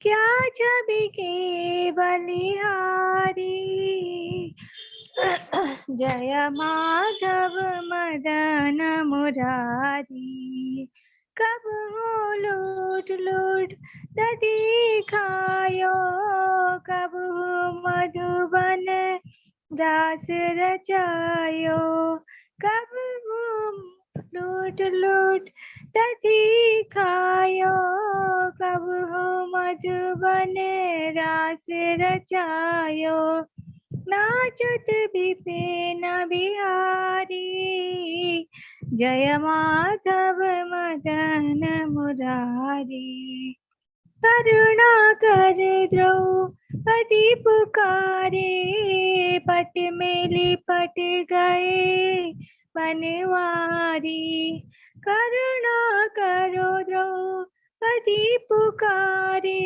क्या छवि के बलिहारी। जय माधव मदन मुरारी। कब हो लूट लूट दधी खायो, कब हो मधुबन रास रचायो। कब हो लूट लूट दधी खायो, कब हो मधुबन रास रचायो। नाचत विपिन बिहारी। जय माधव मदन मुरारी। करुणा कर द्रौपदी पुकारे, पट में लिपट गए बनवारी। करुणा करो द्रौपदी पुकारे,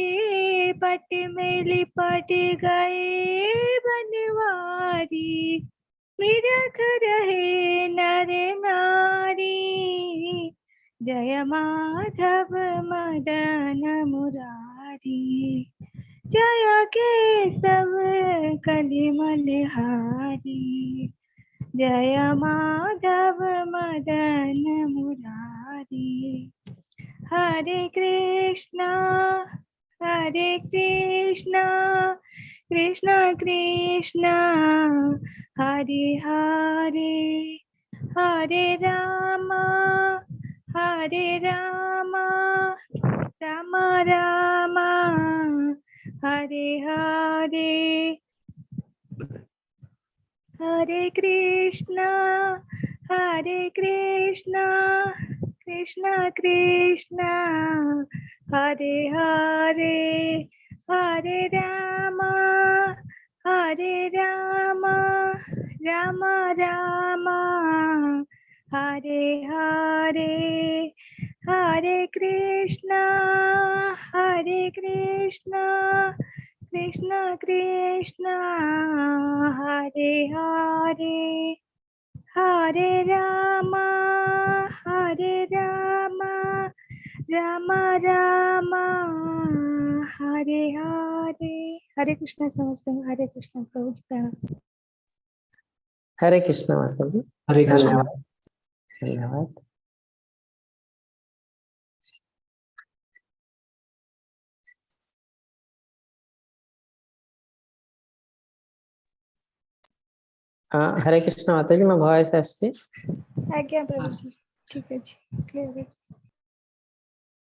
पट में लिपट गए बनवारी। निरख रहे नर नारी। जय माधव मदन मुरारी। जय केशव कलिमलहारी। जय माधव मदन मुरारी। हरे कृष्णा हरे कृष्णा कृष्णा कृष्णा हरे हरे, हरे रामा हरे रामा रामा रामा हरे हरे। हरे कृष्णा हरे कृष्णा कृष्णा कृष्णा हरे हरे, हरे रामा हरे रामा रामा रामा हरे हरे। हरे कृष्णा हरे कृष्णा कृष्णा कृष्णा हरे हरे, हरे रामा हरे रामा रामा रामा हरे हरे। हरे कृष्णा समस्त, हरे कृष्णा प्रभु जी प्रणाम। हरे कृष्णा माता जी। हरे कृष्णा। धन्यवाद धन्यवाद। हरे कृष्ण माता जी, ମୋ ଭଏସ ଆସିଛି? ଆଜ୍ଞା ପ୍ରଭୁଜୀ, ଠିକ ଅଛି, କ୍ଲିୟର।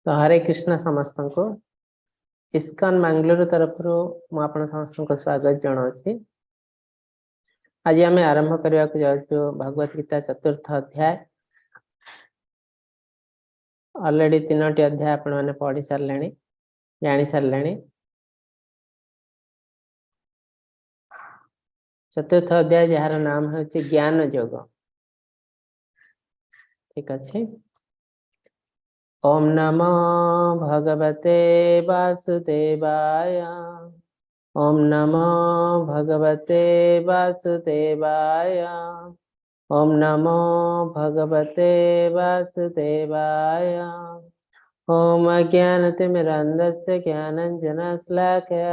ତ ହରେ କୃଷ୍ଣ ସମସ୍ତଙ୍କୁ ଇସ୍କନ ବାଙ୍ଗାଲୋର ତରଫରୁ ମୁଁ ଆପଣ ସମସ୍ତଙ୍କୁ ସ୍ୱାଗତ ଜଣାଉଛି। ଆଜି ଆମେ ଆରମ୍ଭ କରିବାକୁ ଯାଉଛୁ ଭଗବତ ଗୀତା ଚତୁର୍ଥ ଅଧ୍ୟାୟ। ଅଲରେଡି 3ଟି ଅଧ୍ୟାୟ ଆପଣମାନେ ପଢି ସାରିଲେଣି, ଜାଣି ସାରିଲେଣି। ଚତୁର୍ଥ ଅଧ୍ୟାୟ ଯାହାର ନାମ ହେଉଛି ଜ୍ଞାନ ଯୋଗ। ଠିକ ଅଛି। ଓମ୍ ନମୋ ଭଗବତେ ବାସୁଦେବାୟ। ଓମ୍ ନମୋ ଭଗବତେ ବାସୁଦେବାୟ। ଓମ୍ ନମୋ ଭଗବତେ ବାସୁଦେବାୟ। ଓମ୍ ଅଜ୍ଞାନତିମିରାନ୍ଧସ୍ୟ ଜ୍ଞାନାଞ୍ଜନଶଲାକୟା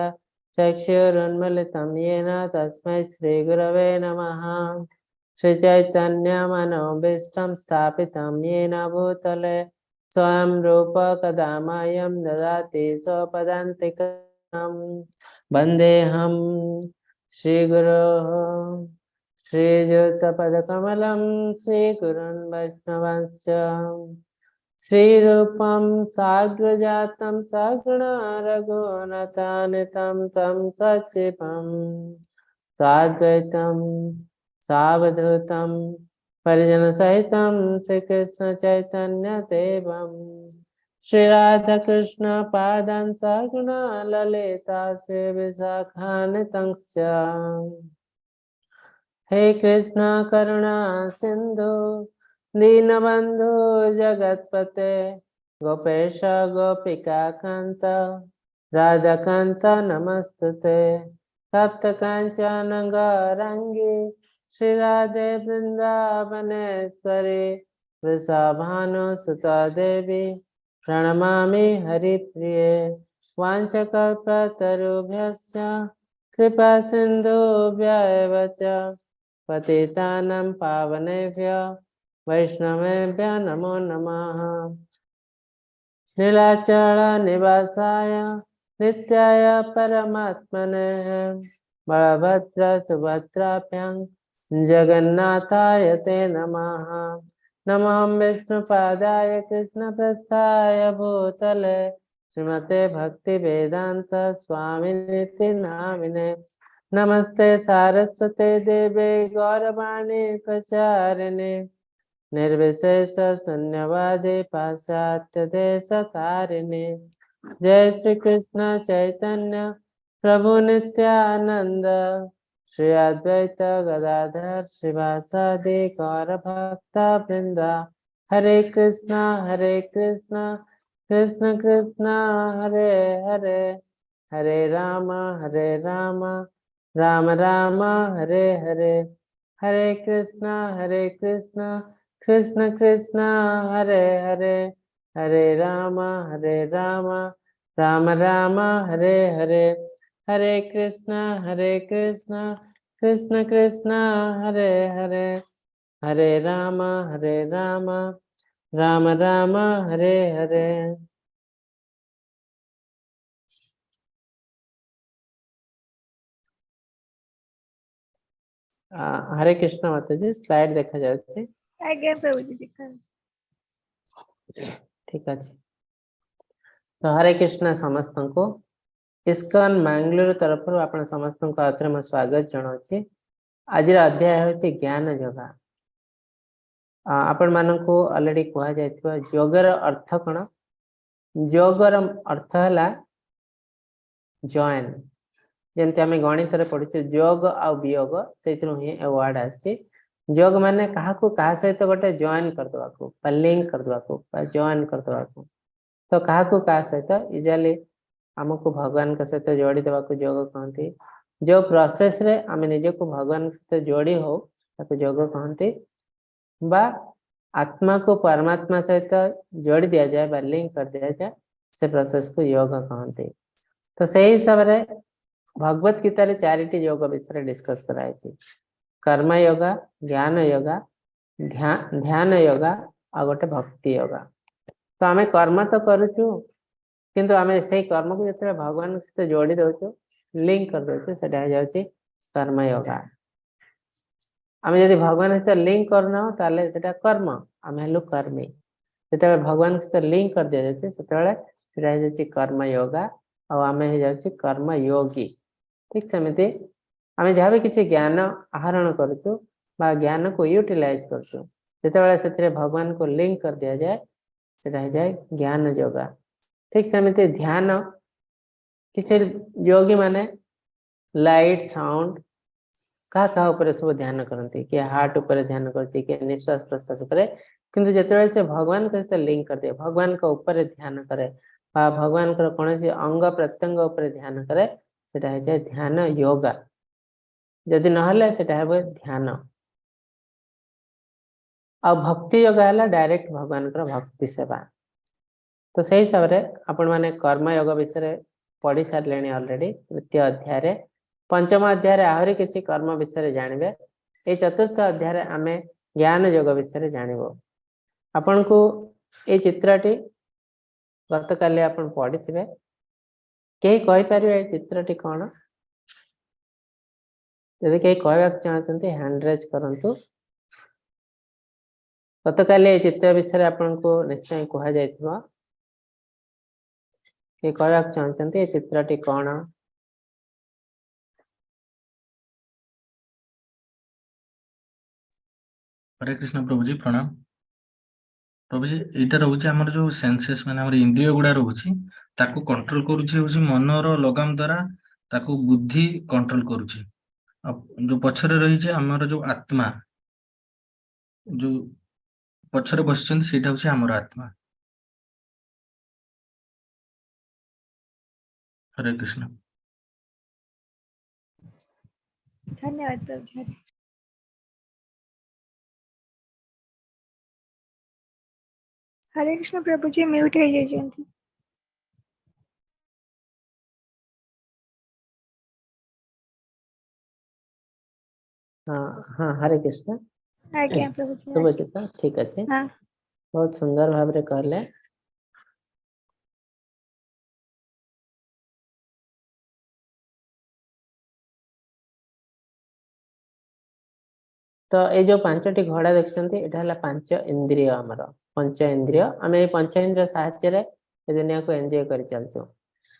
चक्षुरुन्मिलितं येन तस्मै श्रीगुरवे नमः। श्रीचैतन्यमनोभीष्टं स्थापितं येन भूतले स्वयं रूप कदा मह्यं ददाति स्वपदान्तिकं। वन्देऽहं श्रीगुरोः श्रीयुतपदकमलं श्रीगुरुन् वैष्णवांश्च। श्रीरूपं साग्रजातं सगुण रघुनाथान्वितं तं सचिवं साद्वैतं सावधूतं परिजनसहितं श्रीकृष्ण चैतन्य देवं। श्रीराधाकृष्ण पादान् सगुण ललिता श्रीविशाखान्वितंश्च। हे कृष्ण करुणा सिन्धु दीनबंधु जगतपते गोपेश गोपिका कांत राधाकांत नमस्तुते। तप्त कांचन गौरांगी श्री राधे वृंदावनेश्वरी वृषभानुसुता देवी प्रणमामि हरिप्रिये। वाञ्छाकल्पतरुभ्यश्च कृपा सिन्धुभ्य एव च पतितानां पावनेभ्य वैष्णवेभ्य नमो नमः। नीलाचल निवासाय नित्याय परमात्मने बलभद्र सुभद्राभ्यां जगन्नाथाय ते नमः। नमः विष्णुपादाय कृष्णप्रस्थाय भूतले श्रीमते भक्तिवेदांत स्वामिनिति नामिने। नमस्ते सारस्वते देवे गौरवाणी प्रचारिणे निर्विशेष शून्यवादी पाश्चात्य देश तारिणे। जय श्री कृष्ण चैतन्य प्रभु नित्यानंद श्री अद्वैत गदाधर श्रीवासादि गौर भक्त वृंद। हरे कृष्णा कृष्ण कृष्ण हरे हरे, हरे राम राम राम हरे हरे। हरे कृष्णा कृष्ण कृष्ण हरे हरे, हरे राम राम राम हरे हरे। हरे कृष्णा कृष्ण कृष्ण हरे हरे, हरे राम राम राम हरे हरे। हरे कृष्ण माताजी, स्लाइड देखा जाଉଛି? ଆଜ୍ଞା ପ୍ରଭୁଜୀ, ଦେଖା। ଠିକ ଅଛି। ତ ହରେ କୃଷ୍ଣ ସମସ୍ତଙ୍କୁ। ଇସ୍କନ ମାଙ୍ଗାଲୋର ତରଫରୁ ଆପଣ ସମସ୍ତଙ୍କୁ ଆଉଥରେ ମୁଁ ସ୍ୱାଗତ ଜଣାଉଛି। ଆଜିର ଅଧ୍ୟାୟ ହେଉଛି ଜ୍ଞାନ ଯୋଗା। ଆପଣ ମାନଙ୍କୁ ଅଲରେଡି କୁହାଯାଇଥିବା ଯୋଗର ଅର୍ଥ କଣ? ଯୋଗର ଅର୍ଥ ହେଲା ଜଏନ୍। ଯେମିତି ଆମେ ଗଣିତରେ ପଢିଛୁ ଯୋଗ ଆଉ ବିୟୋଗ, ସେଇଥିରୁ ହିଁ ଏ ୱାର୍ଡ ଆସିଛି। ଯୋଗ ମାନେ କାହାକୁ କାହା ସହିତ ଗୋଟେ ଜଏନ୍ କରିଦେବାକୁ ବା ଲିଙ୍କ କରିଦେବାକୁ ବା ଜଏନ୍ କରିଦେବାକୁ। ତ କାହାକୁ କାହା ସହିତ ୟୁଜୁଆଲି ଆମକୁ ଭଗବାନଙ୍କ ସହିତ ଯୋଡ଼ି ଦେବାକୁ ଯୋଗ କହନ୍ତି। ଯୋଉ ପ୍ରୋସେସରେ ଆମେ ନିଜକୁ ଭଗବାନଙ୍କ ସହିତ ଯୋଡ଼ି ହଉ ତାକୁ ଯୋଗ କହନ୍ତି। ବା ଆତ୍ମାକୁ ପରମାତ୍ମା ସହିତ ଯୋଡ଼ି ଦିଆଯାଏ ବା ଲିଙ୍କ କରିଦିଆଯାଏ, ସେ ପ୍ରୋସେସକୁ ଯୋଗ କହନ୍ତି। ତ ସେଇ ହିସାବରେ ଭଗବତ ଗୀତାରେ 4ଟି ଯୋଗ ବିଷୟରେ ଡିସ୍କସ କରାଯାଇଛି। କର୍ମ ଯୋଗା, ଜ୍ଞାନ ଯୋଗା, ଧ୍ୟାନ ଯୋଗା ଆଉ ଗୋଟେ ଭକ୍ତି ଯୋଗା। ତ ଆମେ କର୍ମ ତ କରୁଛୁ, କିନ୍ତୁ ଆମେ ସେଇ କର୍ମକୁ ଯେତେବେଳେ ଭଗବାନଙ୍କ ସହିତ ଯୋଡ଼ି ଦଉଛୁ, ଲିଙ୍କ କରିଦଉଛୁ, ସେଟା ହେଇଯାଉଛି କର୍ମ ଯୋଗା। ଆମେ ଯଦି ଭଗବାନ ସହିତ ଲିଙ୍କ କରୁନାହୁଁ ତାହେଲେ ସେଟା କର୍ମ, ଆମେ ହେଲୁ କର୍ମୀ। ଯେତେବେଳେ ଭଗବାନଙ୍କ ସହିତ ଲିଙ୍କ କରିଦିଆଯାଉଛି ସେତେବେଳେ ସେଟା ହେଇଯାଉଛି କର୍ମ ଯୋଗା ଆଉ ଆମେ ହେଇଯାଉଛି କର୍ମ ଯୋଗୀ। ଠିକ ସେମିତି ଆମେ ଯାହା ବି କିଛି ଜ୍ଞାନ ଆହରଣ କରୁଛୁ ବା ଜ୍ଞାନକୁ ୟୁଟିଲାଇଜ କରୁଛୁ, ଯେତେବେଳେ ସେଥିରେ ଭଗବାନଙ୍କୁ ଲିଙ୍କ କରିଦିଆଯାଏ ସେଟା ହେଇଯାଏ ଜ୍ଞାନ ଯୋଗା। ଠିକ ସେମିତି ଧ୍ୟାନ, କିଛି ଯୋଗୀ ମାନେ ଲାଇଟ୍ ସାଉଣ୍ଡ କାହା କାହା ଉପରେ ସବୁ ଧ୍ୟାନ କରନ୍ତି। କିଏ ହାର୍ଟ ଉପରେ ଧ୍ୟାନ କରୁଛି, କିଏ ନିଶ୍ୱାସ ପ୍ରଶ୍ୱାସ ଉପରେ। କିନ୍ତୁ ଯେତେବେଳେ ସେ ଭଗବାନଙ୍କ ସହିତ ଲିଙ୍କ କରିଦିଏ, ଭଗବାନଙ୍କ ଉପରେ ଧ୍ୟାନ କରେ ବା ଭଗବାନଙ୍କର କୌଣସି ଅଙ୍ଗ ପ୍ରତ୍ୟଙ୍ଗ ଉପରେ ଧ୍ୟାନ କରେ, ସେଟା ହେଇଯାଏ ଧ୍ୟାନ ଯୋଗା। ଯଦି ନହେଲେ ସେଟା ହେବ ଧ୍ୟାନ। ଆଉ ଭକ୍ତି ଯୋଗା ହେଲା ଡାଇରେକ୍ଟ ଭଗବାନଙ୍କର ଭକ୍ତି ସେବା। ତ ସେଇ ହିସାବରେ ଆପଣମାନେ କର୍ମ ଯୋଗ ବିଷୟରେ ପଢି ସାରିଲେଣି ଅଲରେଡି ତୃତୀୟ ଅଧ୍ୟାୟରେ। ପଞ୍ଚମ ଅଧ୍ୟାୟରେ ଆହୁରି କିଛି କର୍ମ ବିଷୟରେ ଜାଣିବେ। ଏଇ ଚତୁର୍ଥ ଅଧ୍ୟାୟରେ ଆମେ ଜ୍ଞାନ ଯୋଗ ବିଷୟରେ ଜାଣିବୁ। ଆପଣଙ୍କୁ ଏଇ ଚିତ୍ରଟି ଗତକାଲି ଆପଣ ପଢିଥିବେ। କେହି କହିପାରିବେ ଏଇ ଚିତ୍ରଟି କଣ? ଯଦି କେହି କହିବାକୁ ଚାହୁଁଛନ୍ତି ହ୍ୟାଣ୍ଡ ରେଜ୍ କରନ୍ତୁ। ଗତକାଲି ଏଇ ଚିତ୍ର ବିଷୟରେ ଆପଣଙ୍କୁ ନିଶ୍ଚୟ କୁହାଯାଇଥିବ। କେହି କହିବାକୁ ଚାହୁଁଛନ୍ତି ଏ ଚିତ୍ରଟି କଣ? ହରେ କୃଷ୍ଣ ପ୍ରଭୁଜୀ, ପ୍ରଣାମ। ପ୍ରଭୁଜୀ, ଏଇଟା ରହୁଛି ଆମର ଯୋଉ ସେନ୍ସେସ୍ ମାନେ ଆମର ଇନ୍ଦ୍ରିୟ ଗୁଡା ରହୁଛି, ତାକୁ କଣ୍ଟ୍ରୋଲ କରୁଛି ହଉଛି ମନର ଲଗାମ ଦ୍ଵାରା, ତାକୁ ବୁଦ୍ଧି କଣ୍ଟ୍ରୋଲ କରୁଛି। ଆଉ ଯୋଉ ପଛରେ ରହିଛି ଆମର ଯୋଉ ଆତ୍ମା, ଯୋଉ ପଛରେ ବସିଛନ୍ତି ସେଇଟା ହଉଛି ଆମର ଆତ୍ମା। ହରେ କୃଷ୍ଣ। ଧନ୍ୟବାଦ ପ୍ରଭୁଜୀ। ହରେ କୃଷ୍ଣ ପ୍ରଭୁଜୀ, ମ୍ୟୁଟ ହେଇଯାଇଛନ୍ତି। ହଁ ହଁ, ହରେ କୃଷ୍ଣ। ଆଜ୍ଞା ପ୍ରଭୁଜୀ। ଶୁଭୁଛି ତ? ଠିକ ଅଛି। ହଁ। ବହୁତ ସୁନ୍ଦର ଭାବରେ କହିଲେ। ତ ଏଇ ଯୋଉ ପାଞ୍ଚଟି ଘୋଡା ଦେଖୁଛନ୍ତି, ଏଇଟା ହେଲା ପାଞ୍ଚ ଇନ୍ଦ୍ରିୟ, ଆମର ପଞ୍ଚ ଇନ୍ଦ୍ରିୟ। ଆମେ ଏଇ ପଞ୍ଚ ଇନ୍ଦ୍ରିୟ ସାହାଯ୍ୟରେ ଏ ଦୁନିଆକୁ ଏନ୍ଜୟ କରି ଚାଲିଛୁ।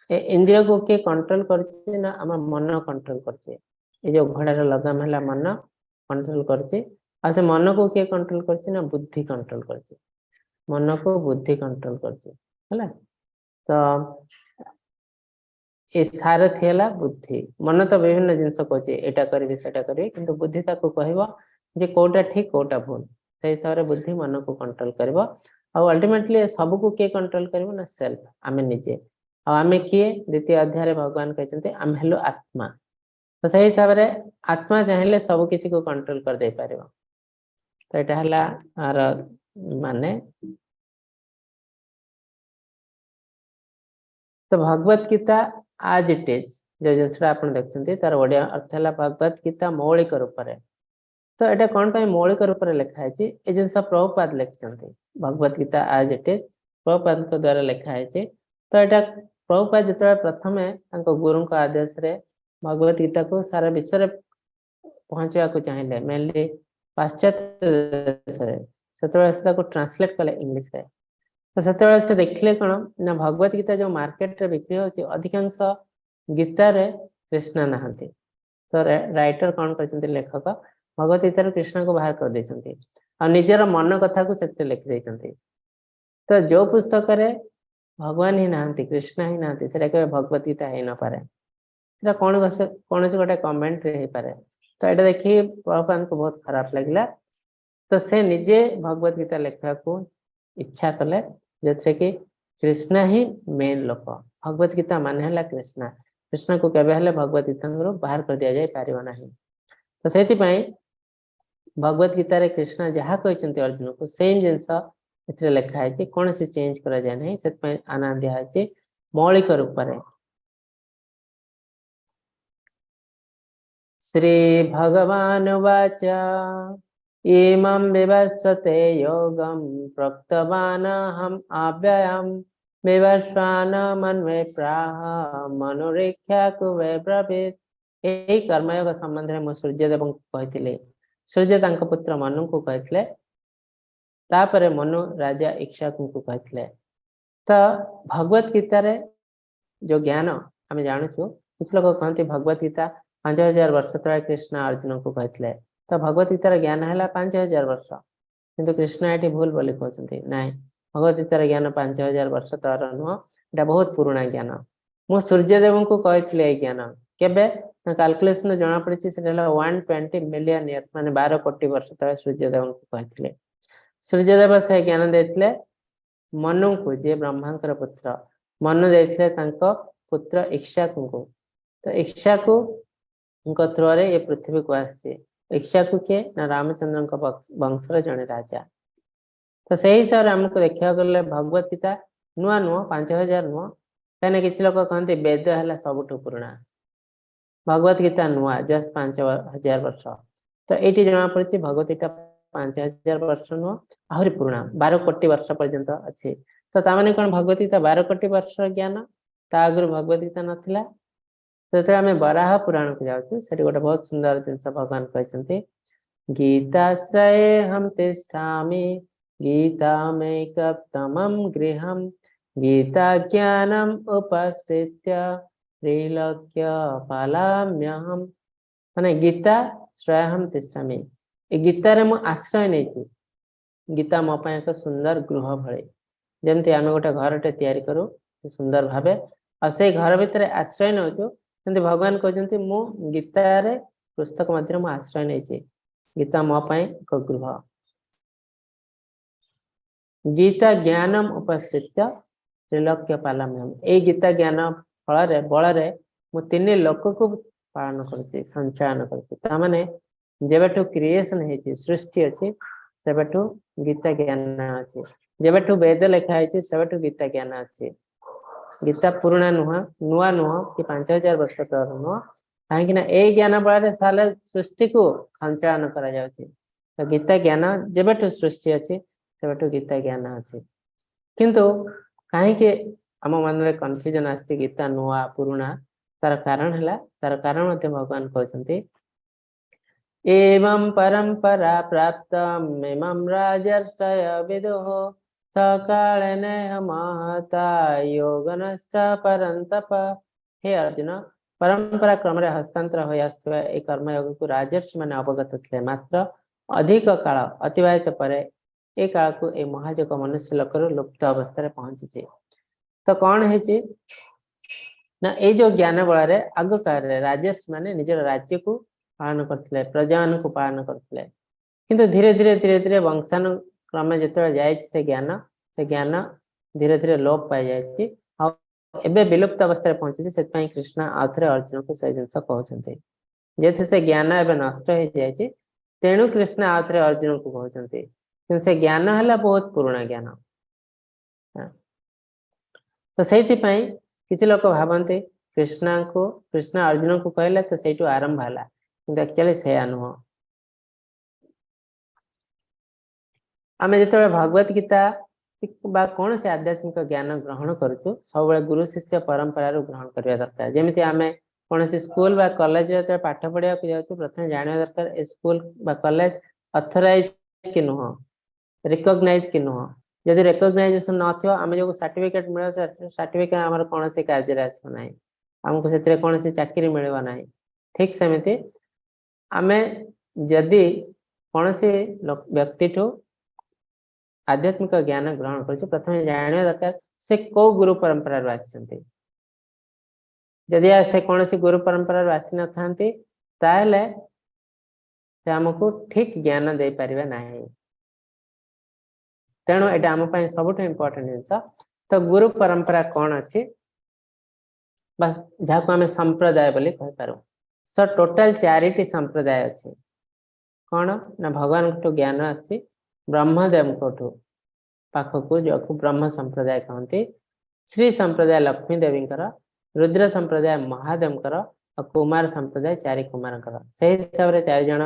ଏ ଇନ୍ଦ୍ରିୟକୁ କିଏ କଣ୍ଟ୍ରୋଲ କରୁଛି ନା ଆମ ମନ କଣ୍ଟ୍ରୋଲ କରୁଛି। ଏଇ ଯୋଉ ଘୋଡାର ଲଗାମ ହେଲା ମନ କଣ୍ଟ୍ରୋଲ କରୁଛି। ଆଉ ସେ ମନକୁ କିଏ କଣ୍ଟ୍ରୋଲ କରୁଛି ନା ବୁଦ୍ଧି କଣ୍ଟ୍ରୋଲ କରୁଛି। ମନକୁ ବୁଦ୍ଧି କଣ୍ଟ୍ରୋଲ କରୁଛି, ହେଲା। ତ ଏ ସାରଥି ହେଲା ବୁଦ୍ଧି। ମନ ତ ବିଭିନ୍ନ ଜିନିଷ କହୁଛି, ଏଇଟା କରିବି ସେଇଟା କରିବି, କିନ୍ତୁ ବୁଦ୍ଧି ତାକୁ କହିବ ଯେ କୋଉଟା ଠିକ କୋଉଟା ଭୁଲ। ସେଇ ହିସାବରେ ବୁଦ୍ଧି ମନକୁ କଣ୍ଟ୍ରୋଲ କରିବ। ଆଉ ଅଲ୍ଟିମେଟଲି ସବୁକୁ କିଏ କଣ୍ଟ୍ରୋଲ କରିବ ନା ସେଲ୍ଫ, ଆମେ ନିଜେ। ଆଉ ଆମେ କିଏ? ଦ୍ୱିତୀୟ ଅଧ୍ୟାୟରେ ଭଗବାନ କହିଛନ୍ତି ଆମେ ହେଲୁ ଆତ୍ମା। ତ ସେଇ ହିସାବରେ ଆତ୍ମା ଚାହିଁଲେ ସବୁ କିଛିକୁ କଣ୍ଟ୍ରୋଲ କରିଦେଇ ପାରିବ। ତ ଏଇଟା ହେଲା ଆର ମାନେ। ତ ଭଗବତ ଗୀତା ଆଜ ଇଟ is, ଯୋଉ ଜିନିଷଟା ଆପଣ ଦେଖୁଛନ୍ତି ତାର ଓଡିଆ ଅର୍ଥ ହେଲା ଭଗବତ ଗୀତା ମୌଳିକ ରୂପରେ। ତ ଏଇଟା କଣ ପାଇଁ ମୌଳିକ ରୂପରେ ଲେଖା ହେଇଛି? ଏ ଜିନିଷ ପ୍ରଭୁପାଦ ଲେଖିଛନ୍ତି। ଭଗବତ ଗୀତା ଆଜ ଇଟ is ପ୍ରଭୁପାଦଙ୍କ ଦ୍ଵାରା ଲେଖା ହେଇଛି। ତ ଏଇଟା ପ୍ରଭୁପାଦ ଯେତେବେଳେ ପ୍ରଥମେ ତାଙ୍କ ଗୁରୁଙ୍କ ଆଦେଶରେ ଭଗବତ ଗୀତାକୁ ସାରା ବିଶ୍ୱରେ ପହଞ୍ଚିବାକୁ ଚାହିଁଲେ, ମେନଲି ପାଶ୍ଚାତ୍ୟ ଦେଶରେ, ସେତେବେଳେ ସେ ତାକୁ ଟ୍ରାନ୍ସଲେଟ କଲେ ଇଂଲିଶରେ। ତ ସେତେବେଳେ ସେ ଦେଖିଲେ କଣ ନା ଭଗବତ ଗୀତା ଯୋଉ ମାର୍କେଟରେ ବିକ୍ରି ହଉଛି, ଅଧିକାଂଶ ଗୀତାରେ କୃଷ୍ଣ ନାହାନ୍ତି। ତ ରାଇଟର କଣ କରିଛନ୍ତି, ଲେଖକ ଭଗବତ ଗୀତାରୁ କୃଷ୍ଣଙ୍କୁ ବାହାର କରିଦେଇଛନ୍ତି ଆଉ ନିଜର ମନ କଥାକୁ ସେଥିରେ ଲେଖିଦେଇଛନ୍ତି। ତ ଯୋଉ ପୁସ୍ତକରେ ଭଗବାନ ହିଁ ନାହାନ୍ତି, କୃଷ୍ଣ ହିଁ ନାହାନ୍ତି, ସେଟା କେବେ ଭଗବତ ଗୀତା ହେଇନପାରେ। ସେଟା କୌଣସି ଗୋଟେ କମେଣ୍ଟରେ ହେଇପାରେ। ତ ଏଇଟା ଦେଖି ପ୍ରଭୁପାଦଙ୍କୁ ବହୁତ ଖରାପ ଲାଗିଲା। ତ ସେ ନିଜେ ଭଗବତ ଗୀତା ଲେଖିବାକୁ ଇଚ୍ଛା କଲେ, ଯୋଉଥିରେ କି କୃଷ୍ଣ ହିଁ ମେନ୍ ଲୋକ। ଭଗବତ ଗୀତା ମାନେ ହେଲା କୃଷ୍ଣ। କୃଷ୍ଣକୁ କେବେ ହେଲେ ଭଗବତ ଗୀତାରୁ ବାହାର କରିଦିଆଯାଇ ପାରିବ ନାହିଁ। ତ ସେଇଥିପାଇଁ ଭଗବତ ଗୀତାରେ କୃଷ୍ଣ ଯାହା କହିଛନ୍ତି ଅର୍ଜୁନକୁ, ସେମ୍ ଜିନିଷ ଏଥିରେ ଲେଖା ହେଇଛି, କୌଣସି ଚେଞ୍ଜ କରାଯାଏ ନାହିଁ। ସେଥିପାଇଁ ଆନା ଦିଆହେଇଛି ମୌଳିକ ରୂପରେ। ଶ୍ରୀ ଭଗବାନ ଉବାଚ ଇମं ବିବସ୍ୱତେ योगं ପ୍ରୋକ୍ତବାନହम् ଅବ୍ୟୟम् ବିବସ୍ୱାନ ମନ୍ୱେ ପ୍ରାହ ମନୁରୀକ୍ଷାକୁ ବ୍ରବୀତ୍। ଏହି କର୍ମଯୋଗ ସମ୍ବନ୍ଧରେ ମୁଁ ସୂର୍ଯ୍ୟଦେବଙ୍କୁ କହିଥିଲି, ସୂର୍ଯ୍ୟ ତାଙ୍କ ପୁତ୍ର ମନୁଙ୍କୁ କହିଥିଲେ, ତାପରେ ମନୁ ରାଜା ଇକ୍ଷ୍ୱାକୁଙ୍କୁ କହିଥିଲେ। ତ ଭଗବତ ଗୀତାରେ ଯୋଉ ଜ୍ଞାନ ଆମେ ଜାଣୁଛୁ, କିଛି ଲୋକ କହନ୍ତି ଭଗବତ ଗୀତା 5000 ବର୍ଷ ତଳେ କୃଷ୍ଣ ଅର୍ଜୁନଙ୍କୁ କହିଥିଲେ। ତ ଭଗବତ ଗୀତାର ଜ୍ଞାନ ହେଲା 5000 ବର୍ଷ, କିନ୍ତୁ କୃଷ୍ଣ ଏଠି ଭୁଲ ବୋଲି କହୁଛନ୍ତି। ନାଇଁ, ଭଗବତ ଗୀତାର ଜ୍ଞାନ 5000 ବର୍ଷ ତଳର ନୁହଁ, ଏଇଟା ବହୁତ ପୁରୁଣା ଜ୍ଞାନ। ମୁଁ ସୂର୍ଯ୍ୟଦେବଙ୍କୁ କହିଥିଲି ଏଇ ଜ୍ଞାନ କେବେ ନା କାଲକୁଲେସନ ଜଣା ପଡିଛି ସେଟା ହେଲା 120 ମିଲିୟନ ଇୟର, ମାନେ 12 କୋଟି ବର୍ଷ ତଳେ ସୂର୍ଯ୍ୟଦେବଙ୍କୁ କହିଥିଲେ। ସୂର୍ଯ୍ୟଦେବ ସେ ଜ୍ଞାନ ଦେଇଥିଲେ ମନୁଙ୍କୁ, ଯିଏ ବ୍ରହ୍ମାଙ୍କର ପୁତ୍ର। ମନୁ ଦେଇଥିଲେ ତାଙ୍କ ପୁତ୍ର ଇକ୍ଷ୍ୱାକୁଙ୍କୁ। ତ ଇକ୍ଷ୍ୱାକୁଙ୍କ ଥ୍ରୋରେ ଏ ପୃଥିବୀକୁ ଆସିଛି। ଇକ୍ଷ୍ୱାକୁ କିଏ ନା ରାମଚନ୍ଦ୍ରଙ୍କ ବଂଶର ଜଣେ ରାଜା। ତ ସେଇ ହିସାବରେ ଆମକୁ ଦେଖିବାକୁ ଗଲେ ଭଗବତ ଗୀତା ନୂଆ ନୁହଁ, 5000 ନୁହଁ। କାହିଁକିନା କିଛି ଲୋକ କହନ୍ତି ବେଦ ହେଲା ସବୁଠୁ ପୁରୁଣା, ଭଗବତ ଗୀତା ନୂଆ, ଜଷ୍ଟ 5000 ବର୍ଷ। ତ ଏଇଠି ଜଣା ପଡୁଛି ଭଗବତ ଗୀତା 5000 ବର୍ଷ ନୁହଁ, ଆହୁରି ପୁରୁଣା, 12 କୋଟି ବର୍ଷ ପର୍ଯ୍ୟନ୍ତ ଅଛି। ତ ତାମାନେ କଣ ଭଗବତ ଗୀତା 12 କୋଟି ବର୍ଷର ଜ୍ଞାନ? ତା ଆଗରୁ ଭଗବତ ଗୀତା ନଥିଲା। ଯେତେବେଳେ ଆମେ ବରାହ ପୁରାଣକୁ ଯାଉଛୁ, ସେଠି ଗୋଟେ ବହୁତ ସୁନ୍ଦର ଜିନିଷ ଭଗବାନ କହିଛନ୍ତି, ଗୀତାଶ୍ରୟେ ହಂ ତିଷ୍ଠାମି ଗୀତାମେକତମಂ ଗୃହಂ ଗୀତା ଜ୍ଞାନମ୍ ଉପଶ୍ରିତ୍ୟ ତ୍ରିଲୋକ୍ୟ ପାଲାମ୍ୟହମ୍। ମାନେ ଗୀତା ଶ୍ରୟହಂ ତିଷ୍ଠାମି, ଏ ଗୀତାରେ ମୁଁ ଆଶ୍ରୟ ନେଇଛି। ଗୀତା ମୋ ପାଇଁ ଏକ ସୁନ୍ଦର ଗୃହ ଭଳି। ଯେମିତି ଆମେ ଗୋଟେ ଘରଟେ ତିଆରି କରୁ ସୁନ୍ଦର ଭାବେ, ଆଉ ସେଇ ଘର ଭିତରେ ଆଶ୍ରୟ ନେଉଛୁ, ସେମିତି ଭଗବାନ କହୁଛନ୍ତି ମୁଁ ଗୀତାରେ ପୁସ୍ତକ ମଧ୍ୟରେ ମୁଁ ଆଶ୍ରୟ ନେଇଛି। ଗୀତା ମୋ ପାଇଁ ଏକ ଗୃହ। ଗୀତା ଜ୍ଞାନମ ଉପଶ୍ରିତ୍ୟ ତ୍ରିଲୋକ୍ୟ ପାଲାମ୍ୟହମ୍। ଏଇ ଗୀତା ଜ୍ଞାନ ଫଳରେ ବଳରେ ମୁଁ ତିନି ଲୋକକୁ ପାଳନ କରୁଛି, ସଞ୍ଚାଳନ କରୁଛି। ତାମାନେ ଯେବେଠୁ କ୍ରିଏସନ ହେଇଛି, ସୃଷ୍ଟି ଅଛି, ସେବେଠୁ ଗୀତା ଜ୍ଞାନ ଅଛି। ଯେବେଠୁ ବେଦ ଲେଖା ହେଇଛି ସେବେଠୁ ଗୀତା ଜ୍ଞାନ ଅଛି। ଗୀତା ପୁରୁଣା ନୁହଁ, ନୂଆ ନୁହଁ କି 5000 ବର୍ଷ ତଳର ନୁହଁ, କାହିଁକି ନା ଏଇ ଜ୍ଞାନ ବଳରେ ସାରା ସୃଷ୍ଟିକୁ ସଞ୍ଚାଳନ କରାଯାଉଛି। ତ ଗୀତା ଜ୍ଞାନ ଯେବେଠୁ ସୃଷ୍ଟି ଅଛି ସେବେଠୁ ଗୀତା ଜ୍ଞାନ ଅଛି। କିନ୍ତୁ କାହିଁକି ଆମ ମନରେ କନଫ୍ୟୁଜନ ଆସିଛି ଗୀତା ନୂଆ ପୁରୁଣା, ତାର କାରଣ ହେଲା, ତାର କାରଣ ମଧ୍ୟ ଭଗବାନ କହୁଛନ୍ତି, एवं परंपरा प्राप्तम इमं राजर्षय विदुः सकालेन महता योगनष्ट परन्तप। ହେ ଅର୍ଜୁନ, ପରମ୍ପରା କ୍ରମରେ ହସ୍ତାନ୍ତର ହୋଇ ଆସୁଥିବା ଏହି କର୍ମଯୋଗକୁ ରାଜର୍ଷି ମାନେ ଅବଗତ ଥିଲେ, ମାତ୍ର ଅଧିକ କାଳ ଅତିବାହିତ ପରେ ଏ କାଳକୁ ଏ ମହାଯୋଗ ମନୁଷ୍ୟ ଲୋକରୁ ଲୁପ୍ତ ଅବସ୍ଥାରେ ପହଞ୍ଚିଛି। ତ କଣ ହେଇଛି ନା, ଏଇ ଯୋଉ ଜ୍ଞାନ ବଳରେ ଆଗ କାଳରେ ରାଜର୍ଷି ମାନେ ନିଜର ରାଜ୍ୟକୁ ପାଳନ କରୁଥିଲେ, ପ୍ରଜାମାନଙ୍କୁ ପାଳନ କରୁଥିଲେ। କିନ୍ତୁ ଧୀରେ ଧୀରେ ଧୀରେ ଧୀରେ ବଂଶାନୁକ୍ରମେ ଯେତେବେଳେ ଯାଇଛି ସେ ଜ୍ଞାନ, ସେ ଜ୍ଞାନ ଧୀରେ ଧୀରେ ଲୋପ ପାଇଯାଇଛି ଆଉ ଏବେ ବିଲୁପ୍ତ ଅବସ୍ଥାରେ ପହଞ୍ଚିଛି। ସେଥିପାଇଁ କୃଷ୍ଣ ଆଉ ଥରେ ଅର୍ଜୁନକୁ ସେ ଜିନିଷ କହୁଛନ୍ତି। ଯେହେତୁ ସେ ଜ୍ଞାନ ଏବେ ନଷ୍ଟ ହେଇଯାଇଛି, ତେଣୁ କୃଷ୍ଣ ଆଉ ଥରେ ଅର୍ଜୁନକୁ କହୁଛନ୍ତି। କିନ୍ତୁ ସେ ଜ୍ଞାନ ହେଲା ବହୁତ ପୁରୁଣା ଜ୍ଞାନ। ତ ସେଇଥିପାଇଁ କିଛି ଲୋକ ଭାବନ୍ତି କୃଷ୍ଣଙ୍କୁ, କୃଷ୍ଣ ଅର୍ଜୁନକୁ କହିଲେ ତ ସେଇଠୁ ଆରମ୍ଭ ହେଲା, କିନ୍ତୁ ଆକ୍ଚୁଆଲି ସେୟା ନୁହଁ। ଆମେ ଯେତେବେଳେ ଭଗବତ ଗୀତା ବା କୌଣସି ଆଧ୍ୟାତ୍ମିକ ଜ୍ଞାନ ଗ୍ରହଣ କରୁଛୁ, ସବୁବେଳେ ଗୁରୁ ଶିଷ୍ୟ ପରମ୍ପରାରୁ ଗ୍ରହଣ କରିବା ଦରକାର। ଯେମିତି ଆମେ କୌଣସି ସ୍କୁଲ ବା କଲେଜରେ ଯେତେବେଳେ ପାଠ ପଢିବାକୁ ଯାଉଛୁ, ପ୍ରଥମେ ଜାଣିବା ଦରକାର ଏ ସ୍କୁଲ ବା କଲେଜ ଅଥରାଇଜ କି ନୁହଁ, ରିକଗ୍ନାଇଜ କି ନୁହଁ। ଯଦି ରେକଗ୍ନାଇଜେସନ ନଥିବ, ଆମେ ଯୋଉ ସାର୍ଟିଫିକେଟ ମିଳିବ ସାର୍ଟିଫିକେଟ ଆମର କୌଣସି କାର୍ଯ୍ୟରେ ଆସିବ ନାହିଁ, ଆମକୁ ସେଥିରେ କୌଣସି ଚାକିରି ମିଳିବ ନାହିଁ। ଠିକ ସେମିତି ଆମେ ଯଦି କୌଣସି ବ୍ୟକ୍ତିଠୁ ଆଧ୍ୟାତ୍ମିକ ଜ୍ଞାନ ଗ୍ରହଣ କରୁଛୁ, ପ୍ରଥମେ ଜାଣିବା ଦରକାର ସେ କୋଉ ଗୁରୁ ପରମ୍ପରାରୁ ଆସିଛନ୍ତି। ଯଦି ସେ କୌଣସି ଗୁରୁ ପରମ୍ପରାରୁ ଆସିନଥାନ୍ତି, ତାହେଲେ ସେ ଆମକୁ ଠିକ ଜ୍ଞାନ ଦେଇପାରିବେ ନାହିଁ। ତେଣୁ ଏଇଟା ଆମ ପାଇଁ ସବୁଠୁ ଇମ୍ପୋର୍ଟାଣ୍ଟ ଜିନିଷ। ତ ଗୁରୁ ପରମ୍ପରା କଣ ଅଛି, ବାସ୍ ଯାହାକୁ ଆମେ ସମ୍ପ୍ରଦାୟ ବୋଲି କହିପାରୁ। ସୋ ଟୋଟାଲ 4ଟି ସମ୍ପ୍ରଦାୟ ଅଛି। କଣ ନା, ଭଗବାନଙ୍କଠୁ ଜ୍ଞାନ ଆସିଛି ବ୍ରହ୍ମଦେବଙ୍କଠୁ ପାଖକୁ, ଯାହାକୁ ବ୍ରହ୍ମ ସମ୍ପ୍ରଦାୟ କହନ୍ତି। ଶ୍ରୀ ସମ୍ପ୍ରଦାୟ ଲକ୍ଷ୍ମୀ ଦେବୀଙ୍କର, ରୁଦ୍ର ସମ୍ପ୍ରଦାୟ ମହାଦେବଙ୍କର, ଆଉ କୁମାର ସମ୍ପ୍ରଦାୟ 4 କୁମାରଙ୍କର। ସେଇ ହିସାବରେ 4 ଜଣ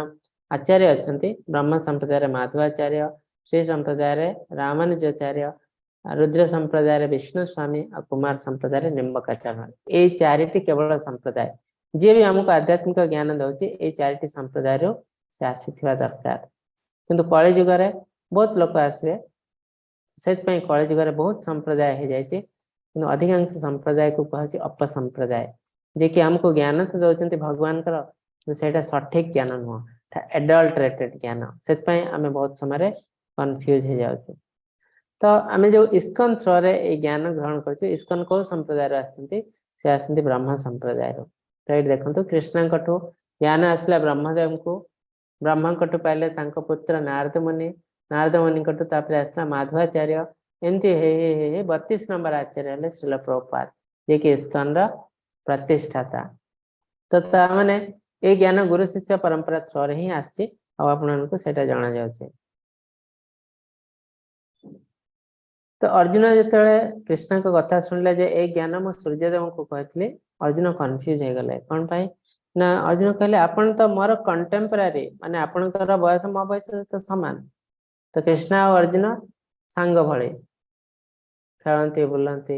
ଆଚାର୍ଯ୍ୟ ଅଛନ୍ତି। ବ୍ରହ୍ମ ସମ୍ପ୍ରଦାୟରେ ମାଧବାଚାର୍ଯ୍ୟ, ଶ୍ରୀ ସମ୍ପ୍ରଦାୟରେ ରାମାନୁଜାଚାର୍ଯ୍ୟ, ରୁଦ୍ର ସମ୍ପ୍ରଦାୟରେ ବିଷ୍ଣୁ ସ୍ୱାମୀ, ଆଉ କୁମାର ସମ୍ପ୍ରଦାୟରେ ନିମ୍ବକାଚାର୍ଯ୍ୟ। ଏଇ 4ଟି କେବଳ ସମ୍ପ୍ରଦାୟ। ଯିଏ ବି ଆମକୁ ଆଧ୍ୟାତ୍ମିକ ଜ୍ଞାନ ଦଉଛି, ଏଇ 4ଟି ସମ୍ପ୍ରଦାୟରୁ ସେ ଆସିଥିବା ଦରକାର। କିନ୍ତୁ କଳି ଯୁଗରେ ବହୁତ ଲୋକ ଆସିବେ, ସେଥିପାଇଁ କଳି ଯୁଗରେ ବହୁତ ସମ୍ପ୍ରଦାୟ ହେଇଯାଇଛି। କିନ୍ତୁ ଅଧିକାଂଶ ସମ୍ପ୍ରଦାୟକୁ କୁହାଯାଉଛି ଅପସମ୍ପ୍ରଦାୟ, ଯିଏକି ଆମକୁ ଜ୍ଞାନ ତ ଦଉଛନ୍ତି ଭଗବାନଙ୍କର, କିନ୍ତୁ ସେଇଟା ସଠିକ ଜ୍ଞାନ ନୁହଁ, ଏଡଲ୍ଟରେଟେଡ ଜ୍ଞାନ। ସେଥିପାଇଁ ଆମେ ବହୁତ ସମୟରେ କନଫ୍ୟୁଜ ହେଇଯାଉଛୁ। ତ ଆମେ ଯୋଉ ଇସ୍କନ ଥ୍ରୋରେ ଏଇ ଜ୍ଞାନ ଗ୍ରହଣ କରୁଛୁ, ଇସ୍କନ କୋଉ ସମ୍ପ୍ରଦାୟରୁ ଆସିଛନ୍ତି? ସେ ଆସନ୍ତି ବ୍ରହ୍ମ ସମ୍ପ୍ରଦାୟରୁ। ତ ଏଇଠି ଦେଖନ୍ତୁ, କୃଷ୍ଣଙ୍କଠୁ ଜ୍ଞାନ ଆସିଲା ବ୍ରହ୍ମଦେବଙ୍କୁ, ବ୍ରହ୍ମାଙ୍କଠୁ ପାଇଲେ ତାଙ୍କ ପୁତ୍ର ନାରଦ ମୁନି, ନାରଦ ମୁନିଙ୍କଠୁ ତାପରେ ଆସିଲା ମାଧବାଚାର୍ଯ୍ୟ। ଏମିତି ହେଇ ହେଇ ହେଇ ହେଇ 32 ନମ୍ବର ଆଚାର୍ଯ୍ୟ ହେଲେ ଶ୍ରୀଲ ପ୍ରଭୁପାଦ, ଯିଏକି ଇସ୍କନର ପ୍ରତିଷ୍ଠାତା। ତ ତା ମାନେ ଏଇ ଜ୍ଞାନ ଗୁରୁ ଶିଷ୍ୟ ପରମ୍ପରା ଥ୍ରୋରେ ହିଁ ଆସିଛି, ଆଉ ଆପଣମାନଙ୍କୁ ସେଇଟା ଜଣାଯାଉଛି। ତ ଅର୍ଜୁନ ଯେତେବେଳେ କୃଷ୍ଣଙ୍କ କଥା ଶୁଣିଲେ ଯେ ଏଇ ଜ୍ଞାନ ମୁଁ ସୂର୍ଯ୍ୟଦେବଙ୍କୁ କହିଥିଲି, ଅର୍ଜୁନ କନଫ୍ୟୁଜ ହେଇଗଲେ। କଣ ପାଇଁ ନା, ଅର୍ଜୁନ କହିଲେ ଆପଣ ତ ମୋର କଣ୍ଟେମ୍ପୋରାରୀ, ମାନେ ଆପଣଙ୍କର ବୟସ ମୋ ବୟସ ସହିତ ସମାନ। ତ କୃଷ୍ଣ ଆଉ ଅର୍ଜୁନ ସାଙ୍ଗ ଭଳି ଖେଳନ୍ତି ବୁଲନ୍ତି,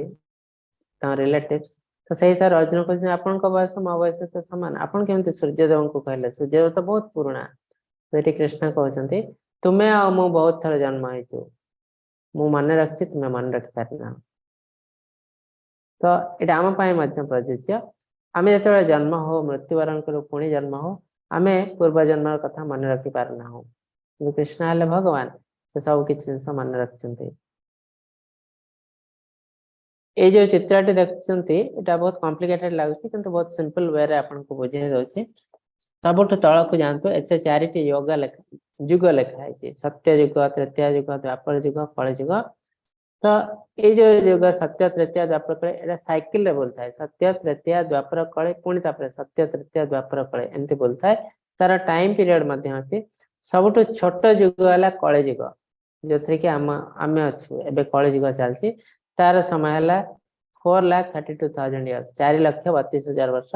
ତାଙ୍କ ରିଲେଟିଭସ। ତ ସେଇ ହିସାବରେ ଅର୍ଜୁନ କହୁଛନ୍ତି ଆପଣଙ୍କ ବୟସ ମୋ ବୟସ ସହିତ ସମାନ, ଆପଣ କେମିତି ସୂର୍ଯ୍ୟଦେବଙ୍କୁ କହିଲେ? ସୂର୍ଯ୍ୟଦେବ ତ ବହୁତ ପୁରୁଣା। ତ ଏଠି କୃଷ୍ଣ କହୁଛନ୍ତି ତୁମେ ଆଉ ମୁଁ ବହୁତ ଥର ଜନ୍ମ ହେଇଛୁ, ମୁଁ ମନେ ରଖିଛି, ତୁମେ ମନେ ରଖିପାରିନା। ତ ଏଇଟା ଆମ ପାଇଁ ମଧ୍ୟ ପ୍ରଯୁଜ୍ୟ। ଆମେ ଯେତେବେଳେ ଜନ୍ମ ହଉ, ମୃତ୍ୟୁବରଣ କରୁ, ପୁଣି ଜନ୍ମ ହଉ, ଆମେ ପୂର୍ବ ଜନ୍ମର କଥା ମନେ ରଖିପାରୁନାହୁଁ। କିନ୍ତୁ କୃଷ୍ଣ ହେଲେ ଭଗବାନ, ସେ ସବୁ କିଛି ଜିନିଷ ମନେ ରଖିଛନ୍ତି। ଏଇ ଯୋଉ ଚିତ୍ରଟି ଦେଖୁଛନ୍ତି ଏଇଟା ବହୁତ କମ୍ପ୍ଲିକେଟେଡ ଲାଗୁଛି, କିନ୍ତୁ ବହୁତ ସିମ୍ପଲ ୱେରେ ଆପଣଙ୍କୁ ବୁଝେଇ ଦଉଛି। ସବୁଠୁ ତଳକୁ ଯାଆନ୍ତୁ, ଏଥିରେ 4ଟି ୟୋଗା ଲେଖା, ଯୁଗ ଲେଖା ହେଇଛି। ସତ୍ୟ ଯୁଗ, ତ୍ରେତୟା ଯୁଗ, ଦ୍ୱାପର ଯୁଗ, କଳି ଯୁଗ। ତ ଏଇ ଯୋଉ ଯୁଗ ସତ୍ୟ, ତ୍ରେତୟା, ଦ୍ୱାପର, କଳି, ଏଇଟା ସାଇକେଲରେ ବୁଲୁଥାଏ। ସତ୍ୟ, ତ୍ରେତୟା, ଦ୍ୱାପର, କଳି, ପୁଣି ତାପରେ ସତ୍ୟ, ତ୍ରେତୟା, ଦ୍ୱାପର, କଳି, ଏମିତି ବୁଲୁଥାଏ। ତାର ଟାଇମ ପିରିୟଡ ମଧ୍ୟ ଅଛି। ସବୁଠୁ ଛୋଟ ଯୁଗ ହେଲା କଳି ଯୁଗ, ଯୋଉଥିରେ କି ଆମେ ଅଛୁ ଏବେ, କଳି ଯୁଗ ଚାଲିଛି। ତାର ସମୟ ହେଲା 4,32,000 ଇୟର୍ସ, 4,32,000 ବର୍ଷ।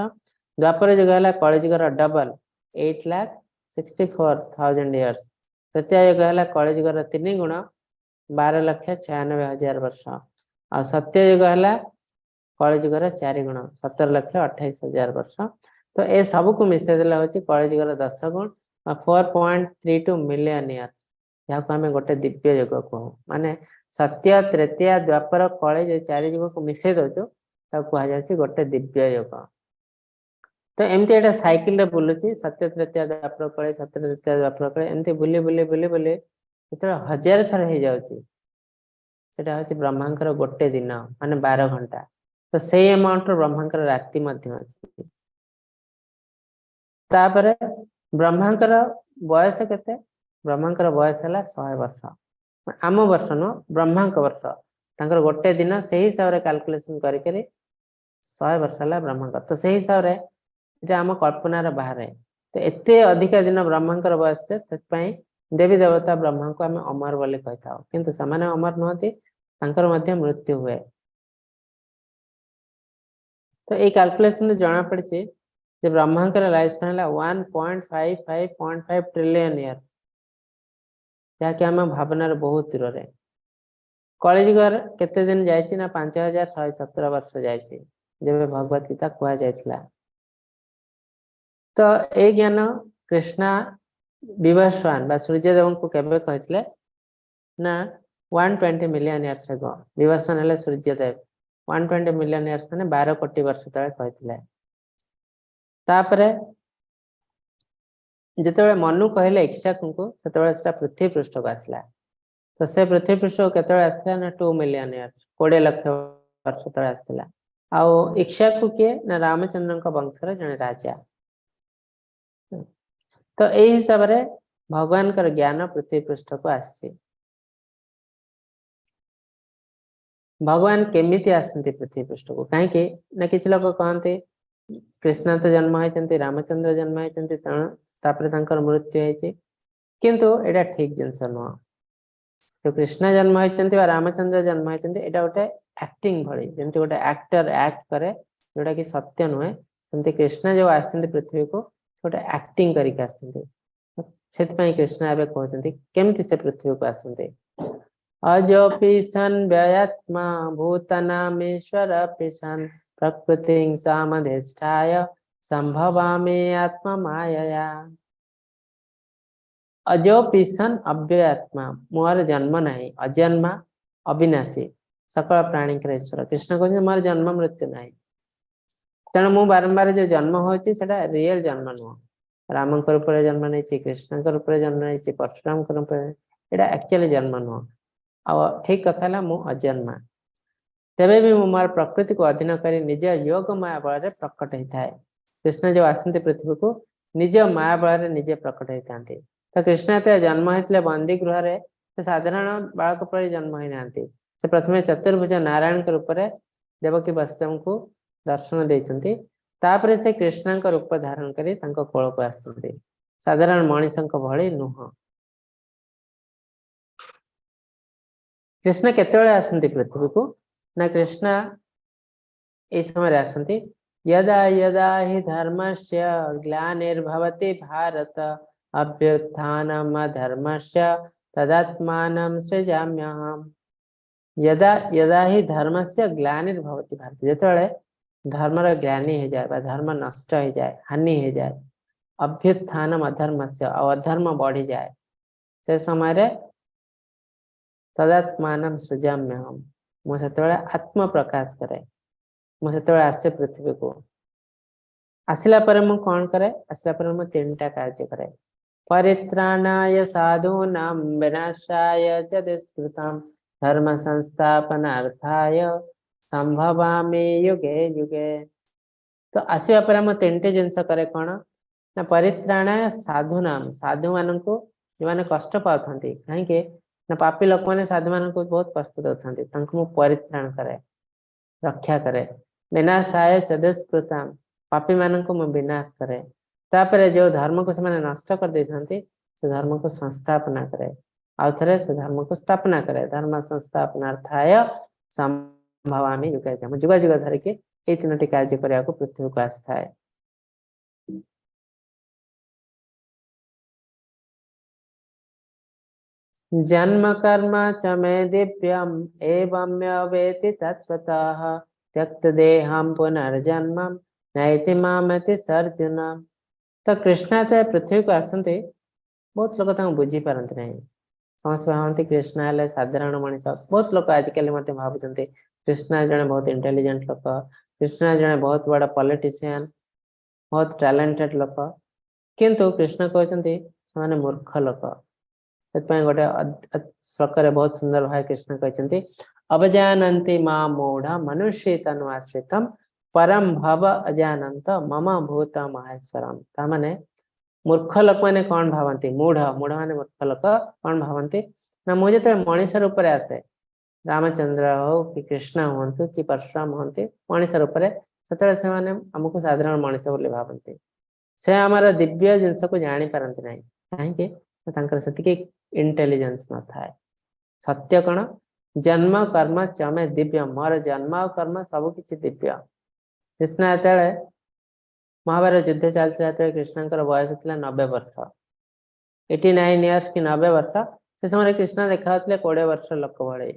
ଦ୍ୱାପର ଯୁଗ ହେଲା କଳିଯୁଗର ଡବଲ, 8,64,000 ଇୟର୍ସ। ତ୍ରେତୟା ଯୁଗ ହେଲା କଳିଯୁଗର 3 ଗୁଣ, 12,96,000 ବର୍ଷ। ଆଉ ସତ୍ୟ ଯୁଗ ହେଲା କଳିଯୁଗର 4 ଗୁଣ, 17,28,000 ବର୍ଷ। ତ ଏ ସବୁକୁ ମିଶେଇ ଦେଲେ ହଉଛି କଳିଯୁଗର 10 ଗୁଣ ବା 4.32 ମିଲିୟନ ଇୟର, ଯାହାକୁ ଆମେ ଗୋଟେ ଦିବ୍ୟ ଯୁଗ କହୁ। ମାନେ ସତ୍ୟ, ତ୍ରେତୟା, ଦ୍ୱାପର, କଳି ଯୋଉ 4 ଯୁଗକୁ ମିଶେଇ ଦଉଛୁ, ତାକୁ କୁହାଯାଉଛି ଗୋଟେ ଦିବ୍ୟ ଯୁଗ। ତ ଏମିତି ଏଇଟା ସାଇକେଲରେ ବୁଲୁଛି, ସତ୍ୟ, ତ୍ରେତୟା, ଦ୍ୱାପର, କଳି, ସତ୍ୟ, ତ୍ରେତୟା, ଦ୍ୱାପର, କଳି, ଏମିତି ବୁଲି ବୁଲି ବୁଲି ବୁଲି ଯେତେବେଳେ 1000 ଥର ହେଇଯାଉଛି, ସେଟା ହଉଛି ବ୍ରହ୍ମାଙ୍କର ଗୋଟେ ଦିନ, ମାନେ 12 ଘଣ୍ଟା। ତ ସେଇ ଆମାଉଣ୍ଟର ବ୍ରହ୍ମାଙ୍କର ରାତି ମଧ୍ୟ ଅଛି। ତାପରେ ବ୍ରହ୍ମାଙ୍କର ବୟସ କେତେ? ବ୍ରହ୍ମାଙ୍କର ବୟସ ହେଲା 100 ବର୍ଷ। ଆମ ବର୍ଷ ନୁହଁ, ବ୍ରହ୍ମାଙ୍କ ବର୍ଷ। ତାଙ୍କର ଗୋଟେ ଦିନ ସେଇ ହିସାବରେ କାଲକୁଲେସନ କରିକରି 100 ବର୍ଷ ହେଲା ବ୍ରହ୍ମାଙ୍କ। ତ ସେଇ ହିସାବରେ ଏଇଟା ଆମ କଳ୍ପନାର ବାହାରେ। ତ ଏତେ ଅଧିକା ଦିନ ବ୍ରହ୍ମାଙ୍କର ବୟସ, ସେଥିପାଇଁ ଦେବୀ ଦେବତା ବ୍ରହ୍ମାଙ୍କୁ ଆମେ ଅମର ବୋଲି କହିଥାଉ, କିନ୍ତୁ ସେମାନେ ଅମର ନୁହନ୍ତି, ତାଙ୍କର ମଧ୍ୟ ମୃତ୍ୟୁ ହୁଏ। ତ ଏଇ କାଲକୁଲେସନରେ ଜଣା ପଡିଛି ଯେ ବ୍ରହ୍ମାଙ୍କର ଲାଇଫ ସ୍ପାନ୍ ହେଲା 1.55.5 ଟ୍ରିଲିୟନ ଇୟର, ଯାହାକି ଆମ ଭାବନାର ବହୁତ ଦୂରରେ। କଳିଯୁଗର କେତେ ଦିନ ଯାଇଛି ନା 5117 ବର୍ଷ ଯାଇଛି, ଯେବେ ଭଗବତ ଗୀତା କୁହାଯାଇଥିଲା। ତ ଏଇ ଜ୍ଞାନ କୃଷ୍ଣ ବିଭସ୍ୱାନ ବା ସୂର୍ଯ୍ୟଦେବଙ୍କୁ କେବେ କହିଥିଲେ ନା 120 ମିଲିୟନ ଇୟର୍ସ ago। Vivasvan ହେଲେ ସୂର୍ଯ୍ୟଦେବ। 120 ମିଲିୟନ ଇୟର୍ସ ମାନେ 12 କୋଟି ବର୍ଷ ତଳେ କହିଥିଲେ। ତାପରେ ଯେତେବେଳେ ମନୁ କହିଲେ ଇକ୍ଷ୍ୱାକୁଙ୍କୁ, ସେତେବେଳେ ସେଟା ପୃଥିବୀ ପୃଷ୍ଠକୁ ଆସିଲା। ତ ସେ ପୃଥିବୀ ପୃଷ୍ଠକୁ କେତେବେଳେ ଆସିଲା ନା 2 ମିଲିୟନ ଇୟର୍ସ, 20 ଲକ୍ଷ ବର୍ଷ ତଳେ ଆସିଥିଲା। ଆଉ ଇକ୍ଷ୍ୱାକୁ କିଏ ନା ରାମଚନ୍ଦ୍ରଙ୍କ ବଂଶର ଜଣେ ରାଜା। ତ ଏଇ ହିସାବରେ ଭଗବାନଙ୍କର ଜ୍ଞାନ ପୃଥିବୀ ପୃଷ୍ଠକୁ ଆସିଛି। ଭଗବାନ କେମିତି ଆସନ୍ତି ପୃଥିବୀ ପୃଷ୍ଠକୁ? କାହିଁକି ନା କିଛି ଲୋକ କହନ୍ତି କୃଷ୍ଣ ତ ଜନ୍ମ ହେଇଛନ୍ତି, ରାମଚନ୍ଦ୍ର ଜନ୍ମ ହେଇଛନ୍ତି, ତେଣୁ ତାପରେ ତାଙ୍କର ମୃତ୍ୟୁ ହେଇଛି। କିନ୍ତୁ ଏଇଟା ଠିକ ଜିନିଷ ନୁହଁ। ଯୋଉ କୃଷ୍ଣ ଜନ୍ମ ହେଇଛନ୍ତି ବା ରାମଚନ୍ଦ୍ର ଜନ୍ମ ହେଇଛନ୍ତି, ଏଇଟା ଗୋଟେ ଆକ୍ଟିଂ ଭଳି, ଯେମିତି ଗୋଟେ ଆକ୍ଟର ଆକ୍ଟ କରେ, ଯୋଉଟା କି ସତ୍ୟ ନୁହେଁ, ସେମିତି କୃଷ୍ଣ ଯୋଉ ଆସିଛନ୍ତି ପୃଥିବୀକୁ ଗୋଟେ ଆକ୍ଟିଂ କରିକି ଆସିଛନ୍ତି। ସେଥିପାଇଁ କୃଷ୍ଣ ଏବେ କହୁଛନ୍ତି କେମିତି ସେ ପୃଥିବୀକୁ ଆସନ୍ତି। ଅଜୋପି ସନ୍ ବ୍ୟୟାତ୍ମା ଭୂତନାମୀଶ୍ୱର ସନ୍ ପ୍ରକୃତିଂ ସାମଧିଷ୍ଠାୟ ସମ୍ଭବାମି ଆତ୍ମ ମାୟୟା। ଅଜୋପି ସନ୍ ଅବ୍ୟୟାତ୍ମା, ମୋର ଜନ୍ମ ନାହିଁ, ଅଜନ୍ମା, ଅବିନାଶୀ, ସକଳ ପ୍ରାଣୀଙ୍କର ଈଶ୍ୱର। କୃଷ୍ଣ କହୁଛନ୍ତି ମୋର ଜନ୍ମ ମୃତ୍ୟୁ ନାହିଁ, ତେଣୁ ମୁଁ ବାରମ୍ବାର ଯୋଉ ଜନ୍ମ ହଉଛି ସେଟା ରିଏଲ ଜନ୍ମ ନୁହଁ। ରାମଙ୍କ ରୂପରେ ଜନ୍ମ ନେଇଛି, କୃଷ୍ଣଙ୍କ ରୂପରେ ଜନ୍ମ ନେଇଛି, ପରଶୁରାମଙ୍କ ରୂପରେ, ଏଇଟା ଆକ୍ଚୁଆଲି ଜନ୍ମ ନୁହଁ। ଆଉ ଠିକ କଥା ହେଲା ମୁଁ ଅଜନ୍ମା, ତେବେ ବି ମୁଁ ମୋର ପ୍ରକୃତିକୁ ଅଧୀନ କରି ନିଜ ଯୋଗ ମାୟା ବଳରେ ପ୍ରକଟ ହେଇଥାଏ। କୃଷ୍ଣ ଯୋଉ ଆସନ୍ତି ପୃଥିବୀକୁ ନିଜ ମାୟା ବଳରେ ନିଜେ ପ୍ରକଟ ହେଇଥାନ୍ତି। ତ କୃଷ୍ଣ ଯେତେବେଳେ ଜନ୍ମ ହେଇଥିଲେ ବନ୍ଦୀ ଗୃହରେ, ସେ ସାଧାରଣ ବାଳକ ପରି ଜନ୍ମ ହେଇନାହାନ୍ତି। ସେ ପ୍ରଥମେ ଚତୁର୍ଭୁଜ ନାରାୟଣଙ୍କ ରୂପରେ ଦେବକୀ ବସୁଦେବଙ୍କୁ ଦର୍ଶନ ଦେଇଛନ୍ତି। ତାପରେ ସେ କୃଷ୍ଣଙ୍କ ରୂପ ଧାରଣ କରି ତାଙ୍କ କୋଳକୁ ଆସିଛନ୍ତି, ସାଧାରଣ ମଣିଷଙ୍କ ଭଳି ନୁହଁ। କୃଷ୍ଣ କେତେବେଳେ ଆସନ୍ତି ପୃଥିବୀକୁ ନା କୃଷ୍ଣ ଏଇ ସମୟରେ ଆସନ୍ତି। ଯଦା ଯଦା ହି ଧର୍ମସ୍ୟ ଗ୍ଲାନିର୍ଭବତି ଭାରତ ଅଭ୍ୟୁତ୍ଥାନମ ଧର୍ମସ୍ୟ ତଦାତ୍ମାନಂ ସୃଜାମ୍ୟହम्। ଯଦା ଯଦା ହି ଧର୍ମସ୍ୟ ଗ୍ଲାନିର୍ଭବତି ଭାରତ, ଯେତେବେଳେ ଧର୍ମର ଗ୍ଲାନି ହେଇଯାଏ ବା ଧର୍ମ ନଷ୍ଟ ହେଇଯାଏ, ହାନି ହେଇଯାଏ, ଅଭ୍ୟୁତ୍ଥାନମ ଅଧର୍ମସ୍ୟ, ଆଉ ଅଧର୍ମ ବଢିଯାଏ, ସେ ସମୟରେ ତଦାତ୍ମାନಂ ସୃଜାମ୍ୟହମ୍, ମୁଁ ସେତେବେଳେ ଆତ୍ମପ୍ରକାଶ କରେ। ମୁଁ ସେତେବେଳେ ଆସେ ପୃଥିବୀକୁ। ଆସିଲା ପରେ ମୁଁ କଣ କରେ? ଆସିଲା ପରେ ମୁଁ 3ଟା କାର୍ଯ୍ୟ କରେ। ପରିତ୍ରାଣାୟ ସାଧୂନାଂ ବିନାଶାୟ ଚ ଦୁଷ୍କୃତାଂ ଧର୍ମ ସଂସ୍ଥାପନାର୍ଥାୟ ସମ୍ଭବାମି ଯୁଗେ ଯୁଗେ। ତ ଆସିବା ପରେ ମୁଁ 3ଟି ଜିନିଷ କରେ। କଣ ନା ପରିତ୍ରାଣାୟ ସାଧୁନାମ, ସାଧୁ ମାନଙ୍କୁ ଯେଉଁମାନେ କଷ୍ଟ ପାଉଥାନ୍ତି, କାହିଁକି ନା ପାପୀ ଲୋକମାନେ ସାଧୁ ମାନଙ୍କୁ ବହୁତ କଷ୍ଟ ଦଉଥାନ୍ତି, ତାଙ୍କୁ ମୁଁ ପରିତ୍ରାଣ କରେ, ରକ୍ଷା କରେ। ବିନାଶାୟ ଚ ଦୁଷ୍କୃତାଂ, ପାପୀ ମାନଙ୍କୁ ମୁଁ ବିନାଶ କରେ। ତାପରେ ଯୋଉ ଧର୍ମକୁ ସେମାନେ ନଷ୍ଟ କରିଦେଇଥାନ୍ତି ସେ ଧର୍ମକୁ ସଂସ୍ଥାପନା କରେ, ଆଉ ଥରେ ସେ ଧର୍ମକୁ ସ୍ଥାପନା କରେ। ଧର୍ମ ସଂସ୍ଥାପନାର୍ଥାୟ ସମ୍ଭବାମି ଯୁଗେ ଯୁଗେ, ମୁଁ ଯୁଗ ଯୁଗ ଧରିକି ଏଇ 3ଟି କାର୍ଯ୍ୟ କରିବାକୁ ପୃଥିବୀକୁ ଆସିଥାଏ। ଜନ୍ମ କର୍ମ ଚ ମେ ଦିବ୍ୟମ୍ ଏବଂ ୟ ବେତି ତତ୍ତ୍ୱତଃ ତ୍ୟକ୍ତ ଦେହಂ ପୁନର୍ଜନ୍ମ ନୈତି ମାମେତି ସର୍ଜୁନ। ତ କୃଷ୍ଣ ଯେତେବେଳେ ପୃଥିବୀକୁ ଆସନ୍ତି, ବହୁତ ଲୋକ ତାଙ୍କୁ ବୁଝିପାରନ୍ତି ନାହିଁ। ସମସ୍ତେ ଭାବନ୍ତି କୃଷ୍ଣ ହେଲେ ସାଧାରଣ ମଣିଷ। ବହୁତ ଲୋକ ଆଜିକାଲି ମଧ୍ୟ ଭାବୁଛନ୍ତି କୃଷ୍ଣ ଜଣେ ବହୁତ ଇଣ୍ଟେଲିଜେଣ୍ଟ ଲୋକ, କୃଷ୍ଣ ଜଣେ ବହୁତ ବଡ ପଲିଟିସିଆନ, ବହୁତ ଟ୍ୟାଲେଣ୍ଟେଡ ଲୋକ। କିନ୍ତୁ କୃଷ୍ଣ କହୁଛନ୍ତି ସେମାନେ ମୂର୍ଖ ଲୋକ। ସେଥିପାଇଁ ଗୋଟେ ଶ୍ଲୋକରେ ବହୁତ ସୁନ୍ଦର ଭାବେ କୃଷ୍ଣ କହିଛନ୍ତି, ଅବଜାନନ୍ତି ମାଁ ମୂଢ଼ ମନୁଷ୍ୟ ତନୁ ଆଶ୍ରିତମ ପରମ ଭବ ଅଜାନନ୍ତ ମମ ଭୂତ ମହେଶ୍ୱରମ। ତା ମାନେ ମୂର୍ଖ ଲୋକମାନେ କଣ ଭାବନ୍ତି? ମୂଢ, ମୂଢ ମାନେ ମୂର୍ଖ ଲୋକ କଣ ଭାବନ୍ତି ନା, ମୁଁ ଯେତେବେଳେ ମଣିଷ ରୂପରେ ଆସେ, ରାମଚନ୍ଦ୍ର ହଉ କି କୃଷ୍ଣ ହୁଅନ୍ତୁ କି ପରଶୁରାମ ହୁଅନ୍ତି, ମଣିଷ ରୂପରେ, ସେତେବେଳେ ସେମାନେ ଆମକୁ ସାଧାରଣ ମଣିଷ ବୋଲି ଭାବନ୍ତି। ସେ ଆମର ଦିବ୍ୟ ଜିନିଷକୁ ଜାଣିପାରନ୍ତି ନାହିଁ। କାହିଁକି ନା ତାଙ୍କର ସେତିକି ଇଣ୍ଟେଲିଜେନ୍ସ ନଥାଏ। ସତ୍ୟ କଣ? ଜନ୍ମ କର୍ମ ଚ ମେ ଦିବ୍ୟ। ମୋର ଜନ୍ମ ଆଉ କର୍ମ ସବୁ କିଛି ଦିବ୍ୟ। କୃଷ୍ଣ ଯେତେବେଳେ ମହାଭାରତ ଯୁଦ୍ଧ ଚାଲିଥିଲା, ସେତେବେଳେ କୃଷ୍ଣଙ୍କର ବୟସ ଥିଲା 90 ବର୍ଷ, 89 ଇୟର୍ସ କି 90 ବର୍ଷ। ସେ ସମୟରେ କୃଷ୍ଣ ଦେଖାଯାଉଥିଲେ 20 ବର୍ଷ ଲୋକ ଭଳି।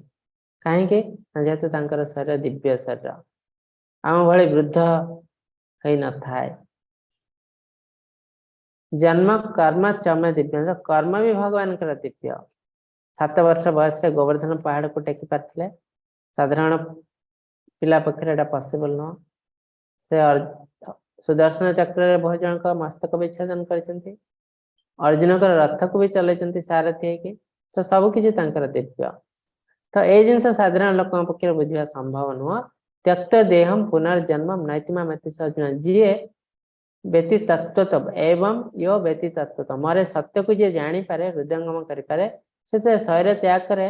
କାହିଁକି ନା ଯେହେତୁ ତାଙ୍କର ଶରୀର ଦିବ୍ୟ ଶରୀର, ଆମ ଭଳି ବୃଦ୍ଧ ହେଇନଥାଏ। ଜନ୍ମ କର୍ମ ଚ ମେ ଦିବ୍ୟ। କର୍ମ ବି ଭଗବାନଙ୍କର ଦିବ୍ୟ। 7 ବର୍ଷ ବୟସରେ ଗୋବର୍ଦ୍ଧନ ପାହାଡକୁ ଟେକି ପାରିଥିଲେ। ସାଧାରଣ ପିଲା ପକ୍ଷରେ ଏଟା ପସିବଲ ନୁହଁ। ସେ ସୁଦର୍ଶନ ଚକ୍ରରେ ବହୁ ଜଣଙ୍କ ମସ୍ତକ ବିଚ୍ଛେଦନ କରିଛନ୍ତି, ଅର୍ଜୁନଙ୍କର ରଥକୁ ବି ଚଲେଇଛନ୍ତି ସାରଥି ହେଇକି। ତ ସବୁ କିଛି ତାଙ୍କର ଦିବ୍ୟ। ତ ଏଇ ଜିନିଷ ସାଧାରଣ ଲୋକଙ୍କ ପକ୍ଷରେ ବୁଝିବା ସମ୍ଭବ ନୁହଁ। ତ୍ୟକ୍ତ ଦେହମ ପୁନର୍ଜନ୍ମ ନୈତି ମାମେତି ଅର୍ଜୁନ। ଯିଏ ବ୍ୟତି ତତ୍ତ୍ୱତ ଏବଂ ୟୋ ବ୍ୟତି ତତ୍ତ୍ୱତ, ମୋର ସତ୍ୟକୁ ଯିଏ ଜାଣିପାରେ, ହୃଦୟଙ୍ଗମ କରିପାରେ, ସେଥିରେ ଶରୀର ତ୍ୟାଗ କରେ,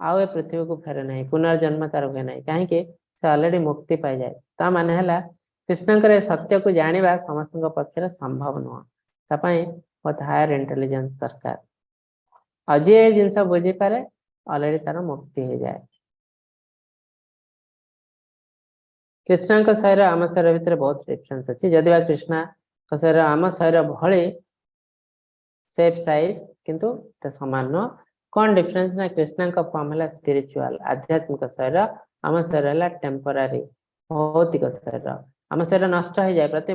ଆଉ ଏ ପୃଥିବୀକୁ ଫେରେ ନାହିଁ, ପୁନର୍ଜନ୍ମ ତାର ହୁଏ ନାହିଁ। କାହିଁକି? ସେ ଅଲରେଡି ମୁକ୍ତି ପାଇଯାଏ। ତା ମାନେ ହେଲା କୃଷ୍ଣଙ୍କର ଏ ସତ୍ୟକୁ ଜାଣିବା ସମସ୍ତଙ୍କ ପକ୍ଷରେ ସମ୍ଭବ ନୁହଁ। ତା ପାଇଁ ବହୁତ ହାୟର ଇଣ୍ଟେଲିଜେନ୍ସ ଦରକାର। ଆଉ ଯିଏ ଏ ଜିନିଷ ବୁଝିପାରେ, ଅଲରେଡି ତାର ମୁକ୍ତି ହେଇଯାଏ। କୃଷ୍ଣଙ୍କ ଶରୀର ଆମ ଶରୀର ଭିତରେ ବହୁତ ଡିଫରେନ୍ସ ଅଛି। ଯଦି ବା କୃଷ୍ଣଙ୍କ ଶରୀର ଆମ ଶରୀର ଭଳି ସେପ୍ ସାଇଜ, କିନ୍ତୁ ଏଟା ସମାନ ନୁହଁ। କଣ ଡିଫରେନ୍ସ ନା କୃଷ୍ଣଙ୍କ ଫର୍ମ ହେଲା ସ୍ପିରିଚୁଆଲ, ଆଧ୍ୟାତ୍ମିକ ଶରୀର। ଆମ ଶରୀର ହେଲା ଟେମ୍ପୋରାରୀ, ଭୌତିକ ଶରୀର। ଆମ ଶରୀର ନଷ୍ଟ ହେଇଯାଏ, ପ୍ରତି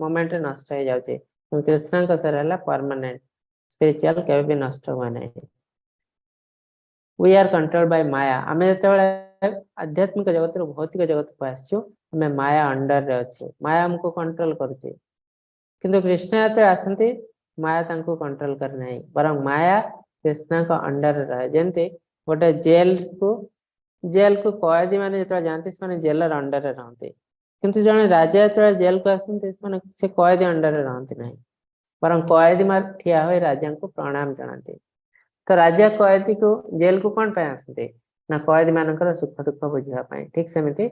ମୋମେଣ୍ଟରେ ନଷ୍ଟ ହେଇଯାଉଛି। କିନ୍ତୁ କୃଷ୍ଣଙ୍କ ଶରୀର ହେଲା ପରମାନେଣ୍ଟ, ସ୍ପିରିଚୁଆଲ, କେବେ ବି ନଷ୍ଟ ହୁଏ ନାହିଁ। We are controlled by Maya. ଆମେ ଯେତେବେଳେ ଆଧ୍ୟାତ୍ମିକ ଜଗତରୁ ଭୌତିକ ଜଗତକୁ ଆସିଛୁ, ଆମେ ମାୟା ଅଣ୍ଡରରେ ଅଛୁ, ମାୟା ଆମକୁ କଣ୍ଟ୍ରୋଲ କରୁଛି। କିନ୍ତୁ କୃଷ୍ଣ ଯେତେବେଳେ ଆସନ୍ତି, ମାୟା ତାଙ୍କୁ କଣ୍ଟ୍ରୋଲ କରେ ନାହିଁ, ବରଂ ମାୟା କୃଷ୍ଣଙ୍କ ଅଣ୍ଡରରେ ରହେ। ଯେମିତି ଗୋଟେ ଜେଲକୁ କଏଦୀ ମାନେ ଯେତେବେଳେ ଯାଆନ୍ତି, ସେମାନେ ଜେଲର ଅଣ୍ଡରରେ ରହନ୍ତି। କିନ୍ତୁ ଜଣେ ରାଜା ଯେତେବେଳେ ଜେଲକୁ ଆସନ୍ତି, ସେମାନେ ସେ କଏଦୀ ଅଣ୍ଡରରେ ରହନ୍ତି ନାହିଁ, ବରଂ କଏଦୀ ମାନେ ଠିଆ ହୋଇ ରାଜାଙ୍କୁ ପ୍ରଣାମ ଜଣାନ୍ତି। ତ ରାଜା କଏଦୀକୁ ଜେଲକୁ କଣ ପାଇଁ ଆସନ୍ତି ନା କଏଦୀ ମାନଙ୍କର ସୁଖ ଦୁଃଖ ବୁଝିବା ପାଇଁ। ଠିକ ସେମିତି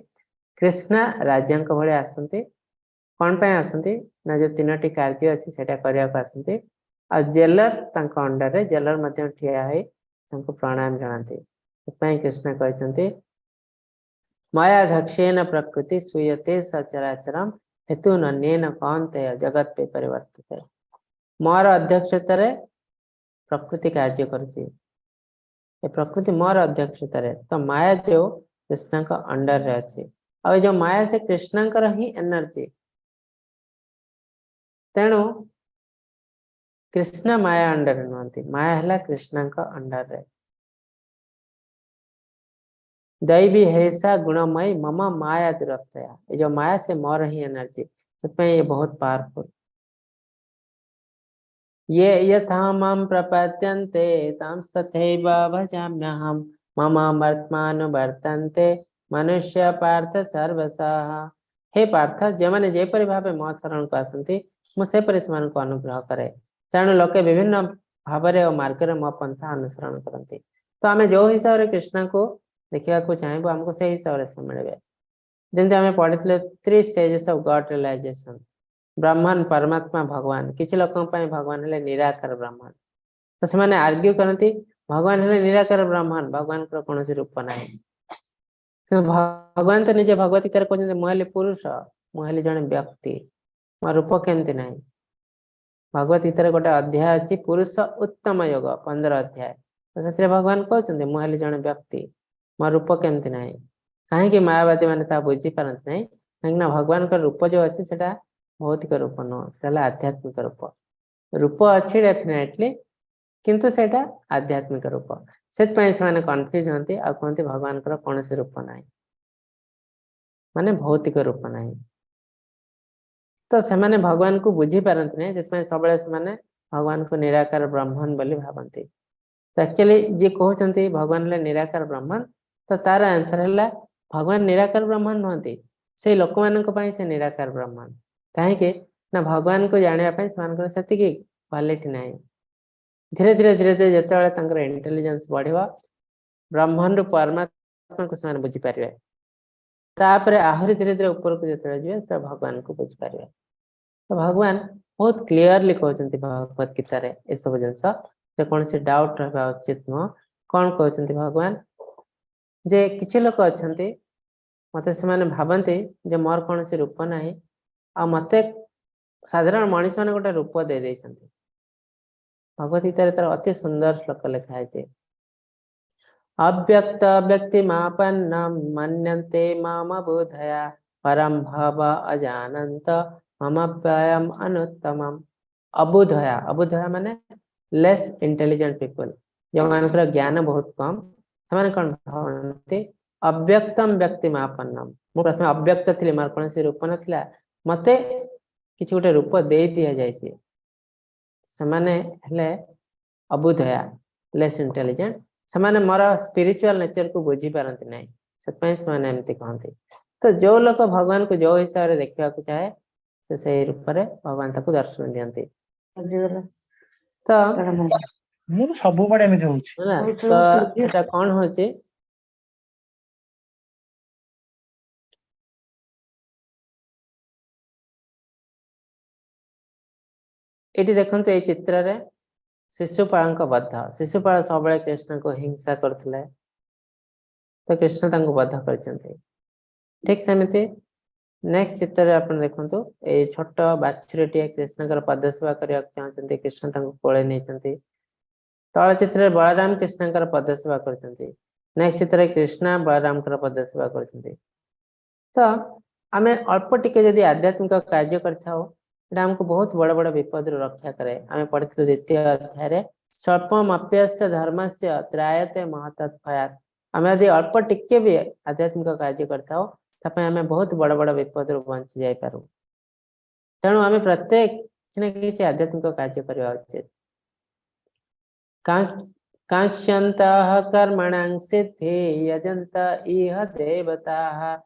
କୃଷ୍ଣ ରାଜାଙ୍କ ଭଳି ଆସନ୍ତି। କଣ ପାଇଁ ଆସନ୍ତି ନା ଯୋଉ ତିନୋଟି କାର୍ଯ୍ୟ ଅଛି ସେଇଟା କରିବାକୁ ଆସନ୍ତି। ଆଉ ଜେଲର ତାଙ୍କ ଅଣ୍ଡରରେ, ଜେଲର ମଧ୍ୟ ଠିଆ ହୋଇ ତାଙ୍କୁ ପ୍ରଣାମ ଜଣାନ୍ତି। ସେଥିପାଇଁ କୃଷ୍ଣ କହିଛନ୍ତି, ମାୟା ଧକ୍ଷେନ ପ୍ରକୃତି ସୂୟତେ ସଚରାଚରମ ହେତୁ ଅନ୍ୟେନ କୌନ୍ତେୟ ଜଗତ ପରିବର୍ତ୍ତିତ। ମୋର ଅଧ୍ୟକ୍ଷତାରେ ପ୍ରକୃତି କାର୍ଯ୍ୟ କରୁଛି, ଏ ପ୍ରକୃତି ମୋର ଅଧ୍ୟକ୍ଷତାରେ। ତ ମାୟା ଯୋଉ କୃଷ୍ଣଙ୍କ ଅଣ୍ଡରରେ ଅଛି, ଆଉ ଏ ଯୋଉ ମାୟା ସେ କୃଷ୍ଣଙ୍କର ହିଁ ଏନର୍ଜି। ତେଣୁ କୃଷ୍ଣ ମାୟା ଅଣ୍ଡରରେ ନୁହନ୍ତି, ମାୟା ହେଲା କୃଷ୍ଣଙ୍କ ଅଣ୍ଡରରେ। ଦୈବୀ ହେସା ଗୁଣମୟୀ ମମ ମାୟା ଦୁରତ୍ୟୟା। ଏ ଯୋଉ ମାୟା ସେ ମୋର ହିଁ ଏନର୍ଜି, ସେଥିପାଇଁ ଏ ବହୁତ ପାୱାରଫୁଲ। ये यथा मां प्रपद्यन्ते तांस्तथैव भजाम्यहं मम वर्त्मानुवर्तन्ते मनुष्य पार्थ सर्वशः। ହେ ପାର୍ଥ, ଯେଉଁମାନେ ଯେପରି ଭାବେ ମୋ ଶରଣକୁ ଆସନ୍ତି, ମୁଁ ସେପରି ସେମାନଙ୍କୁ ଅନୁଗ୍ରହ କରେ। ତେଣୁ ଲୋକେ ବିଭିନ୍ନ ଭାବରେ ଓ ମାର୍ଗରେ ମୋ ପନ୍ଥା ଅନୁସରଣ କରନ୍ତି। ତ ଆମେ ଯୋଉ ହିସାବରେ କୃଷ୍ଣଙ୍କୁ ଦେଖିବାକୁ ଚାହିଁବୁ, ଆମକୁ ସେଇ ହିସାବରେ ସେ ମିଳିବେ। ଯେମିତି ଆମେ ପଢିଥିଲେ 3 ଷ୍ଟେଜେସ୍ ଅଫ ଗଡ୍ ରିଅଲାଇଜେସନ, ବ୍ରାହ୍ମଣ, ପରମାତ୍ମା, ଭଗବାନ। କିଛି ଲୋକଙ୍କ ପାଇଁ ଭଗବାନ ହେଲେ ନିରାକାର ବ୍ରାହ୍ମଣ। ତ ସେମାନେ ଆର୍ଗ୍ୟୁ କରନ୍ତି ଭଗବାନ ହେଲେ ନିରାକାର ବ୍ରାହ୍ମଣ, ଭଗବାନଙ୍କର କୌଣସି ରୂପ ନାହିଁ। କିନ୍ତୁ ଭଗବାନ ତ ନିଜେ ଭଗବତ ଗୀତାରେ କହୁଛନ୍ତି, ମୁଁ ହେଲି ପୁରୁଷ, ମୁଁ ହେଲି ଜଣେ ବ୍ୟକ୍ତି, ମୋ ରୂପ କେମିତି ନାହିଁ। ଭଗବତ ଗୀତାରେ ଗୋଟେ ଅଧ୍ୟାୟ ଅଛି ପୁରୁଷ ଉତ୍ତମ ଯୋଗ, 15 ଅଧ୍ୟାୟ। ତ ସେଥିରେ ଭଗବାନ କହୁଛନ୍ତି ମୁଁ ହେଲି ଜଣେ ବ୍ୟକ୍ତି, ମୋ ରୂପ କେମିତି ନାହିଁ। କାହିଁକି ମାୟାବାଦୀ ମାନେ ତାହା ବୁଝିପାରନ୍ତି ନାହିଁ? କାହିଁକି ନା ଭଗବାନଙ୍କ ରୂପ ଯୋଉ ଅଛି ସେଟା ଭୌତିକ ରୂପ ନୁହଁ, ସେଟା ହେଲା ଆଧ୍ୟାତ୍ମିକ ରୂପ। ରୂପ ଅଛି ଡେଫିନେଟଲି, କିନ୍ତୁ ସେଇଟା ଆଧ୍ୟାତ୍ମିକ ରୂପ। ସେଥିପାଇଁ ସେମାନେ କନଫ୍ୟୁଜ ହୁଅନ୍ତି ଆଉ କୁହନ୍ତି ଭଗବାନଙ୍କର କୌଣସି ରୂପ ନାହିଁ, ମାନେ ଭୌତିକ ରୂପ ନାହିଁ। ତ ସେମାନେ ଭଗବାନଙ୍କୁ ବୁଝିପାରନ୍ତି ନାହିଁ, ସେଥିପାଇଁ ସବୁବେଳେ ସେମାନେ ଭଗବାନଙ୍କୁ ନିରାକାର ବ୍ରହ୍ମନ ବୋଲି ଭାବନ୍ତି। ତ ଆକ୍ଚୁଆଲି ଯିଏ କହୁଛନ୍ତି ଭଗବାନ ହେଲେ ନିରାକାର ବ୍ରହ୍ମନ, ତ ତାର ଆନ୍ସର ହେଲା ଭଗବାନ ନିରାକାର ବ୍ରହ୍ମନ ନୁହନ୍ତି, ସେଇ ଲୋକମାନଙ୍କ ପାଇଁ ସେ ନିରାକାର ବ୍ରହ୍ମନ। କାହିଁକି ନା ଭଗବାନଙ୍କୁ ଜାଣିବା ପାଇଁ ସେମାନଙ୍କର ସେତିକି କ୍ୱାଲିଟି ନାହିଁ। ଧୀରେ ଧୀରେ ଧୀରେ ଧୀରେ ଯେତେବେଳେ ତାଙ୍କର ଇଣ୍ଟେଲିଜେନ୍ସ ବଢିବ, ବ୍ରହ୍ମନରୁ ପରମାତ୍ମାକୁ ସେମାନେ ବୁଝିପାରିବେ। ତାପରେ ଆହୁରି ଧୀରେ ଧୀରେ ଉପରକୁ ଯେତେବେଳେ ଯିବେ, ସେତେବେଳେ ଭଗବାନଙ୍କୁ ବୁଝିପାରିବେ। ତ ଭଗବାନ ବହୁତ କ୍ଲିୟରଲି କହୁଛନ୍ତି ଭଗବତ ଗୀତାରେ ଏସବୁ ଜିନିଷ, ଯେ କୌଣସି ଡାଉଟ ରହିବା ଉଚିତ ନୁହଁ। କଣ କହୁଛନ୍ତି ଭଗବାନ? ଯେ କିଛି ଲୋକ ଅଛନ୍ତି, ମତେ ସେମାନେ ଭାବନ୍ତି ଯେ ମୋର କୌଣସି ରୂପ ନାହିଁ, ଆଉ ମତେ ସାଧାରଣ ମଣିଷ ମାନେ ଗୋଟେ ରୂପ ଦେଇ ଦେଇଛନ୍ତି। ଭଗବତ ଗୀତାରେ ତାର ଅତି ସୁନ୍ଦର ଶ୍ଲୋକ ଲେଖା ହେଇଛି। ଅବ୍ୟକ୍ତ ବ୍ୟକ୍ତି ମାପନ୍ନମ ମନ୍ୟନ୍ତେ ମାମ ବୁଧୟା ପରମ ଭବ ଅଜାନନ୍ତ ମମ ପ୍ୟୟମ ଅନୁତ୍ତମମ। ଅବୁଧୟା, ଅବୁଧୟା ମାନେ ଲେସ୍ ଇଣ୍ଟେଲିଜେଣ୍ଟ ପିପୁଲ, ଯେଉଁମାନଙ୍କର ଜ୍ଞାନ ବହୁତ କମ, ସେମାନେ କଣ ଭାବନ୍ତି? ଅବ୍ୟକ୍ତମ ବ୍ୟକ୍ତି ମାପନ୍ନମ, ମୁଁ ପ୍ରଥମେ ଅବ୍ୟକ୍ତ ଥିଲି, ମୋର କୌଣସି ରୂପ ନଥିଲା, ମତେ କିଛି ଗୋଟେ ରୂପ ଦେଇ ଦିଆଯାଇଛି। ସେମାନେ ହେଲେ ଅବୁଧୟା, ଲେସ୍ ଇଣ୍ଟେଲିଜେଣ୍ଟ, ସେମାନେ ମୋର ସ୍ପିରିଚୁଆଲ ନେଚରକୁ ବୁଝିପାରନ୍ତି ନାହିଁ, ସେଥିପାଇଁ ସେମାନେ ଏମିତି କହନ୍ତି। ତ ଯୋଉ ଲୋକ ଭଗବାନଙ୍କୁ ଯୋଉ ହିସାବରେ ଦେଖିବାକୁ ଚାହେଁ, ସେ ସେଇ ରୂପରେ ଭଗବାନ ତାକୁ ଦର୍ଶନ ଦିଅନ୍ତି। ତ ମୁଁ ସବୁବେଳେ ଏମିତି ହଉଛି। ହେଲା, ତ ସେଟା କଣ ହଉଛି? ଏଠି ଦେଖନ୍ତୁ ଏଇ ଚିତ୍ରରେ ଶିଶୁପାଳଙ୍କ ବଧ। ଶିଶୁପାଳ ସବୁବେଳେ କୃଷ୍ଣଙ୍କୁ ହିଂସା କରୁଥିଲେ, ତ କୃଷ୍ଣ ତାଙ୍କୁ ବଧ କରିଛନ୍ତି। ଠିକ ସେମିତି ନେକ୍ସଟ ଚିତ୍ରରେ ଆପଣ ଦେଖନ୍ତୁ ଏଇ ଛୋଟ ବାଛୁରୀଟିଏ କୃଷ୍ଣଙ୍କର ପଦ ସେବା କରିବାକୁ ଚାହୁଁଛନ୍ତି, କୃଷ୍ଣ ତାଙ୍କୁ କୋଳେଇ ନେଇଛନ୍ତି। ତଳ ଚିତ୍ରରେ ବଳରାମ କୃଷ୍ଣଙ୍କର ପଦ ସେବା କରୁଛନ୍ତି। ନେକ୍ସଟ ଚିତ୍ରରେ କୃଷ୍ଣ ବଳରାମଙ୍କର ପଦ ସେବା କରୁଛନ୍ତି। ତ ଆମେ ଅଳ୍ପ ଟିକେ ଯଦି ଆଧ୍ୟାତ୍ମିକ କାର୍ଯ୍ୟ କରିଥାଉ, ଏଇଟା ଆମକୁ ବହୁତ ବଡ ବଡ ବିପଦରୁ ରକ୍ଷା କରେ। ଆମେ ପଢିଥିଲୁ ଦ୍ୱିତୀୟ ଅଧ୍ୟାୟରେ, ସ୍ୱଳ୍ପମପ୍ୟସ୍ୟ ଧର୍ମସ୍ୟ ତ୍ରାୟତେ ମହତତ୍ ଭୟାତ୍। ଆମେ ଯଦି ଅଳ୍ପ ଟିକେ ବି ଆଧ୍ୟାତ୍ମିକ କାର୍ଯ୍ୟ କରିଥାଉ, ତା ପାଇଁ ଆମେ ବହୁତ ବଡ ବଡ ବିପଦରୁ ବଞ୍ଚି ଯାଇପାରୁ। ତେଣୁ ଆମେ ପ୍ରତ୍ୟେକ କିଛି ନା କିଛି ଆଧ୍ୟାତ୍ମିକ କାର୍ଯ୍ୟ କରିବା ଉଚିତ। କାଙ୍କ୍ଷନ୍ତଃ କର୍ମଣାଂ ସିଦ୍ଧି ୟଜନ୍ତ ଇହ ଦେବତାଃ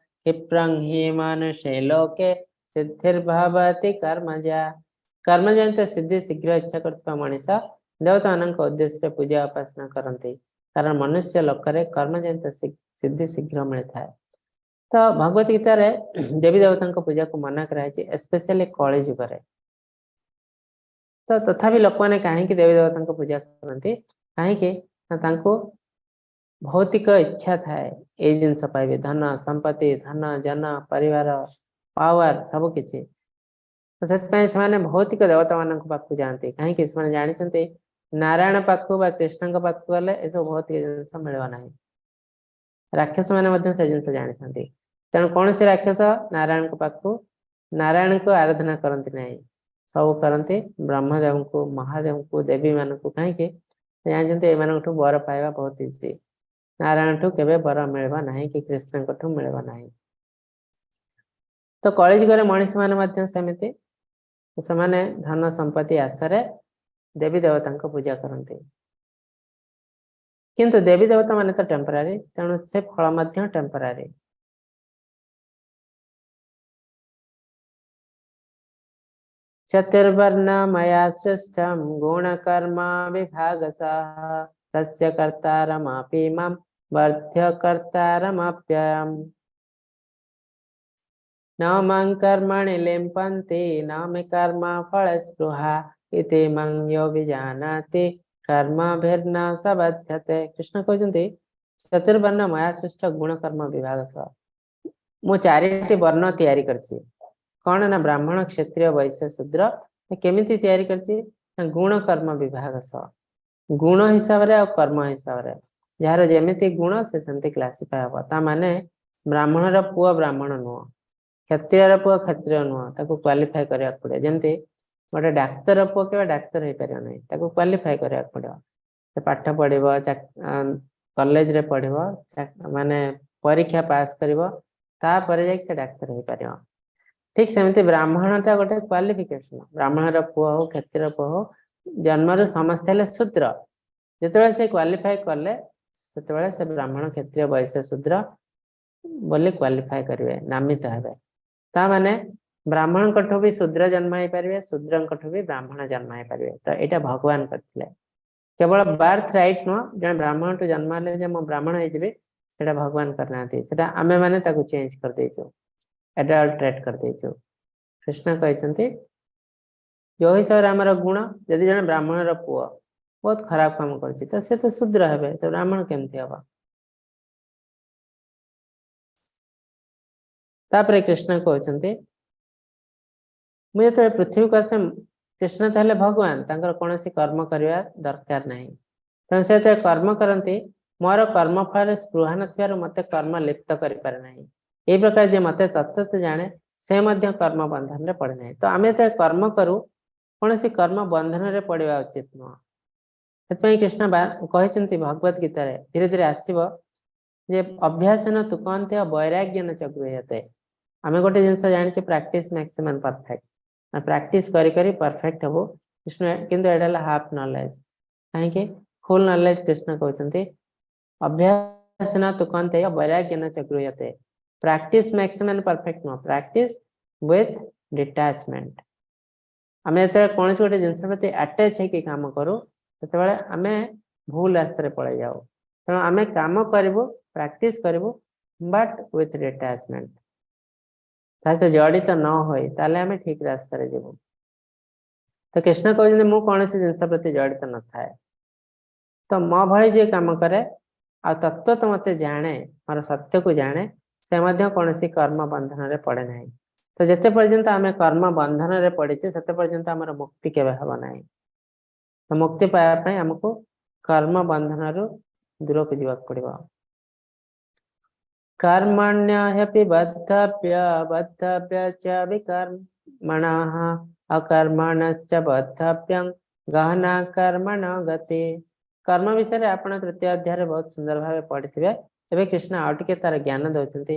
କ୍ଷିପ୍ରଂ हि ମନୁଷ୍ୟେ ଲୋକେ ସିଦ୍ଧିର୍ଭବତି କର୍ମଜା। କର୍ମଜନିତ ସିଦ୍ଧି ଶୀଘ୍ର ଇଚ୍ଛା କରୁଥିବା ମଣିଷ ଦେବତାମାନଙ୍କ ଉଦ୍ଦେଶ୍ୟରେ ପୂଜା ଉପାସନା କରନ୍ତି, କାରଣ ମନୁଷ୍ୟ ଲୋକରେ କର୍ମଜନିତ ସିଦ୍ଧି ଶୀଘ୍ର ମିଳିଥାଏ। ତ ଭଗବତ ଗୀତାରେ ଦେବୀ ଦେବତାଙ୍କ ପୂଜାକୁ ମନା କରାଯାଇଛି, ଏସ୍ପେସିଆଲି କଳି ଯୁଗରେ। ତ ତଥାପି ଲୋକମାନେ କାହିଁକି ଦେବୀ ଦେବତାଙ୍କ ପୂଜା କରନ୍ତି? କାହିଁକି ନା ତାଙ୍କୁ ଭୌତିକ ଇଚ୍ଛା ଥାଏ, ଏଇ ଜିନିଷ ପାଇବେ, ଧନ ସମ୍ପତ୍ତି, ଧନ ଜନ ପରିବାର, ପାୱାର, ସବୁ କିଛି। ତ ସେଥିପାଇଁ ସେମାନେ ଭୌତିକ ଦେବତା ମାନଙ୍କ ପାଖକୁ ଯାଆନ୍ତି। କାହିଁକି? ସେମାନେ ଜାଣିଛନ୍ତି ନାରାୟଣ ପାଖକୁ ବା କୃଷ୍ଣଙ୍କ ପାଖକୁ ଗଲେ ଏସବୁ ଭୌତିକ ଜିନିଷ ମିଳିବ ନାହିଁ। ରାକ୍ଷସ ମାନେ ମଧ୍ୟ ସେ ଜିନିଷ ଜାଣିଥାନ୍ତି। ତେଣୁ କୌଣସି ରାକ୍ଷସ ନାରାୟଣଙ୍କ ପାଖକୁ, ନାରାୟଣଙ୍କୁ ଆରାଧନା କରନ୍ତି ନାହିଁ, ସବୁ କରନ୍ତି ବ୍ରହ୍ମଦେବଙ୍କୁ, ମହାଦେବଙ୍କୁ, ଦେବୀ ମାନଙ୍କୁ। କାହିଁକି? ସେ ଜାଣିଛନ୍ତି ଏମାନଙ୍କଠୁ ବର ପାଇବା ବହୁତ ଇଜି, ନାରାୟଣଠୁ କେବେ ବର ମିଳିବ ନାହିଁ କି କୃଷ୍ଣଙ୍କଠୁ ମିଳିବ ନାହିଁ। ତ କଳିଯୁଗରେ ମଣିଷ ମାନେ ମଧ୍ୟ ସେମିତି, ସେମାନେ ଧନ ସମ୍ପତ୍ତି ଆଶାରେ ଦେବୀ ଦେବତାଙ୍କ ପୂଜା କରନ୍ତି, କିନ୍ତୁ ଦେବୀ ଦେବତା ମାନେ ତ ଟେମ୍ପରାରୀ, ତେଣୁ ସେ ଫଳ ମଧ୍ୟ ଟେମ୍ପରାରୀ। ଚତୁର୍ବର୍ଣ୍ଣ ମୟା ସୃଷ୍ଟಂ ଗୁଣ କର୍ମ ବିଭାଗଶଃ ତସ୍ୟ କର୍ତ୍ତାରମପି ମାಂ ବର୍ଧ୍ୟ କର୍ତ୍ତାରମପ୍ୟୟम्। न मां कर्मणि लिम्पन्ति न मे कर्म फलस्पृहा इति मां यो विजानाति कर्मभिर्न स बध्यते। କୃଷ୍ଣ କହୁଛନ୍ତି ଚତୁର୍ବର୍ଣ୍ଣ ମାୟା ସୃଷ୍ଟ ଗୁଣ କର୍ମ ବିଭାଗ ସହ ମୁଁ ଚାରିଟି ବର୍ଣ୍ଣ ତିଆରି କରିଛି। କଣ ନା ବ୍ରାହ୍ମଣ, କ୍ଷତ୍ରିୟ, ବୈଶ୍ୟ, ଶୂଦ୍ର। କେମିତି ତିଆରି କରିଛି ନା ଗୁଣ କର୍ମ ବିଭାଗ ସହ। ଗୁଣ ହିସାବରେ ଆଉ କର୍ମ ହିସାବରେ। ଯାହାର ଯେମିତି ଗୁଣ ସେ ସେମିତି କ୍ଲାସିଫାଏ ହବ। ତା ମାନେ ବ୍ରାହ୍ମଣର ପୁଅ ବ୍ରାହ୍ମଣ ନୁହଁ, କ୍ଷତ୍ରିୟର ପୁଅ କ୍ଷତ୍ରିୟ ନୁହଁ, ତାକୁ କ୍ୱାଲିଫାଏ କରିବାକୁ ପଡିବ। ଯେମିତି ଗୋଟେ ଡାକ୍ତର ପୁଅ କେବେ ଡାକ୍ତର ହେଇପାରିବ ନାହିଁ, ତାକୁ କ୍ୱାଲିଫାଏ କରିବାକୁ ପଡିବ। ସେ ପାଠ ପଢିବ, କଲେଜରେ ପଢିବ, ମାନେ ପରୀକ୍ଷା ପାସ୍ କରିବ, ତାପରେ ଯାଇକି ସେ ଡାକ୍ତର ହେଇପାରିବ। ଠିକ ସେମିତି ବ୍ରାହ୍ମଣଟା ଗୋଟେ କ୍ୱାଲିଫିକେସନ। ବ୍ରାହ୍ମଣର ପୁଅ ହଉ, କ୍ଷତ୍ରିୟର ପୁଅ ହଉ, ଜନ୍ମରୁ ସମସ୍ତେ ହେଲେ ଶୂଦ୍ର। ଯେତେବେଳେ ସେ କ୍ୱାଲିଫାଏ କଲେ, ସେତେବେଳେ ସେ ବ୍ରାହ୍ମଣ, କ୍ଷତ୍ରିୟ, ବୈଶ୍ୟ, ଶୂଦ୍ର ବୋଲି କ୍ୱାଲିଫାଏ କରିବେ, ନାମିତ ହେବେ। ତା ମାନେ ବ୍ରାହ୍ମଣଙ୍କଠୁ ବି ଶୂଦ୍ର ଜନ୍ମ ହେଇପାରିବେ, ଶୂଦ୍ରଙ୍କଠୁ ବି ବ୍ରାହ୍ମଣ ଜନ୍ମ ହେଇପାରିବେ। ତ ଏଇଟା ଭଗବାନ କରିଥିଲେ। କେବଳ ବାର୍ଥ ରାଇଟ୍ ନୁହଁ, ଜଣେ ବ୍ରାହ୍ମଣଠୁ ଜନ୍ମ ହେଲେ ଯେ ମୁଁ ବ୍ରାହ୍ମଣ ହେଇଯିବି, ସେଟା ଭଗବାନ କରିନାହାନ୍ତି। ସେଟା ଆମେ ମାନେ ତାକୁ ଚେଞ୍ଜ କରିଦେଇଛୁ, ଆଡଲ୍ଟରେଟ୍ କରିଦେଇଛୁ। କୃଷ୍ଣ କହିଛନ୍ତି, ଯୋଉ ହିସାବରେ ଆମର ଗୁଣ, ଯଦି ଜଣେ ବ୍ରାହ୍ମଣର ପୁଅ ବହୁତ ଖରାପ କାମ କରୁଛି, ତ ସେ ତ ଶୂଦ୍ର ହେବେ, ସେ ବ୍ରାହ୍ମଣ କେମିତି ହବ? ତାପରେ କୃଷ୍ଣ କହୁଛନ୍ତି, ମୁଁ ଯେତେବେଳେ ପୃଥିବୀକୁ ଆସେ, କୃଷ୍ଣ ତାହେଲେ ଭଗବାନ, ତାଙ୍କର କୌଣସି କର୍ମ କରିବା ଦରକାର ନାହିଁ। ତେଣୁ ସେ ଯେତେବେଳେ କର୍ମ କରନ୍ତି, ମୋର କର୍ମ ଫଳରେ ସ୍ପୃହା ନଥିବାରୁ ମତେ କର୍ମ ଲିପ୍ତ କରିପାରେ ନାହିଁ। ଏଇ ପ୍ରକାର ଯେ ମତେ ତତ୍ତ୍ୱ ଜାଣେ, ସେ ମଧ୍ୟ କର୍ମ ବନ୍ଧନରେ ପଡେ ନାହିଁ। ତ ଆମେ ଯେତେବେଳେ କର୍ମ କରୁ, କୌଣସି କର୍ମ ବନ୍ଧନରେ ପଡିବା ଉଚିତ ନୁହଁ। ସେଥିପାଇଁ କୃଷ୍ଣ କହିଛନ୍ତି ଭଗବତ ଗୀତାରେ, ଧୀରେ ଧୀରେ ଆସିବ ଯେ ଅଭ୍ୟାସନ ତୁ କହନ୍ତି ବୈରାଗ୍ୟନ ଚଗୃହ୍ୟତେ। ଆମେ ଗୋଟେ ଜିନିଷ ଜାଣିଛୁ, practice makes man perfect. Practice କରି କରି ପରଫେକ୍ଟ ହବୁ। କୃଷ୍ଣ କିନ୍ତୁ ଏଇଟା ହେଲା ହାଫ ନଲେଜ। କାହିଁକି ଫୁଲ ନଲେଜ କୃଷ୍ଣ କହୁଛନ୍ତି, ଅଭ୍ୟାସନ ତୁ କହନ୍ତି ବୈରାଗ୍ୟନ ଚଗୃହ୍ୟତେ। ପ୍ରାକ୍ଟିସ ମେକ୍ସ ମ୍ୟାନ ପରଫେକ୍ଟ ନୁହଁ, ପ୍ରାକ୍ଟିସ ୱିଥ ଡିଟାଚମେଣ୍ଟ। ଆମେ ଯେତେବେଳେ କୌଣସି ଗୋଟେ ଜିନିଷ ପ୍ରତି ଆଟାଚ ହେଇକି କାମ କରୁ, ସେତେବେଳେ ଆମେ ଭୁଲ ରାସ୍ତାରେ ପଳେଇ ଯାଉ। ତେଣୁ ଆମେ କାମ କରିବୁ, ପ୍ରାକ୍ଟିସ କରିବୁ, ବଟ୍ ୱିଥ ଡିଟାଚମେଣ୍ଟ, ତା ସହିତ ଜଡ଼ିତ ନ ହୋଇ, ତାହେଲେ ଆମେ ଠିକ ରାସ୍ତାରେ ଯିବୁ। ତ କୃଷ୍ଣ କହୁଛନ୍ତି, ମୁଁ କୌଣସି ଜିନିଷ ପ୍ରତି ଜଡ଼ିତ ନଥାଏ। ତ ମୋ ଭଳି ଯିଏ କାମ କରେ ଆଉ ତତ୍ତ୍ୱ ତ ମତେ ଜାଣେ, ମୋର ସତ୍ୟକୁ ଜାଣେ, ସେ ମଧ୍ୟ କୌଣସି କର୍ମ ବନ୍ଧନରେ ପଡେ ନାହିଁ। ତ ଯେତେ ପର୍ଯ୍ୟନ୍ତ ଆମେ କର୍ମ ବନ୍ଧନରେ ପଡିଛୁ, ସେତେ ପର୍ଯ୍ୟନ୍ତ ଆମର ମୁକ୍ତି କେବେ ହବ ନାହିଁ। ତ ମୁକ୍ତି ପାଇବା ପାଇଁ ଆମକୁ କର୍ମ ବନ୍ଧନରୁ ଦୂରକୁ ଯିବାକୁ ପଡିବ। କର୍ମଣ୍ୟହ୍ୟପି ବଦ୍ଧବ୍ୟ ବଦ୍ଧବ୍ୟ ଚ ବିକର୍ମଣଃ ଅକର୍ମଣଶ୍ଚ ବଦ୍ଧବ୍ୟଂ ଗହନା କର୍ମଣ ଗତି। କର୍ମ ବିଷୟରେ ଆପଣ ତୃତୀୟ ଅଧ୍ୟାୟରେ ବହୁତ ସୁନ୍ଦର ଭାବେ ପଢିଥିବେ। ଏବେ କୃଷ୍ଣ ଆଉ ଟିକେ ତାର ଜ୍ଞାନ ଦଉଛନ୍ତି,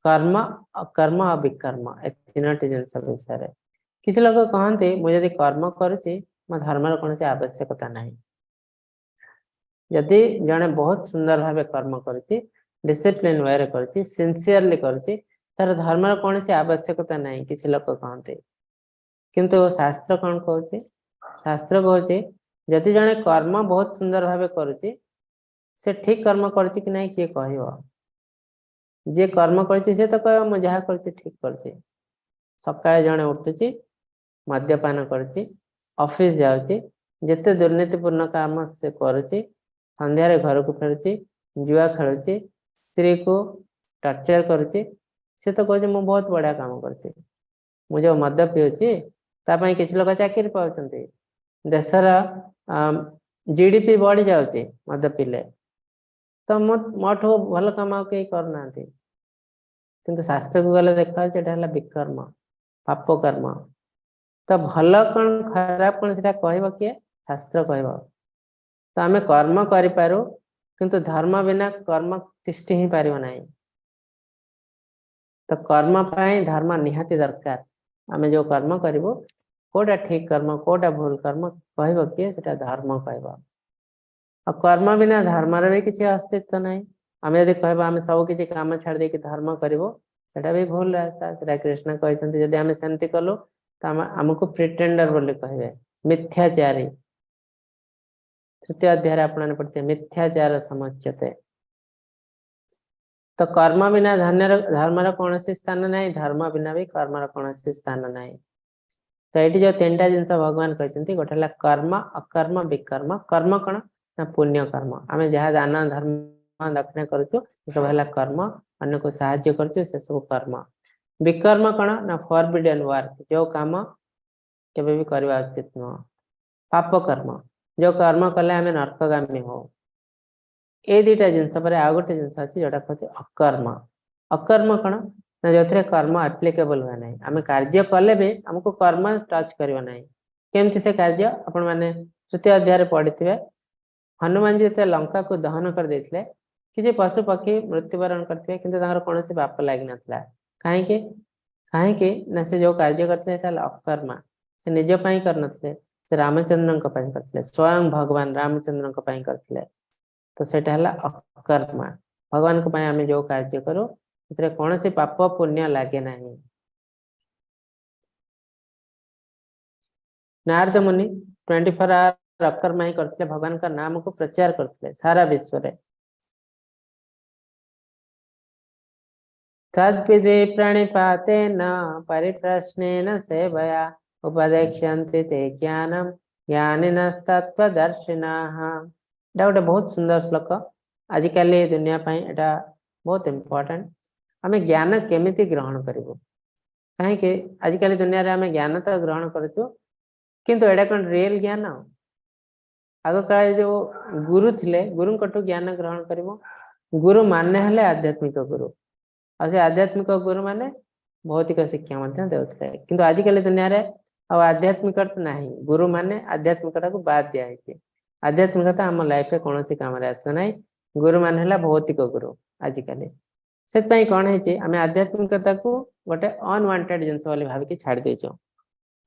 କର୍ମ, ଅକର୍ମ ଆଉ ବିକର୍ମ, ଏ ତିନୋଟି ଜିନିଷ ବିଷୟରେ। କିଛି ଲୋକ କହନ୍ତି, ମୁଁ ଯଦି କର୍ମ କରୁଛି, ମୋ ଧର୍ମର କୌଣସି ଆବଶ୍ୟକତା ନାହିଁ। ଯଦି ଜଣେ ବହୁତ ସୁନ୍ଦର ଭାବେ କର୍ମ କରୁଛି, ଡିସିପ୍ଲିନ ୱେରେ କରୁଛି, ସିନସିୟରଲି କରୁଛି, ତାର ଧର୍ମର କୌଣସି ଆବଶ୍ୟକତା ନାହିଁ, କିଛି ଲୋକ କହନ୍ତି। କିନ୍ତୁ ଶାସ୍ତ୍ର କଣ କହୁଛି? ଶାସ୍ତ୍ର କହୁଛି, ଯଦି ଜଣେ କର୍ମ ବହୁତ ସୁନ୍ଦର ଭାବେ କରୁଛି, ସେ ଠିକ କର୍ମ କରୁଛି କି ନାହିଁ କିଏ କହିବ? ଯିଏ କର୍ମ କରୁଛି ସେ ତ କହିବ, ମୁଁ ଯାହା କରୁଛି ଠିକ କରୁଛି। ସକାଳେ ଜଣେ ଉଠୁଛି, ମଦ୍ୟପାନ କରୁଛି, ଅଫିସ ଯାଉଛି, ଯେତେ ଦୁର୍ନୀତିପୂର୍ଣ୍ଣ କାମ ସେ କରୁଛି, ସନ୍ଧ୍ୟାରେ ଘରକୁ ଫେରୁଛି, ଜୁଆ ଖେଳୁଛି, ସ୍ତ୍ରୀକୁ ଟର୍ଚର କରୁଛି, ସେ ତ କହୁଛି, ମୁଁ ବହୁତ ବଢିଆ କାମ କରୁଛି। ମୁଁ ଯୋଉ ମଦ ପିଉଛି, ତା ପାଇଁ କିଛି ଲୋକ ଚାକିରି ପାଉଛନ୍ତି, ଦେଶର ଜିଡିପି ବଢି ଯାଉଛି ମଦ ପିଇଲେ, ତ ମୁଁ ମୋଠୁ ଭଲ କାମ ଆଉ କେହି କରୁନାହାନ୍ତି। କିନ୍ତୁ ଶାସ୍ତ୍ରକୁ ଗଲେ ଦେଖାଯାଉଛି ଏଇଟା ହେଲା ବିକର୍ମ, ପାପ କର୍ମ। ତ ଭଲ କଣ ଖରାପ କଣ ସେଟା କହିବ କିଏ? ଶାସ୍ତ୍ର କହିବ। ତ ଆମେ କର୍ମ କରିପାରୁ, କିନ୍ତୁ ଧର୍ମ ବିନା କର୍ମ ତିଷ୍ଠି ହିଁ ପାରିବ ନାହିଁ। ତ କର୍ମ ପାଇଁ ଧର୍ମ ନିହାତି ଦରକାର। ଆମେ ଯୋଉ କର୍ମ କରିବୁ, କୋଉଟା ଠିକ କର୍ମ, କୋଉଟା ଭୁଲ କର୍ମ, କହିବ କିଏ? ସେଟା ଧର୍ମ କହିବ। ଆଉ କର୍ମ ବିନା ଧର୍ମର ବି କିଛି ଅସ୍ତିତ୍ୱ ନାହିଁ। ଆମେ ଯଦି କହିବା ଆମେ ସବୁ କିଛି କାମ ଛାଡି ଦେଇକି ଧର୍ମ କରିବୁ, ସେଟା ବି ଭୁଲ ରାସ୍ତା। ସେଟା କୃଷ୍ଣ କହିଛନ୍ତି, ଯଦି ଆମେ ସେମିତି କଲୁ ତ ଆମକୁ ପ୍ରିଟେଣ୍ଡର ବୋଲି କହିବେ, ମିଥ୍ୟାଚାରୀ। ତୃତୀୟ ଅଧ୍ୟାୟରେ ଆପଣ ପଢିଥିବେ, ମିଥ୍ୟାଚାର ସମୁଚ୍ୟତେ। ତ କର୍ମ ବିନା ଧର୍ମର କୌଣସି ସ୍ଥାନ ନାହିଁ, ଧର୍ମ ବିନା ବି କର୍ମର କୌଣସି ସ୍ଥାନ ନାହିଁ। ତ ଏଇଠି ଯୋଉ ତିନିଟା ଜିନିଷ ଭଗବାନ କହିଛନ୍ତି, ଗୋଟେ ହେଲା କର୍ମ, ଅକର୍ମ, ବିକର୍ମ। କର୍ମ କଣ ନା ପୁଣ୍ୟ କର୍ମ। ଆମେ ଯାହା ଦାନ ଧର୍ମ ଦକ୍ଷିଣା କରୁଛୁ, ସେସବୁ ହେଲା କର୍ମ। ଅନ୍ୟକୁ ସାହାଯ୍ୟ କରୁଛୁ, ସେସବୁ କର୍ମ। ବିକର୍ମ କଣ ନା ଫରବିଡେନ୍ ୱାର୍କ, ଯୋଉ କାମ କେବେ ବି କରିବା ଉଚିତ ନୁହଁ, ପାପ କର୍ମ। ଯୋଉ କର୍ମ କଲେ ଆମେ ନର୍କଗାମୀ ହଉ। ଏଇ ଦିଟା ଜିନିଷ ପରେ ଆଉ ଗୋଟେ ଜିନିଷ ଅଛି, ଯୋଉଟା କହନ୍ତି ଅକର୍ମ। ଅକର୍ମ କଣ ନା ଯୋଉଥିରେ କର୍ମ ଆପ୍ଲିକେବଲ ହୁଏ ନାହିଁ। ଆମେ କାର୍ଯ୍ୟ କଲେ ବି ଆମକୁ କର୍ମ ଟଚ୍ କରିବ ନାହିଁ। କେମିତି ସେ କାର୍ଯ୍ୟ? ଆପଣ ମାନେ ତୃତୀୟ ଅଧ୍ୟାୟରେ ପଢିଥିବେ, ହନୁମାନଜୀ ଯେତେବେଳେ ଲଙ୍କାକୁ ଦହନ କରିଦେଇଥିଲେ, କିଛି ପଶୁ ପକ୍ଷୀ ମୃତ୍ୟୁବରଣ କରିଥିବେ, କିନ୍ତୁ ତାଙ୍କର କୌଣସି ପାପ ଲାଗିନଥିଲା। କାହିଁକି? କାହିଁକି ନା ସେ ଯୋଉ କାର୍ଯ୍ୟ କରିଥିଲେ, ସେଟା ହେଲା ଅକର୍ମା। ସେ ନିଜ ପାଇଁ କରିନଥିଲେ, ସେ ରାମଚନ୍ଦ୍ରଙ୍କ ପାଇଁ କରିଥିଲେ, ସ୍ଵୟଂ ଭଗବାନ ରାମଚନ୍ଦ୍ରଙ୍କ ପାଇଁ କରିଥିଲେ। ତ ସେଇଟା ହେଲା ଅକର୍ମା। ଭଗବାନଙ୍କ ପାଇଁ ଆମେ ଯୋଉ କାର୍ଯ୍ୟ କରୁ, ସେଥିରେ କୌଣସି ପାପ ପୁଣ୍ୟ ଲାଗେ ନାହିଁ। ନାରଦ ମୁନି 24 ଆୱାର ଅକର୍ମା ହିଁ କରିଥିଲେ, ଭଗବାନଙ୍କ ନାମକୁ ପ୍ରଚାର କରୁଥିଲେ ସାରା ବିଶ୍ୱରେ। ତଦ୍ବିଧି ପ୍ରଣିପାତେନ ପରିପ୍ରଶ୍ନେନ ସେବୟା ଉପଦେକ୍ଷ୍ୟନ୍ତି ତେ ଜ୍ଞାନମ୍ ଜ୍ଞାନିନସ୍ତତ୍ତ୍ୱଦର୍ଶିନଃ। ଏଇଟା ଗୋଟେ ବହୁତ ସୁନ୍ଦର ଶ୍ଲୋକ। ଆଜିକାଲି ଦୁନିଆ ପାଇଁ ଏଇଟା ବହୁତ ଇମ୍ପୋର୍ଟାଣ୍ଟ। ଆମେ ଜ୍ଞାନ କେମିତି ଗ୍ରହଣ କରିବୁ? କାହିଁକି ଆଜିକାଲି ଦୁନିଆରେ ଆମେ ଜ୍ଞାନ ତ ଗ୍ରହଣ କରୁଛୁ, କିନ୍ତୁ ଏଇଟା କଣ ରିଏଲ ଜ୍ଞାନ? ଆଗ କାଳରେ ଯୋଉ ଗୁରୁ ଥିଲେ, ଗୁରୁଙ୍କଠୁ ଜ୍ଞାନ ଗ୍ରହଣ କରିବୁ। ଗୁରୁ ମାନେ ହେଲେ ଆଧ୍ୟାତ୍ମିକ ଗୁରୁ, ଆଉ ସେ ଆଧ୍ୟାତ୍ମିକ ଗୁରୁ ମାନେ ଭୌତିକ ଶିକ୍ଷା ମଧ୍ୟ ଦେଉଥିଲେ। କିନ୍ତୁ ଆଜିକାଲି ଦୁନିଆରେ ଆଉ ଆଧ୍ୟାତ୍ମିକତା ନାହିଁ। ଗୁରୁ ମାନେ ଆଧ୍ୟାତ୍ମିକତାକୁ ବାଦ ଦିଆହେଇଛି। ଆଧ୍ୟାତ୍ମିକତା ଆମ ଲାଇଫରେ କୌଣସି କାମରେ ଆସିବ ନାହିଁ। ଗୁରୁ ମାନେ ହେଲା ଭୌତିକ ଗୁରୁ ଆଜିକାଲି। ସେଥିପାଇଁ କଣ ହେଇଛି, ଆମେ ଆଧ୍ୟାତ୍ମିକତାକୁ ଗୋଟେ ଅନୱାଣ୍ଟେଡ ଜିନିଷ ବୋଲି ଭାବିକି ଛାଡି ଦେଇଛୁ।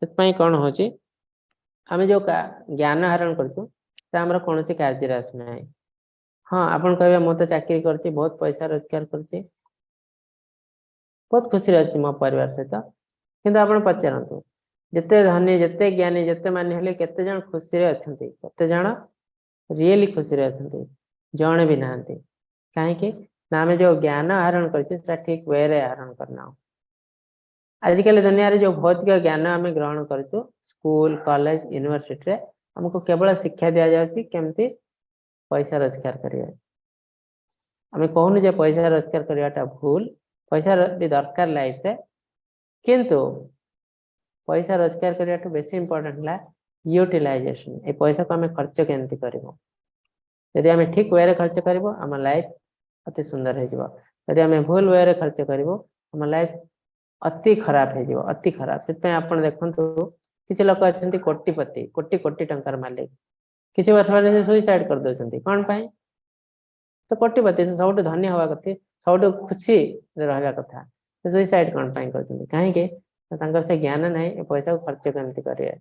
ସେଥିପାଇଁ କଣ ହଉଛି, ଆମେ ଯୋଉ ଜ୍ଞାନ ଆହରଣ କରୁଛୁ, ସେଟା ଆମର କୌଣସି କାର୍ଯ୍ୟରେ ଆସୁନାହିଁ। ହଁ, ଆପଣ କହିବେ, ମୁଁ ତ ଚାକିରି କରୁଛି, ବହୁତ ପଇସା ରୋଜଗାର କରୁଛି, ବହୁତ ଖୁସିରେ ଅଛି ମୋ ପରିବାର ସହିତ। କିନ୍ତୁ ଆପଣ ପଚାରନ୍ତୁ, ଯେତେ ଧନୀ, ଯେତେ ଜ୍ଞାନୀ, ଯେତେ ମାନି ହେଲେ କେତେ ଜଣ ଖୁସିରେ ଅଛନ୍ତି? କେତେ ଜଣ ରିଏଲି ଖୁସିରେ ଅଛନ୍ତି? ଜଣେ ବି ନାହାନ୍ତି। କାହିଁକି ନା ଆମେ ଯୋଉ ଜ୍ଞାନ ଆହରଣ କରିଛୁ, ସେଟା ଠିକ ୱେରେ ଆହରଣ କରିନାହୁଁ। ଆଜିକାଲି ଦୁନିଆରେ ଯୋଉ ଭୌତିକ ଜ୍ଞାନ ଆମେ ଗ୍ରହଣ କରୁଛୁ, ସ୍କୁଲ, କଲେଜ, ୟୁନିଭର୍ସିଟିରେ ଆମକୁ କେବଳ ଶିକ୍ଷା ଦିଆଯାଉଛି କେମିତି ପଇସା ରୋଜଗାର କରିବେ। ଆମେ କହୁନୁ ଯେ ପଇସା ରୋଜଗାର କରିବାଟା ଭୁଲ, ପଇସା ବି ଦରକାର ଲାଇଫରେ, କିନ୍ତୁ ପଇସା ରୋଜଗାର କରିବାଠୁ ବେଶୀ ଇମ୍ପୋର୍ଟାଣ୍ଟ ହେଲା ୟୁଟିଲାଇଜେସନ। ଏ ପଇସାକୁ ଆମେ ଖର୍ଚ୍ଚ କେମିତି କରିବୁ? ଯଦି ଆମେ ଠିକ ୱେରେ ଖର୍ଚ୍ଚ କରିବୁ, ଆମ ଲାଇଫ ଅତି ସୁନ୍ଦର ହେଇଯିବ। ଯଦି ଆମେ ଭୁଲ ୱେରେ ଖର୍ଚ୍ଚ କରିବୁ, ଆମ ଲାଇଫ ଅତି ଖରାପ ହେଇଯିବ, ଅତି ଖରାପ। ସେଥିପାଇଁ ଆପଣ ଦେଖନ୍ତୁ, କିଛି ଲୋକ ଅଛନ୍ତି କୋଟିପତି, କୋଟି କୋଟି ଟଙ୍କାର ମାଲିକ, କିଛି ବର୍ଷ ପରେ ସେ ସୁଇସାଇଡ କରିଦଉଛନ୍ତି। କଣ ପାଇଁ? ତ କୋଟିପତି, ସେ ସବୁଠୁ ଧନୀ ହବା କଥା, ସବୁଠୁ ଖୁସି ରହିବା କଥା, ସେ ସୁଇସାଇଡ କଣ ପାଇଁ କରୁଛନ୍ତି? କାହିଁକି ନା ତାଙ୍କର ସେ ଜ୍ଞାନ ନାହିଁ, ଏ ପଇସାକୁ ଖର୍ଚ୍ଚ କେମିତି କରିବେ,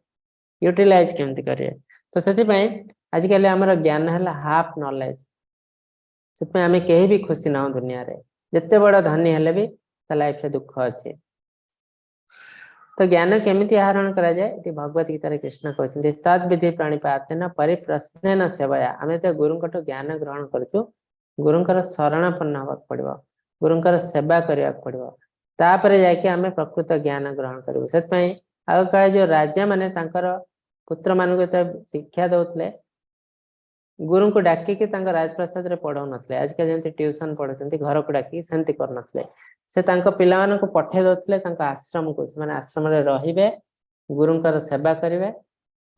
ୟୁଟିଲାଇଜ କେମିତି କରିବେ। ତ ସେଥିପାଇଁ ଆଜିକାଲି ଆମର ଜ୍ଞାନ ହେଲା ହାଫ ନଲେଜ। ସେଥିପାଇଁ ଆମେ କେହି ବି ଖୁସି ନାହୁଁ ଦୁନିଆରେ। ଯେତେ ବଡ ଧନୀ ହେଲେ ବି ତା ଲାଇଫରେ ଦୁଃଖ ଅଛି। ତ ଜ୍ଞାନ କେମିତି ଆହରଣ କରାଯାଏ? ଏଠି ଭଗବତ ଗୀତାରେ କୃଷ୍ଣ କହୁଛନ୍ତି, ତଦ୍ ବିଧି ପ୍ରଣିପାତେନ ପରିପ୍ରଶ୍ନେନ ସେବୟା। ଆମେ ଯେତେବେଳେ ଗୁରୁଙ୍କଠୁ ଜ୍ଞାନ ଗ୍ରହଣ କରୁଛୁ, ଗୁରୁଙ୍କର ଶରଣାପନ୍ନ ହବାକୁ ପଡିବ, ଗୁରୁଙ୍କର ସେବା କରିବାକୁ ପଡିବ, ତାପରେ ଯାଇକି ଆମେ ପ୍ରକୃତ ଜ୍ଞାନ ଗ୍ରହଣ କରିବୁ। ସେଥିପାଇଁ ଆଗ କାଳେ ଯୋଉ ରାଜା ମାନେ ତାଙ୍କର ପୁତ୍ର ମାନଙ୍କୁ ଯେତେବେଳେ ଶିକ୍ଷା ଦଉଥିଲେ, ଗୁରୁଙ୍କୁ ଡାକିକି ତାଙ୍କ ରାଜପ୍ରାସାଦରେ ପଢଉନଥିଲେ। ଆଜିକାଲି ଯେମିତି ଟ୍ୟୁସନ ପଢୁଛନ୍ତି ଘରକୁ ଡାକିକି, ସେମିତି କରୁନଥିଲେ। ସେ ତାଙ୍କ ପିଲାମାନଙ୍କୁ ପଠେଇ ଦଉଥିଲେ ତାଙ୍କ ଆଶ୍ରମକୁ। ସେମାନେ ଆଶ୍ରମରେ ରହିବେ, ଗୁରୁଙ୍କର ସେବା କରିବେ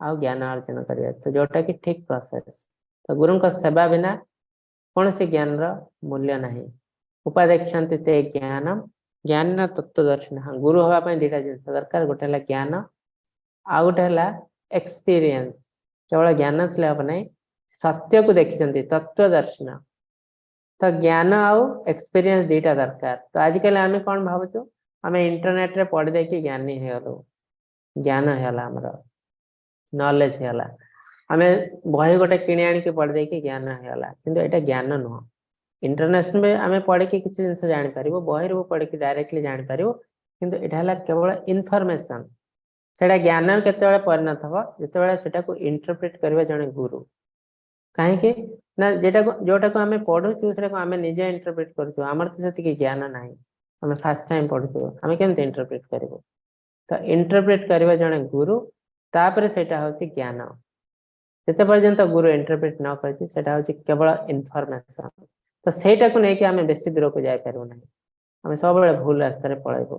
ଆଉ ଜ୍ଞାନ ଅର୍ଜନ କରିବେ। ତ ଯୋଉଟା କି ଠିକ ପ୍ରୋସେସ। ତ ଗୁରୁଙ୍କ ସେବା ବିନା କୌଣସି ଜ୍ଞାନର ମୂଲ୍ୟ ନାହିଁ। ଉପାଦେକ୍ଷନ୍ତି ତେ ଜ୍ଞାନ ଜ୍ଞାନ ତତ୍ତ୍ୱଦର୍ଶିନ। ହଁ, ଗୁରୁ ହବା ପାଇଁ ଦିଟା ଜିନିଷ ଦରକାର, ଗୋଟେ ହେଲା ଜ୍ଞାନ ଆଉ ଗୋଟେ ହେଲା ଏକ୍ସପିରିଏନ୍ସ। କେବଳ ଜ୍ଞାନ ଥିଲେ ହବ ନାହିଁ, ସତ୍ୟକୁ ଦେଖିଛନ୍ତି, ତତ୍ତ୍ୱଦର୍ଶିନ। ତ ଜ୍ଞାନ ଆଉ ଏକ୍ସପିରିଏନ୍ସ ଦିଟା ଦରକାର। ତ ଆଜିକାଲି ଆମେ କଣ ଭାବୁଛୁ, ଆମେ ଇଣ୍ଟରନେଟରେ ପଢି ଦେଇକି ଜ୍ଞାନୀ ହେଇଗଲୁ, ଜ୍ଞାନ ହେଇଗଲା ଆମର, ନଲେଜ ହେଇଗଲା। ଆମେ ବହି ଗୋଟେ କିଣି ଆଣିକି ପଢି ଦେଇକି ଜ୍ଞାନ ହେଇଗଲା, କିନ୍ତୁ ଏଇଟା ଜ୍ଞାନ ନୁହଁ। ଇଣ୍ଟରନ୍ୟାସନାଲ ବି ଆମେ ପଢିକି କିଛି ଜିନିଷ ଜାଣିପାରିବୁ, ବହିରୁ ବି ପଢିକି ଡାଇରେକ୍ଟଲି ଜାଣିପାରିବୁ, କିନ୍ତୁ ଏଇଟା ହେଲା କେବଳ ଇନଫରମେସନ। ସେଇଟା ଜ୍ଞାନ କେତେବେଳେ ପରିଣତ ହବ? ଯେତେବେଳେ ସେଟାକୁ ଇଣ୍ଟରପ୍ରିଟ କରିବେ ଜଣେ ଗୁରୁ। କାହିଁକି ନା ଯେଟାକୁ ଯୋଉଟାକୁ ଆମେ ପଢୁଛୁ, ସେଟାକୁ ଆମେ ନିଜେ ଇଣ୍ଟରପ୍ରିଟ କରୁଛୁ। ଆମର ତ ସେତିକି ଜ୍ଞାନ ନାହିଁ, ଆମେ ଫାର୍ଷ୍ଟ ଟାଇମ ପଢୁଛୁ, ଆମେ କେମିତି ଇଣ୍ଟରପ୍ରିଟ କରିବୁ? ତ ଇଣ୍ଟରପ୍ରିଟ କରିବା ଜଣେ ଗୁରୁ, ତାପରେ ସେଇଟା ହଉଛି ଜ୍ଞାନ। ଯେତେ ପର୍ଯ୍ୟନ୍ତ ଗୁରୁ ଇଣ୍ଟରପ୍ରିଟ ନ କରିଛି, ସେଟା ହଉଛି କେବଳ ଇନଫରମେସନ। ତ ସେଇଟାକୁ ନେଇକି ଆମେ ବେଶୀ ଦୂରକୁ ଯାଇପାରିବୁ ନାହିଁ, ଆମେ ସବୁବେଳେ ଭୁଲ ରାସ୍ତାରେ ପଳେଇବୁ,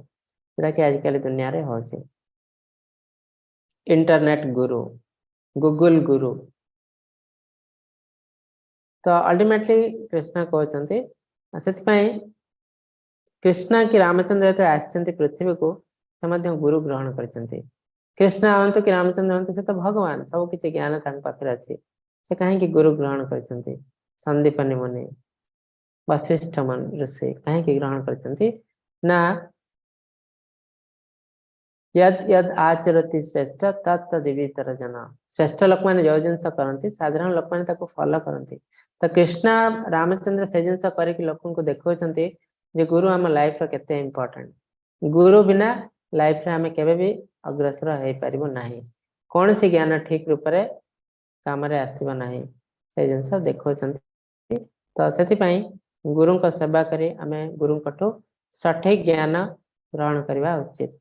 ଯୋଉଟା କି ଆଜିକାଲି ଦୁନିଆରେ ହଉଛି। ଇଣ୍ଟରନେଟ ଗୁରୁ, ଗୁଗୁଲ ଗୁରୁ। ତ ଅଲ୍ଟିମେଟଲି କୃଷ୍ଣ କହୁଛନ୍ତି, ସେଥିପାଇଁ କୃଷ୍ଣ କି ରାମଚନ୍ଦ୍ର ଯେତେବେଳେ ଆସିଛନ୍ତି ପୃଥିବୀକୁ, ସେ ମଧ୍ୟ ଗୁରୁ ଗ୍ରହଣ କରିଛନ୍ତି। କୃଷ୍ଣ ହୁଅନ୍ତୁ କି ରାମଚନ୍ଦ୍ର ହୁଅନ୍ତୁ, ସେ ତ ଭଗବାନ, ସବୁ କିଛି ଜ୍ଞାନ ତାଙ୍କ ପାଖରେ ଅଛି, ସେ କାହିଁକି ଗୁରୁ ଗ୍ରହଣ କରିଛନ୍ତି? ସନ୍ଦୀପନୀ ମୁନି, ବଶିଷ୍ଠ ଋଷି କାହିଁକି ଗ୍ରହଣ କରିଛନ୍ତି ନା, ୟଦ୍ ୟଦ୍ ଆଚରତି ଶ୍ରେଷ୍ଠ ତତ୍ ତଦିବିତର ଜନ। ଶ୍ରେଷ୍ଠ ଲୋକମାନେ ଯୋଉ ଜିନିଷ କରନ୍ତି, ସାଧାରଣ ଲୋକମାନେ ତାକୁ ଫଲୋ କରନ୍ତି। ତ କୃଷ୍ଣ ରାମଚନ୍ଦ୍ର ସେ ଜିନିଷ କରିକି ଲୋକଙ୍କୁ ଦେଖାଉଛନ୍ତି ଯେ ଗୁରୁ ଆମ ଲାଇଫର କେତେ ଇମ୍ପୋର୍ଟାଣ୍ଟ। ଗୁରୁ ବିନା ଲାଇଫରେ ଆମେ କେବେ ବି ଅଗ୍ରସର ହେଇପାରିବୁ ନାହିଁ, କୌଣସି ଜ୍ଞାନ ଠିକ ରୂପରେ କାମରେ ଆସିବ ନାହିଁ, ସେ ଜିନିଷ ଦେଖାଉଛନ୍ତି। ତ ସେଥିପାଇଁ ଗୁରୁଙ୍କ ସେବା କରି ଆମେ ଗୁରୁଙ୍କଠୁ ସଠିକ ଜ୍ଞାନ ଗ୍ରହଣ କରିବା ଉଚିତ।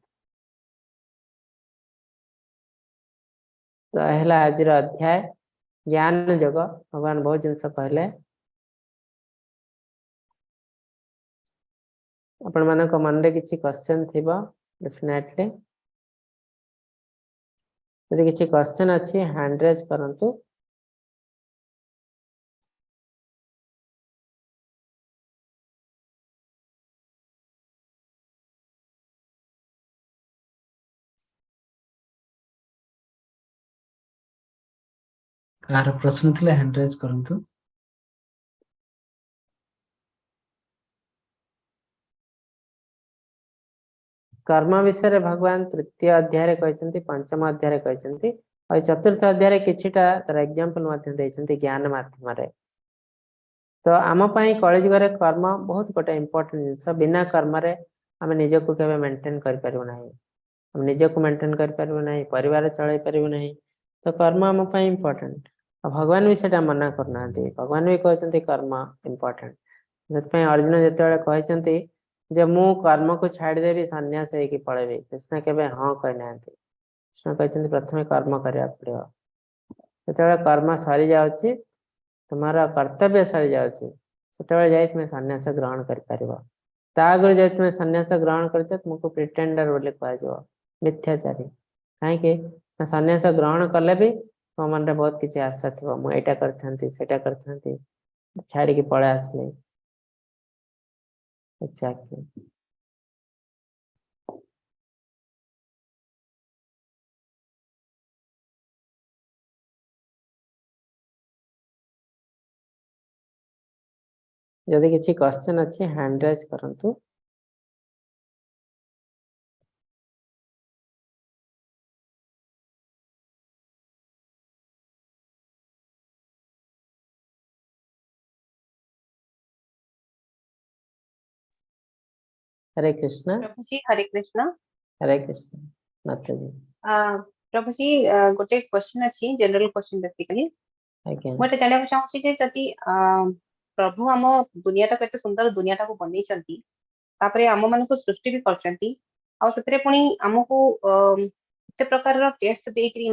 ତ ହେଲା ଆଜିର ଅଧ୍ୟାୟ ଜ୍ଞାନ ଯୋଗ। ଭଗବାନ ବହୁତ ଜିନିଷ କହିଲେ। ଆପଣ ମାନଙ୍କ ମନରେ କିଛି କ୍ୱେଶ୍ଚନ ଥିବ ଡେଫିନେଟଲି। ଯଦି କିଛି କ୍ୱେଶ୍ଚନ ଅଛି ହ୍ୟାଣ୍ଡ ରେଜ୍ କରନ୍ତୁ। କାହାର ପ୍ରଶ୍ନ ଥିଲେ ହ୍ୟାଣ୍ଡ ରେଜ୍ କରନ୍ତୁ। କର୍ମ ବିଷୟରେ ଭଗବାନ ତୃତୀୟ ଅଧ୍ୟାୟରେ କହିଛନ୍ତି, ପଞ୍ଚମ ଅଧ୍ୟାୟରେ କହିଛନ୍ତି, ଆଉ ଚତୁର୍ଥ ଅଧ୍ୟାୟରେ କିଛିଟା ତାର ଏକ୍ଜାମ୍ପଲ ମଧ୍ୟ ଦେଇଛନ୍ତି ଜ୍ଞାନ ମାଧ୍ୟମରେ। ତ ଆମ ପାଇଁ କଳିଯୁଗରେ କର୍ମ ବହୁତ ଗୋଟେ ଇମ୍ପୋର୍ଟାଣ୍ଟ ଜିନିଷ। ବିନା କର୍ମରେ ଆମେ ନିଜକୁ କେବେ ମେଣ୍ଟେନ କରିପାରିବୁ ନାହିଁ, ଆମେ ନିଜକୁ ମେଣ୍ଟେନ କରିପାରିବୁ ନାହିଁ, ପରିବାର ଚଳେଇ ପାରିବୁ ନାହିଁ। ତ କର୍ମ ଆମ ପାଇଁ ଇମ୍ପୋର୍ଟାଣ୍ଟ। ଆଉ ଭଗବାନ ବି ସେଟା ମନା କରୁନାହାନ୍ତି, ଭଗବାନ ବି କହୁଛନ୍ତି କର୍ମ ଇମ୍ପୋର୍ଟାଣ୍ଟ। ସେଥିପାଇଁ ଅର୍ଜୁନ ଯେତେବେଳେ କହିଛନ୍ତି ଯେ ମୁଁ କର୍ମକୁ ଛାଡ଼ିଦେବି, ସନ୍ନ୍ୟାସ ହେଇକି ପଳେଇବି, କୃଷ୍ଣ କେବେ ହଁ କହିନାହାନ୍ତି। କୃଷ୍ଣ କହିଛନ୍ତି ପ୍ରଥମେ କର୍ମ କରିବାକୁ ପଡିବ। ଯେତେବେଳେ କର୍ମ ସରିଯାଉଛି, ତୁମର କର୍ତ୍ତବ୍ୟ ସରିଯାଉଛି, ସେତେବେଳେ ଯାଇ ତୁମେ ସନ୍ନ୍ୟାସ ଗ୍ରହଣ କରିପାରିବ। ତା ଆଗରୁ ଯଦି ତୁମେ ସନ୍ନ୍ୟାସ ଗ୍ରହଣ କରିଛ, ତୁମକୁ ପ୍ରିଟେଣ୍ଡର ବୋଲି କୁହାଯିବ, ମିଥ୍ୟାଚାରୀ। କାହିଁକି ନା ସନ୍ନ୍ୟାସ ଗ୍ରହଣ କଲେ ବି ତୁମ ମନରେ ବହୁତ କିଛି ଆଶା ଥିବ, ମୁଁ ଏଇଟା କରିଥାନ୍ତି, ସେଇଟା କରିଥାନ୍ତି, ଛାଡ଼ିକି ପଳେଇ ଆସିଲି। ଏକ୍ଜାକ୍ଟଲି। ଯଦି କିଛି କ୍ୱେଶ୍ଚନ ଅଛି ହ୍ୟାଣ୍ଡ ରେଜ୍ କରନ୍ତୁ। ହରେ କୃଷ୍ଣ। ପ୍ରଭୁଜୀ ହରେ କୃଷ୍ଣ। ହରେ କୃଷ୍ଣ ମାତାଜୀ। ପ୍ରଭୁଜୀ, ଗୋଟେ କ୍ୱେଶ୍ଚନ ଅଛି, ଜେନେରାଲ କ୍ୱେଶ୍ଚନ ବେସିକାଲି। ଆଜ୍ଞା। ମୁଁ ଏଟା ଜାଣିବାକୁ ଚାହୁଁଛି ଯେ ଯଦି ପ୍ରଭୁ ଆମ ଦୁନିଆଟାକୁ ଏତେ ସୁନ୍ଦର ଦୁନିଆଟାକୁ ବନେଇଛନ୍ତି, ତାପରେ ଆମ ମାନଙ୍କୁ ସୃଷ୍ଟି ବି କରିଛନ୍ତି, ଆଉ ସେଥିରେ ପୁଣି ଆମକୁ ଏତେ ପ୍ରକାରର ଟେଷ୍ଟ ଦେଇକିରି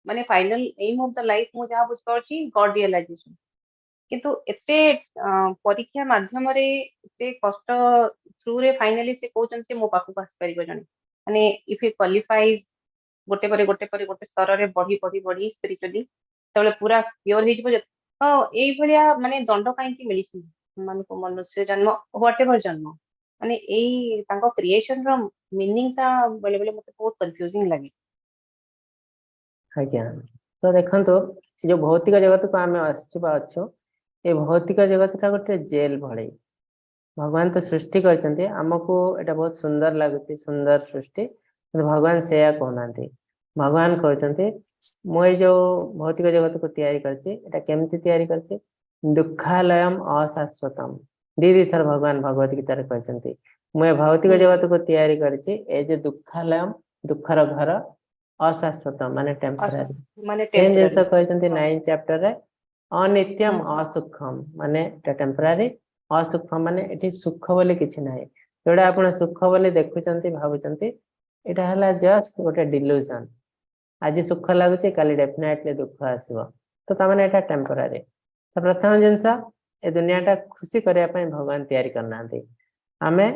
ମାନେ final aim of the life ମୁଁ ଯାହା ବୁଝିପାରୁଛି ଗଡ ରିଅଲାଇଜେସନ, କିନ୍ତୁ ଏତେ ପରୀକ୍ଷା ମାଧ୍ୟମରେ ଏତେ କଷ୍ଟ ଥ୍ରୁରେ ଫାଇନାଲି ସେ କହୁଛନ୍ତି ଯେ ମୋ ପାଖକୁ ଆସିପାରିବ ଜଣେ, ମାନେ if ହି କ୍ୱାଲିଫାଇଜ ଗୋଟେ ପରେ ଗୋଟେ ପରେ ଗୋଟେ ସ୍ତରରେ ବଢି ବଢି ବଢି ସ୍ପିରିଚୁଆଲି ସେତେବେଳେ ପୁରା ପିଓର ହେଇଯିବ। ତ ଏଇଭଳିଆ ମାନେ ଦଣ୍ଡ କାହିଁକି ମିଳିଛି ମାନଙ୍କୁ, ମନୁଷ୍ୟ ଜନ୍ମ ହ୍ୱାଟ ଏଭର ଜନ୍ମ, ମାନେ ଏଇ ତାଙ୍କ କ୍ରିଏସନ ର ମିନିଂ ଟା ବେଳେ ବେଳେ ମତେ ବହୁତ କନଫ୍ୟୁଜିଂ ଲାଗେ। ଆଜ୍ଞା, ତ ଦେଖନ୍ତୁ ଏ ଯୋଉ ଭୌତିକ ଜଗତକୁ ଆମେ ଆସିଛୁ ବା ଅଛୁ, ଏ ଭୌତିକ ଜଗତଟା ଗୋଟେ ଜେଲ ଭଳି। ଭଗବାନ ତ ସୃଷ୍ଟି କରିଛନ୍ତି ଆମକୁ, ଏଇଟା ବହୁତ ସୁନ୍ଦର ଲାଗୁଛି, ସୁନ୍ଦର ସୃଷ୍ଟି, କିନ୍ତୁ ଭଗବାନ ସେଇଆ କହୁନାହାନ୍ତି। ଭଗବାନ କହୁଛନ୍ତି ମୁଁ ଏଇ ଯୋଉ ଭୌତିକ ଜଗତକୁ ତିଆରି କରିଛି, ଏଇଟା କେମିତି ତିଆରି କରିଛି? ଦୁଃଖାଲୟମ ଅଶାଶ୍ୱତମ। ଦି ଦି ଥର ଭଗବାନ ଭଗବତ ଗୀତାରେ କହିଛନ୍ତି ମୁଁ ଏ ଭୌତିକ ଜଗତକୁ ତିଆରି କରିଛି, ଏ ଯୋଉ ଦୁଃଖାଲୟମ, ଦୁଃଖର ଘର, ଅଶାଶ୍ୱତ ମାନେ ଟେମ୍ପୋରାରୀ। ମାନେ ସେମ୍ ଜିନିଷ ଟେମ୍ପୋରାରୀ। କହିଛନ୍ତି 9 ଚାପ୍ଟରରେ, ଅନିତ୍ୟମ ଅସୁଖମ, ମାନେ ଏଟା ଟେମ୍ପୋରାରୀ, ଅସୁଖ ମାନେ ଏଠି ସୁଖ ବୋଲି କିଛି ନାହିଁ। ଯୋଉଟା ଆପଣ ସୁଖ ବୋଲି ଦେଖୁଛନ୍ତି ଭାବୁଛନ୍ତି, ଏଇଟା ହେଲା ଜଷ୍ଟ ଗୋଟେ ଡିଲ୍ୟୁଜନ। ଆଜି ସୁଖ ଲାଗୁଛି, କାଲି ଡେଫିନେଟଲି ଦୁଃଖ ଆସିବ, ତ ତାମାନେ ଏଇଟା ଟେମ୍ପୋରାରୀ। ତ ପ୍ରଥମ ଜିନିଷ, ଏ ଦୁନିଆଟା ଖୁସି କରିବା ପାଇଁ ଭଗବାନ ତିଆରି କରିନାହାନ୍ତି। ଆମେ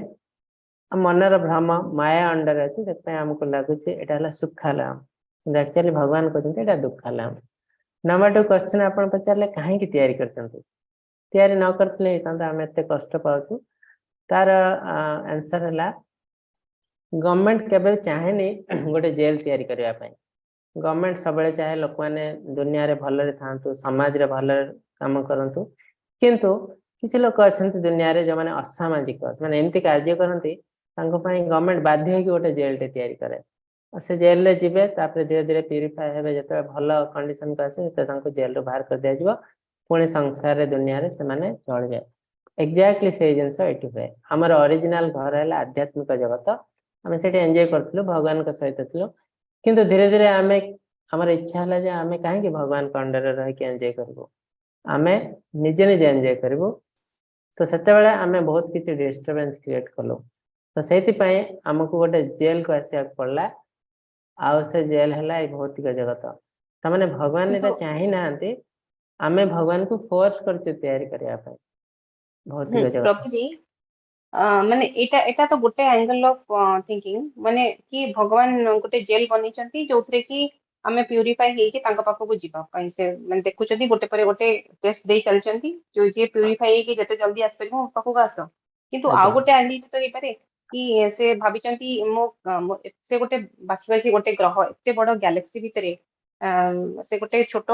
ମନର ଭ୍ରମ ମାୟା ଅଣ୍ଡରରେ ଅଛି, ସେଥିପାଇଁ ଆମକୁ ଲାଗୁଛି ଏଇଟା ହେଲା ସୁଖାଲୟ, କିନ୍ତୁ ଆକ୍ଚୁଆଲି ଭଗବାନ କହୁଛନ୍ତି ଏଇଟା ଦୁଃଖାଲୟ। ନମ୍ବର ଟୁ କ୍ୱେଶ୍ଚନ ଆପଣ ପଚାରିଲେ, କାହିଁକି ତିଆରି କରିଛନ୍ତି? ତିଆରି ନ କରିଥିଲେ ହେଇଥାନ୍ତା, ଆମେ ଏତେ କଷ୍ଟ ପାଉଛୁ। ତାର ଆନ୍ସର ହେଲା, ଗଭର୍ଣମେଣ୍ଟ କେବେ ଚାହେଁନି ଗୋଟେ ଜେଲ ତିଆରି କରିବା ପାଇଁ। ଗଭର୍ଣମେଣ୍ଟ ସବୁବେଳେ ଚାହେଁ ଲୋକମାନେ ଦୁନିଆରେ ଭଲରେ ଥାଆନ୍ତୁ, ସମାଜରେ ଭଲରେ କାମ କରନ୍ତୁ। କିନ୍ତୁ କିଛି ଲୋକ ଅଛନ୍ତି ଦୁନିଆରେ ଯୋଉମାନେ ଅସାମାଜିକ, ସେମାନେ ଏମିତି କାର୍ଯ୍ୟ କରନ୍ତି, ତାଙ୍କ ପାଇଁ ଗଭର୍ଣମେଣ୍ଟ ବାଧ୍ୟ ହେଇକି ଗୋଟେ ଜେଲଟେ ତିଆରି କରେ। ଆଉ ସେ ଜେଲରେ ଯିବେ, ତାପରେ ଧୀରେ ଧୀରେ ପ୍ୟୁରିଫାଏ ହେବେ। ଯେତେବେଳେ ଭଲ କଣ୍ଡିସନକୁ ଆସିବେ, ସେତେବେଳେ ତାଙ୍କୁ ଜେଲରୁ ବାହାର କରିଦିଆଯିବ, ପୁଣି ସଂସାରରେ ଦୁନିଆରେ ସେମାନେ ଚଳିବେ। ଏକ୍ଜାକ୍ଟଲି ସେଇ ଜିନିଷ ଏଠି ହୁଏ। ଆମର ଅରିଜିନାଲ ଘର ହେଲା ଆଧ୍ୟାତ୍ମିକ ଜଗତ। ଆମେ ସେଠି ଏନ୍ଜୟ କରୁଥିଲୁ, ଭଗବାନଙ୍କ ସହିତ ଥିଲୁ। କିନ୍ତୁ ଧୀରେ ଧୀରେ ଆମେ ଆମର ଇଚ୍ଛା ହେଲା ଯେ ଆମେ କାହିଁକି ଭଗବାନଙ୍କ ଅଣ୍ଡରରେ ରହିକି ଏନ୍ଜୟ କରିବୁ, ଆମେ ନିଜେ ନିଜେ ଏନ୍ଜୟ କରିବୁ। ତ ସେତେବେଳେ ଆମେ ବହୁତ କିଛି ଡିଷ୍ଟର୍ବାନ୍ସ କ୍ରିଏଟ କଲୁ। ତ ସେଇଥିପାଇଁ ଆମକୁ ଗୋଟେ ଜେଲକୁ ଆସିବାକୁ ପଡିଲା, ଆଉ ସେ ଜେଲ ହେଲା ଏଇ ଭୌତିକ ଜଗତ। ତାମାନେ ଭଗବାନ ଏଇଟା କିନ୍ତୁ ଚାହିଁ ନାହାନ୍ତି, ଆମେ ଭଗବାନଙ୍କୁ ଫୋର୍ସ କରୁଛୁ ତିଆରି କରିବା ପାଇଁ ଭୌତିକ ଜଗତ। ପ୍ରଭୁଜୀ, ମାନେ ଏଇଟା ତ ଗୋଟେ ଆଙ୍ଗଲ ଅଫ ଥିଙ୍କିଂ, ମାନେ କି ଭଗବାନ ଗୋଟେ ଜେଲ ବନେଇଛନ୍ତି ଯୋଉଥିରେ କି ଆମେ ପ୍ୟୁରିଫାଇ ହେଇକି ତାଙ୍କ ପାଖକୁ ଯିବା ପାଇଁ। ସେ ମାନେ ଦେଖୁଛନ୍ତି, ଗୋଟେ ପରେ ଗୋଟେ ଟେଷ୍ଟ ଦେଇ ଚାଲିଛନ୍ତି, ଯୋଉ ଯିଏ ପ୍ୟୁରିଫାଇ ହେଇକି ଯେତେ ଜଲ୍ଦି ଆସିପାରିବ, ମୋ ପାଖକୁ ଆସ। କିନ୍ତୁ ଆଉ ଗୋଟେ ଆଙ୍ଗଲ ତ ହେଇପାରେ କି ସେ ଭାବିଛନ୍ତି ସେ ଗୋଟେ ବାଛି ବାଛି ଗୋଟେ ଗ୍ରହ, ଏତେ ବଡ ଗ୍ୟାଲେକ୍ସି ଭିତରେ ସେ ଗୋଟେ ଛୋଟ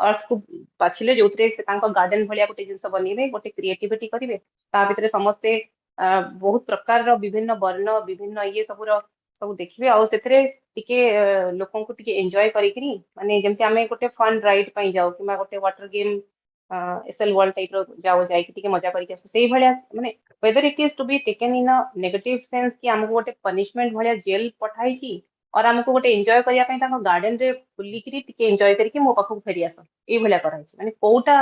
ଅର୍ଥକୁ ବାଛିଲେ, ଯୋଉଥିରେ ସେ ତାଙ୍କ ଗାର୍ଡେନ ଭଳିଆ ଗୋଟେ ଜିନିଷ ବନେଇବେ, ଗୋଟେ କ୍ରିଏଟିଭିଟି କରିବେ। ତା ଭିତରେ ସମସ୍ତେ ବହୁତ ପ୍ରକାରର ବିଭିନ୍ନ ବର୍ଣ୍ଣ, ବିଭିନ୍ନ ଇଏ ସବୁର ସବୁ ଦେଖିବେ, ଆଉ ସେଥିରେ ଟିକେ ଲୋକଙ୍କୁ ଟିକେ ଏନ୍ଜୟ କରିକିରି, ମାନେ ଯେମିତି ଆମେ ଗୋଟେ ଫନ୍ ରାଇଡ୍ ପାଇଁ ଯାଉ କିମ୍ବା ଗୋଟେ water game, SL world type ର ଯାଉ, ଯାଇକି ଟିକେ ମଜା କରିକି ଆସୁ, ସେଇଭଳିଆ। ମାନେ whether it is to be taken in a negative sense କି ଆମକୁ ଗୋଟେ ପନିଶମେଣ୍ଟ ଭଳିଆ ଜେଲ ପଠାଇଛି, ଅର୍ ଆମକୁ ଗୋଟେ ଏନ୍ଜୟ କରିବା ପାଇଁ ତାଙ୍କ ଗାର୍ଡେନ ରେ ବୁଲିକିରି ଟିକେ ଏନ୍ଜୟ କରିକି ମୋ ପାଖକୁ ଫେରି ଆସ, ଏଇଭଳିଆ କରାହେଇଛି। ମାନେ କୋଉଟା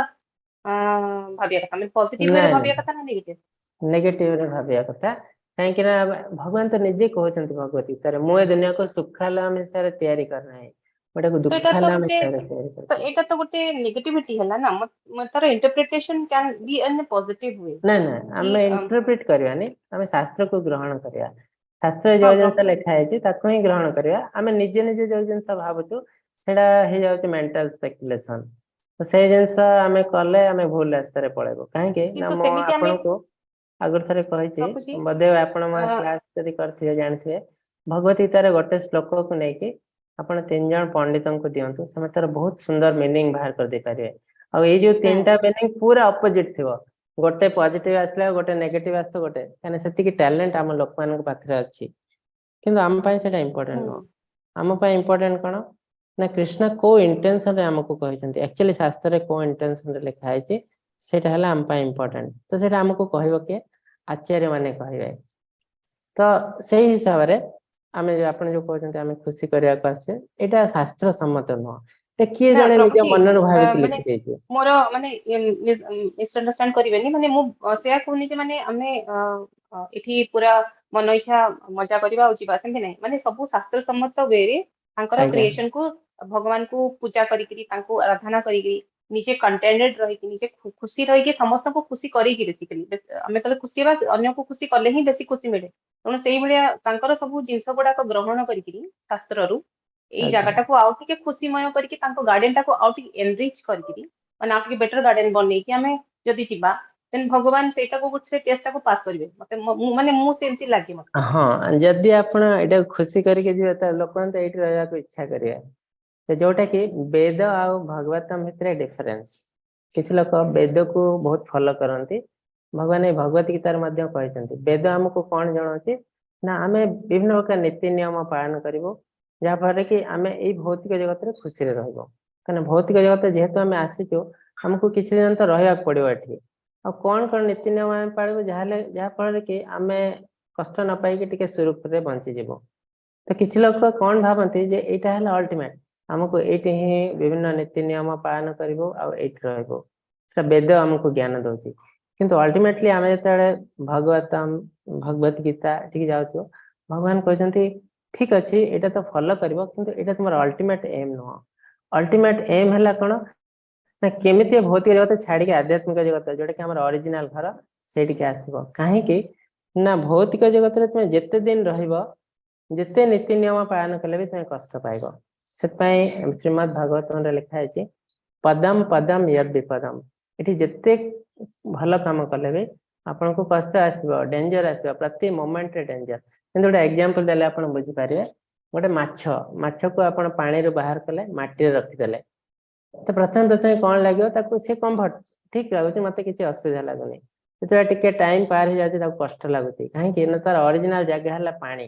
ଭାବିବା କଥା? ମାନେ ପଜିଟିଭ ୱେରେ ନାଇଁ। ଭାବିବା କଥା ନା ନେଗେଟିଭ? ନେଗେଟିଭ ରେ ଭାବିବା କଥା। କାହିଁକି ନା ଭଗବାନ ତ ନିଜେ କହୁଛନ୍ତି ଭଗବତ ଗୀତାରେ, ମୁଁ ଏ ଦୁନିଆକୁ ସୁଖାଲୟମ ହିସାବରେ ତିଆରି କରିନାହିଁ, ମୁଁ ଏଟାକୁ ତ ଏଇଟା ତ ଦୁଃଖାଲୟମ ଗୋଟେ ହିସାବରେ ତିଆରି ତ କରିଛି। ଏଇଟା ତ ଗୋଟେ ନେଗେଟିଭିଟି ହେଲା ନା। ତାର interpretation can be in a positive way ନା ନା, କି ଆମେ ଇଣ୍ଟରପ୍ରିଟ କରିବାନି, ଆମେ ଶାସ୍ତ୍ରକୁ ଗ୍ରହଣ କରିବା। ଶାସ୍ତ୍ରରେ ଯୋଉ ଜିନିଷ ଲେଖା ହେଇଛି, ତାକୁ ହିଁ ଗ୍ରହଣ କରିବା। ଆମେ ନିଜେ ନିଜେ ଯୋଉ ଜିନିଷ ଭାବୁଛୁ, ସେଇଟା ହେଇଯାଉଛି ମେଣ୍ଟାଲ ସ୍ପେକୁଲେସନ। ତ ସେଇ ଜିନିଷ ଆମେ କଲେ ଆମେ ଭୁଲ ରାସ୍ତାରେ ପଳେଇବୁ। କାହିଁକି ନା କିନ୍ତୁ ମୁଁ ସେମିତି ଆମେ ଆପଣଙ୍କୁ ଆଗରୁ ଥରେ କହିଛି, ପ୍ରଭୁଜୀ, ବୋଧେ ଆପଣ ମୋ କ୍ଲାସ ଯଦି କରିଥିବେ ଜାଣିଥିବେ, ଭଗବତ ଗୀତାର ଗୋଟେ ଶ୍ଲୋକକୁ ନେଇକି ଆପଣ ତିନି ଜଣ ପଣ୍ଡିତଙ୍କୁ ଦିଅନ୍ତୁ, ସେମାନେ ତାର ବହୁତ ସୁନ୍ଦର ମିନିଂ ବାହାର କରିଦେଇ ପାରିବେ। ଆଉ ଏଇ ଯୋଉ ତିନିଟା ମିନିଂ ପୁରା ଅପୋଜିଟ ଥିବ, ଗୋଟେ ପଜିଟିଭ ଆସିଲା, ଗୋଟେ ନେଗେଟିଭ ଆସିଥିବ, ଗୋଟେ, କାହିଁକିନା ସେତିକି ଟ୍ୟାଲେଣ୍ଟ ଆମ ଲୋକମାନଙ୍କ ପାଖରେ ଅଛି। କିନ୍ତୁ ଆମ ପାଇଁ ସେଇଟା ଇମ୍ପୋର୍ଟାଣ୍ଟ ନୁହଁ। ଆମ ପାଇଁ ଇମ୍ପୋର୍ଟାଣ୍ଟ କଣ ନା କୃଷ୍ଣ କୋଉ ଇଣ୍ଟେନସନରେ ଆମକୁ କହିଛନ୍ତି, ଆକ୍ଚୁଆଲି ଶାସ୍ତ୍ରରେ କୋଉ ଇଣ୍ଟେନସନରେ ଲେଖା ହେଇଛି, ସେଇଟା ହେଲା ଆମ ପାଇଁ ଇମ୍ପୋର୍ଟାଣ୍ଟ। ତ ସେଇଟା ଆମକୁ କହିବ କିଏ? ଆଚାର୍ଯ୍ୟ ମାନେ କହିବେ। ତ ସେଇ ହିସାବରେ ଆମେ ଆପଣ ଯୋଉ କହୁଛନ୍ତି ଆମେ ଖୁସି କରିବାକୁ ଆସିଛେ, ଏଇଟା ଶାସ୍ତ୍ର ସମ୍ମତ ନୁହଁ। ଏଇଟା କିଏ ନା ଜଣେ ନିଜ ପ୍ରଭୁଜୀ, ମନରୁ ଭାବିକି ମାନେ ଲେଖିଦେଇଛି। ମୋର ମାନେ ମିସଅଣ୍ଡରଷ୍ଟାଣ୍ଡ କରିବେନି, ମାନେ ମୁଁ ସେୟା କହୁନି ଯେ ମାନେ ଆମେ ଏଠି ପୁରା ମନ ଇଚ୍ଛା ମଜା କରିବା ଆଉ ଯିବା, ସେମିତି ନାହିଁ। ମାନେ ସବୁ ଶାସ୍ତ୍ର ସମ୍ମତ ୱେରେ ତାଙ୍କର କ୍ରିଏସନ କୁ, ଭଗବାନଙ୍କୁ ପୂଜା କରିକିରି, ତାଙ୍କୁ ଆରାଧନା କରିକିରି, ନିଜେ କଣ୍ଟେଣ୍ଟେଡ ରହିକି, ନିଜେ ଖୁସି ରହିକି, ସମସ୍ତଙ୍କୁ ଖୁସି କରିକି। ବେସିକାଲି ଆମେ ଯେତେବେଳେ ଖୁସି ହେବା, ଅନ୍ୟକୁ ଖୁସି କଲେ ହିଁ ବେଶୀ ଖୁସି ମିଳେ। ତେଣୁ ସେଇଭଳିଆ ତାଙ୍କର ସବୁ ଜିନିଷ ଗୁଡାକ ଗ୍ରହଣ କରିକିରି ଶାସ୍ତ୍ରରୁ ଏଇ ଜାଗାଟାକୁ ଆଉ ଟିକେ ଖୁସିମୟ କରିକି, ତାଙ୍କ ଗାର୍ଡେନ ଟାକୁ ଆଉ ଟିକେ ଏନରିଚ କରିକିରି, ମାନେ ଆଉ ଟିକେ ବେଟର ଗାର୍ଡେନ ବନେଇକି ଆମେ ଯଦି ଯିବା, ଦେନ୍ ଭଗବାନ ସେଇଟାକୁ, ସେ ଟେଷ୍ଟ ଟାକୁ ପାସ୍ କରିବେ। ମତେ ମାନେ ମୁଁ ସେମିତି ଲାଗେ ମତେ। ହଁ, ଯଦି ଆପଣ ଏଇଟାକୁ ଖୁସି କରିକି ଯିବେ, ତାହେଲେ ଲୋକମାନେ ତ ଏଇଠି ରହିବାକୁ ଇଚ୍ଛା କରିବେ। ତ ଯୋଉଟା କି ବେଦ ଆଉ ଭଗବତମ ଭିତରେ ଡିଫରେନ୍ସ। କିଛି ଲୋକ ବେଦକୁ ବହୁତ ଫଲୋ କରନ୍ତି। ଭଗବାନ ଏଇ ଭଗବତ ଗୀତାରେ ମଧ୍ୟ କହିଛନ୍ତି, ବେଦ ଆମକୁ କଣ ଜଣାଉଛି ନା ଆମେ ବିଭିନ୍ନ ପ୍ରକାର ନୀତି ନିୟମ ପାଳନ କରିବୁ, ଯାହାଫଳରେ କି ଆମେ ଏଇ ଭୌତିକ ଜଗତରେ ଖୁସିରେ ରହିବୁ। କାହିଁକିନା ଭୌତିକ ଜଗତ ଯେହେତୁ ଆମେ ଆସିଛୁ, ଆମକୁ କିଛି ଦିନ ତ ରହିବାକୁ ପଡିବ ଏଠି। ଆଉ କଣ କଣ ନୀତି ନିୟମ ଆମେ ପାଳିବୁ, ଯାହାହେଲେ ଯାହା ଫଳରେ କି ଆମେ କଷ୍ଟ ନ ପାଇକି ଟିକେ ସୁରୁଖୁରୁରେ ବଞ୍ଚିଯିବୁ। ତ କିଛି ଲୋକ କଣ ଭାବନ୍ତି ଯେ ଏଇଟା ହେଲା ଅଲ୍ଟିମେଟ, ଆମକୁ ଏଇଠି ହିଁ ବିଭିନ୍ନ ନୀତି ନିୟମ ପାଳନ କରିବୁ ଆଉ ଏଇଠି ରହିବୁ, ସେଟା ବେଦ ଆମକୁ ଜ୍ଞାନ ଦଉଛି। କିନ୍ତୁ ଅଲ୍ଟିମେଟଲି ଆମେ ଯେତେବେଳେ ଭଗବତମ, ଭଗବତ ଗୀତା ଏଠିକି ଯାଉଛୁ, ଭଗବାନ କହିଛନ୍ତି, ଠିକ ଅଛି, ଏଇଟା ତ ଫଲୋ କରିବ, କିନ୍ତୁ ଏଇଟା ତୁମର ଅଲ୍ଟିମେଟ ଏମ୍ ନୁହଁ। ଅଲ୍ଟିମେଟ ଏମ୍ ହେଲା କଣ ନା କେମିତି ଭୌତିକ ଜଗତ ଛାଡିକି ଆଧ୍ୟାତ୍ମିକ ଜଗତ, ଯୋଉଟା କି ଆମର ଅରିଜିନାଲ ଘର, ସେଇଠିକି ଆସିବ। କାହିଁକି ନା ଭୌତିକ ଜଗତରେ ତୁମେ ଯେତେ ଦିନ ରହିବ, ଯେତେ ନୀତି ନିୟମ ପାଳନ କଲେ ବି ତୁମେ କଷ୍ଟ ପାଇବ। ସେଥିପାଇଁ ଶ୍ରୀମଦ୍ ଭାଗବତରେ ଲେଖା ହେଇଛି, ପଦମ ପଦମ ୟଦ୍ ବିପଦମ। ଏଠି ଯେତେ ଭଲ କାମ କଲେ ବି ଆପଣଙ୍କୁ କଷ୍ଟ ଆସିବ, ଡେଞ୍ଜର ଆସିବ, ପ୍ରତି ମୋମେଣ୍ଟରେ ଡେଞ୍ଜର। କିନ୍ତୁ ଗୋଟେ ଏକ୍ଜାମ୍ପଲ ଦେଲେ ଆପଣ ବୁଝିପାରିବେ। ଗୋଟେ ମାଛକୁ ଆପଣ ପାଣିରୁ ବାହାର କଲେ, ମାଟିରେ ରଖିଦେଲେ, ତ ପ୍ରଥମେ ପ୍ରଥମେ କଣ ଲାଗିବ ତାକୁ? ସେ କମ୍ଫର୍ଟ ଠିକ ଲାଗୁଛି, ମତେ କିଛି ଅସୁବିଧା ଲାଗୁନି। ଯେତେବେଳେ ଟିକେ ଟାଇମ ପାର ହେଇଯାଉଛି, ତାକୁ କଷ୍ଟ ଲାଗୁଛି। କାହିଁକି ନା ତାର ଅରିଜିନାଲ ଜାଗା ହେଲା ପାଣି,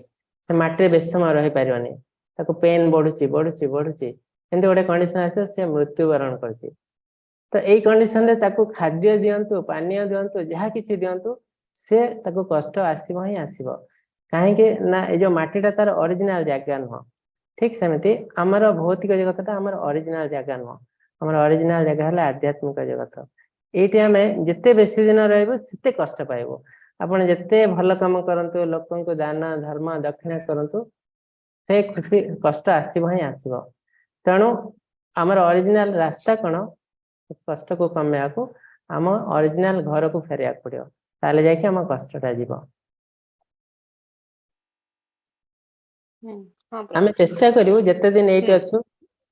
ସେ ମାଟିରେ ବେଶୀ ସମୟ ରହିପାରିବନି। ତାକୁ ପେନ୍ ବଢୁଛି, ବଢୁଛି, ବଢୁଛି। ଏମିତି ଗୋଟେ କଣ୍ଡିସନ ଆସିବ, ସେ ମୃତ୍ୟୁବରଣ କରୁଛି। ତ ଏଇ କଣ୍ଡିସନରେ ତାକୁ ଖାଦ୍ୟ ଦିଅନ୍ତୁ, ପାନୀୟ ଦିଅନ୍ତୁ, ଯାହା କିଛି ଦିଅନ୍ତୁ, ସେ ତାକୁ କଷ୍ଟ ଆସିବ ହିଁ ଆସିବ। କାହିଁକି ନା ଏଇ ଯୋଉ ମାଟିଟା ତାର ଅରିଜିନାଲ ଜାଗା ନୁହଁ। ଠିକ ସେମିତି ଆମର ଭୌତିକ ଜଗତଟା ଆମର ଅରିଜିନାଲ ଜାଗା ନୁହଁ। ଆମର ଅରିଜିନାଲ ଜାଗା ହେଲା ଆଧ୍ୟାତ୍ମିକ ଜଗତ। ଏଇଠି ଆମେ ଯେତେ ବେଶୀ ଦିନ ରହିବୁ, ସେତେ କଷ୍ଟ ପାଇବୁ। ଆପଣ ଯେତେ ଭଲ କାମ କରନ୍ତୁ, ଲୋକଙ୍କୁ ଦାନ ଧର୍ମ ଦକ୍ଷିଣା କରନ୍ତୁ, ସେ ଖୁସି କଷ୍ଟ ଆସିବ ହିଁ ଆସିବ। ତେଣୁ ଆମର ଅରିଜିନାଲ ରାସ୍ତା କଣ କଷ୍ଟକୁ କମେଇବାକୁ? ଆମ ଅରିଜିନାଲ ଘରକୁ ଫେରିବାକୁ ପଡିବ, ତାହେଲେ ଯାଇକି ଆମ କଷ୍ଟଟା ଯିବ। ହଁ ଆମେ ପ୍ରଭୁ। ଚେଷ୍ଟା କରିବୁ ଯେତେ ଦିନ ଏଇଠି ଅଛୁ,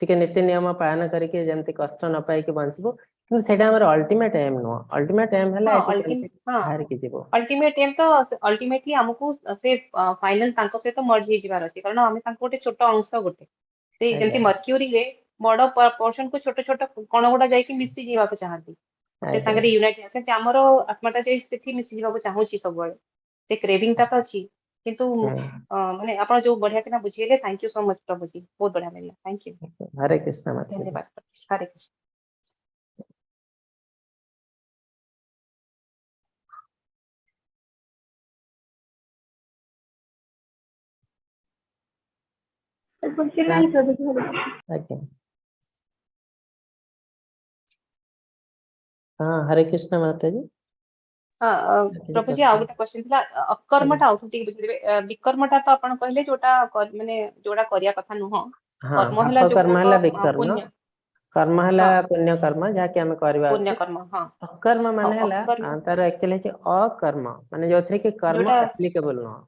ଟିକେ ନୀତି ନିୟମ ପାଳନ କରିକି ଯେମିତି କଷ୍ଟ ନ ପାଇକି ବଞ୍ଚିବୁ। କିନ୍ତୁ ସେଇଟା ଆମର ଅଲ୍ଟିମେଟ ଏମ୍ ନୁହଁ। ଅଲ୍ଟିମେଟ ଏମ୍ ହେଲା ଏଠି କେମିତି ବାହାରିକି ଯିବୁ। ଅଲ୍ଟିମେଟ ଏମ୍ ତ ଅଲ୍ଟିମେଟଲି ଆମକୁ ସେ ଫାଇନାଲ ତାଙ୍କ ସହିତ ମର୍ଜ ହେଇଯିବାର ଅଛି, କାରଣ ଆମେ ତାଙ୍କ ଗୋଟେ ଛୋଟ ଅଂଶ ଗୋଟେ। ସେ ଯେମିତି ମର୍କ୍ୟୁରୀରେ ବଡ ପୋର୍ସନ କୁ ଛୋଟ ଛୋଟ କଣ ଗୁଡା ଯାଇକି ମିଶି ଯିବାକୁ ଚାହାନ୍ତି ଗୋଟେ ସାଙ୍ଗରେ ୟୁନାଇଟ, ସେମିତି ଆମର ଆତ୍ମାଟା ଯାଇ ସେଠି ମିଶି ଯିବାକୁ ଚାହୁଁଛି ସବୁବେଳେ। ସେ କ୍ରେଭିଂ ଟା ତ ଅଛି, କିନ୍ତୁ ମାନେ ଆପଣ ଯୋଉ ବଢିଆ କିନା ବୁଝେଇଲେ, thank you so much ପ୍ରଭୁଜୀ, ବହୁତ ବଢିଆ ଲାଗିଲା। Thank you. Hare Krishna ମାତା। ଧନ୍ୟବାଦ, ହରେ କୃଷ୍ଣ। ନାହିଁ ପ୍ରଭୁଜୀ, ହରେ କୃଷ୍ଣ। ଆଜ୍ଞା, ହଁ, ହରେ କୃଷ୍ଣ ମାତାଜୀ। ହଁ, କିଛି ପ୍ରଭୁଜୀ, ଆଉ ପ୍ରଶ୍ନ? ଗୋଟେ କ୍ୱେଶ୍ଚନ ଥିଲା। ଅକର୍ମଟା ଆଉ ଟିକେ ବୁଝିଦେବେ। ବିକର୍ମଟା ତ ଆପଣ କହିଲେ ଯୋଉଟା ମାନେ ଯୋଉଟା କରିବା କଥା ନୁହଁ। କର୍ମ ହେଲା ପାପ କର୍ମ ଯୋଉଗୁଡାକ ହେଲା ବିକର୍ମ। ପୁଣ୍ୟ। କର୍ମ ହେଲା ପୁଣ୍ୟ କର୍ମ, ଯାହାକି ଆମେ କରିବା ପୁଣ୍ୟ ଉଚିତ। କର୍ମ, ହଁ। ଅକର୍ମ ମାନେ ହେଲା ଅକର୍ମ ତାର ଆକ୍ଚୁଆଲି ହେଇଛି ଅକର୍ମ, ମାନେ ଯୋଉଥିରେ କି କର୍ମ ଯୋଉଟା ଆପ୍ଲିକେବଲ ନୁହଁ।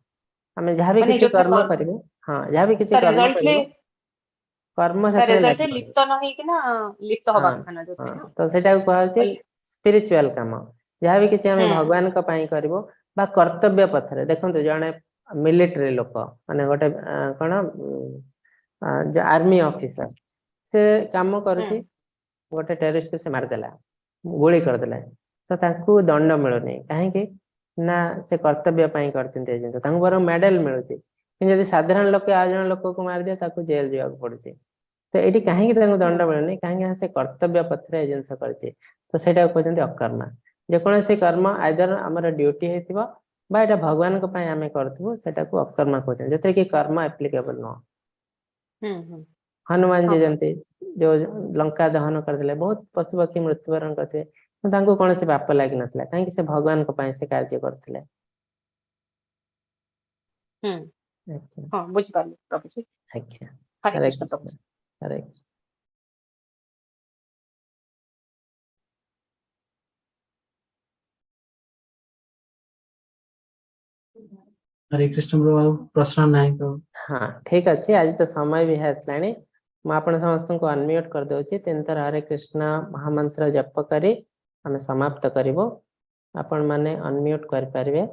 ଆମେ ଯାହାବି ମାନେ କିଛି ଯୋଉଥିରେ କର୍ମ କରିବୁ, ହଁ, ଯାହାବି କିଛି ତା କର୍ମ ରେଜଲ୍ଟରେ କରିବୁ, କର୍ମ ତା ସେଥିରେ ରେଜଲ୍ଟରେ ଲାଗିବନି। ଲିପ୍ତ ନ ହେଇକି ନା ଲିପ୍ତ ହବା କଥା ନା ଯୋଉଥିରେ ନା। ତ ସେଇଟାକୁ କୁହାଯାଉଛି ସ୍ପିରିଚୁଆଲ କାମ। ଯାହାବି କିଛି ଆମେ ଭଗବାନଙ୍କ ପାଇଁ କରିବୁ ବା କର୍ତ୍ତବ୍ୟ ପଥରେ। ଦେଖନ୍ତୁ, ଜଣେ ମିଲିଟାରୀ ଲୋକ, ମାନେ ଗୋଟେ କଣ ଆର୍ମି ଅଫିସର, ସେ କାମ କରୁଛି, ଗୋଟେ ଟେରିଷ୍ଟକୁ ସେ ମାରିଦେଲା, ଗୁଳି କରିଦେଲା, ତ ତାଙ୍କୁ ଦଣ୍ଡ ମିଳୁନି। କାହିଁକି ନା ସେ କର୍ତ୍ତବ୍ୟ ପାଇଁ କରିଛନ୍ତି ଏ ଜିନିଷ, ତାଙ୍କୁ ବରଂ ମେଡାଲ ମିଳୁଛି। କିନ୍ତୁ ଯଦି ସାଧାରଣ ଲୋକ ଆଉ ଜଣେ ଲୋକକୁ ମାରିଦିଏ, ତାକୁ ଜେଲ ଯିବାକୁ ପଡୁଛି। ତ ଏଇଠି କାହିଁକି ତାଙ୍କୁ ଦଣ୍ଡ ମିଳୁନି? କାହିଁକି ନା ସେ କର୍ତ୍ତବ୍ୟ ପଥରେ ଏ ଜିନିଷ କରିଛି। ତ ସେଇଟାକୁ କହୁଛନ୍ତି ଅକର୍ମା। ଯେକୌଣସି କର୍ମ ଆଇଦର ଆମର ଡ୍ୟୁଟି ହେଇଥିବ ବା ଏଇଟା ଭଗବାନଙ୍କ ପାଇଁ ଆମେ କରୁଥିବୁ, ସେଟାକୁ ଅକର୍ମା କହୁଛନ୍ତି, ଯେଉଁଥିରେ କି କର୍ମ ଆପ୍ଲିକେବଲ ନୁହଁ। ହୁଁ ହୁଁ ହନୁମାନଜୀ ଯେମିତି ଯୋଉ ଲଙ୍କା ଦହନ କରିଦେଲେ, ବହୁତ ପଶୁ ପକ୍ଷୀ ମୃତ୍ୟୁବରଣ କରିଥିଲେ, କିନ୍ତୁ ତାଙ୍କୁ କୌଣସି ପାପ ଲାଗିନଥିଲା। କାହିଁକି? ସେ ଭଗବାନଙ୍କ ପାଇଁ ସେ କାର୍ଯ୍ୟ କରୁଥିଲେ। ଆଚ୍ଛା। ହଁ, ବୁଝିପାରିଲି ପ୍ରଭୁଜୀ। ଆଜ୍ଞା। ହରେ ହରେ କୃଷ୍ଣ କୃଷ୍ଣ। ପ୍ରଭୁଜୀ। ହରେ କୃଷ୍ଣ। ହରେ କୃଷ୍ଣ ପ୍ରଭୁ, ଆଉ ପ୍ରଶ୍ନ ନାହିଁ ପ୍ରଭୁ। ହଁ, ଠିକ ଅଛି। ଆଜି ତ ସମୟ ବି ଆସିଲାଣି। ମୁଁ ଆପଣ ସମସ୍ତଙ୍କୁ ଅନମ୍ୟୁଟ କରିଦଉଛି। ତିନିଥର ହରେ କୃଷ୍ଣ ମହାମନ୍ତ୍ର ଜପ କରି ଆମେ ସମାପ୍ତ କରିବୁ। ଆପଣ ମାନେ ଅନମ୍ୟୁଟ କରିପାରିବେ।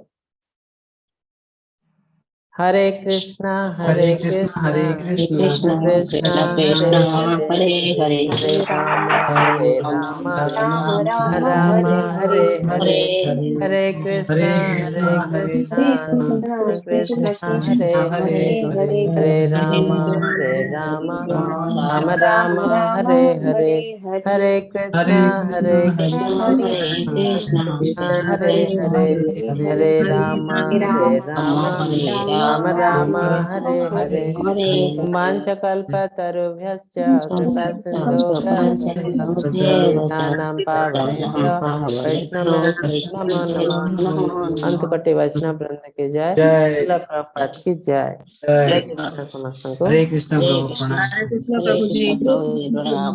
ହରେ କୃଷ୍ଣ ହରେ ହରେ କୃଷ୍ଣ କୃଷ୍ଣ ହରେ କୃଷ୍ଣ କୃଷ୍ଣ କୃଷ୍ଣ କୃଷ୍ଣ କୃଷ୍ଣ ହରେ ହରେ ହରେ, ହରେ, ହରେ ରାମ ହରେ ହରେ ରାମ ରାମ ରାମ ରାମ ରାମ ରାମ ହରେ ହରେ ହରେ, ହରେ, ହରେ ହରେ ହରେ କୃଷ୍ଣ କୃଷ୍ଣ ହରେ ହରେ କୃଷ୍ଣ କୃଷ୍ଣ କୃଷ୍ଣ କୃଷ୍ଣ ହରେ ହରେ ହରେ, ହରେ, ହରେ ରାମ ହରେ ରାମ ରାମ ରାମ ରାମ ରାମ ହରେ ହରେ, ହରେ ହରେ, ହରେ କୃଷ୍ଣ ହରେ କୃଷ୍ଣ ହରେ ହରେ ହରେ କୃଷ୍ଣ କୃଷ୍ଣ କୃଷ୍ଣ ହରେ ହରେ, ହରେ ହରେ, ହରେ ରାମ ହରେ ରାମ ରାମ ରାମ ରାମ ରାମ ରାମ ହରେ ହରେ ହରେ। ହରେ। वाञ्छाकल्पतरुभ्यश्च कृपा सिन्धुभ्यश्च पतितानां पावनेभ्यो वैष्णवेभ्यो नमो नमः। अंतकोटि वैष्णव वृंद की जय। जय। श्रील प्रभुपाद की जय। हरे जय। कृष्ण ସମସ୍ତଙ୍କୁ। ହରେ କୃଷ୍ଣ ପ୍ରଭୁ, ପ୍ରଣାମ। ହରେ କୃଷ୍ଣ ପ୍ରଭୁଜୀ। ପ୍ରଣାମ।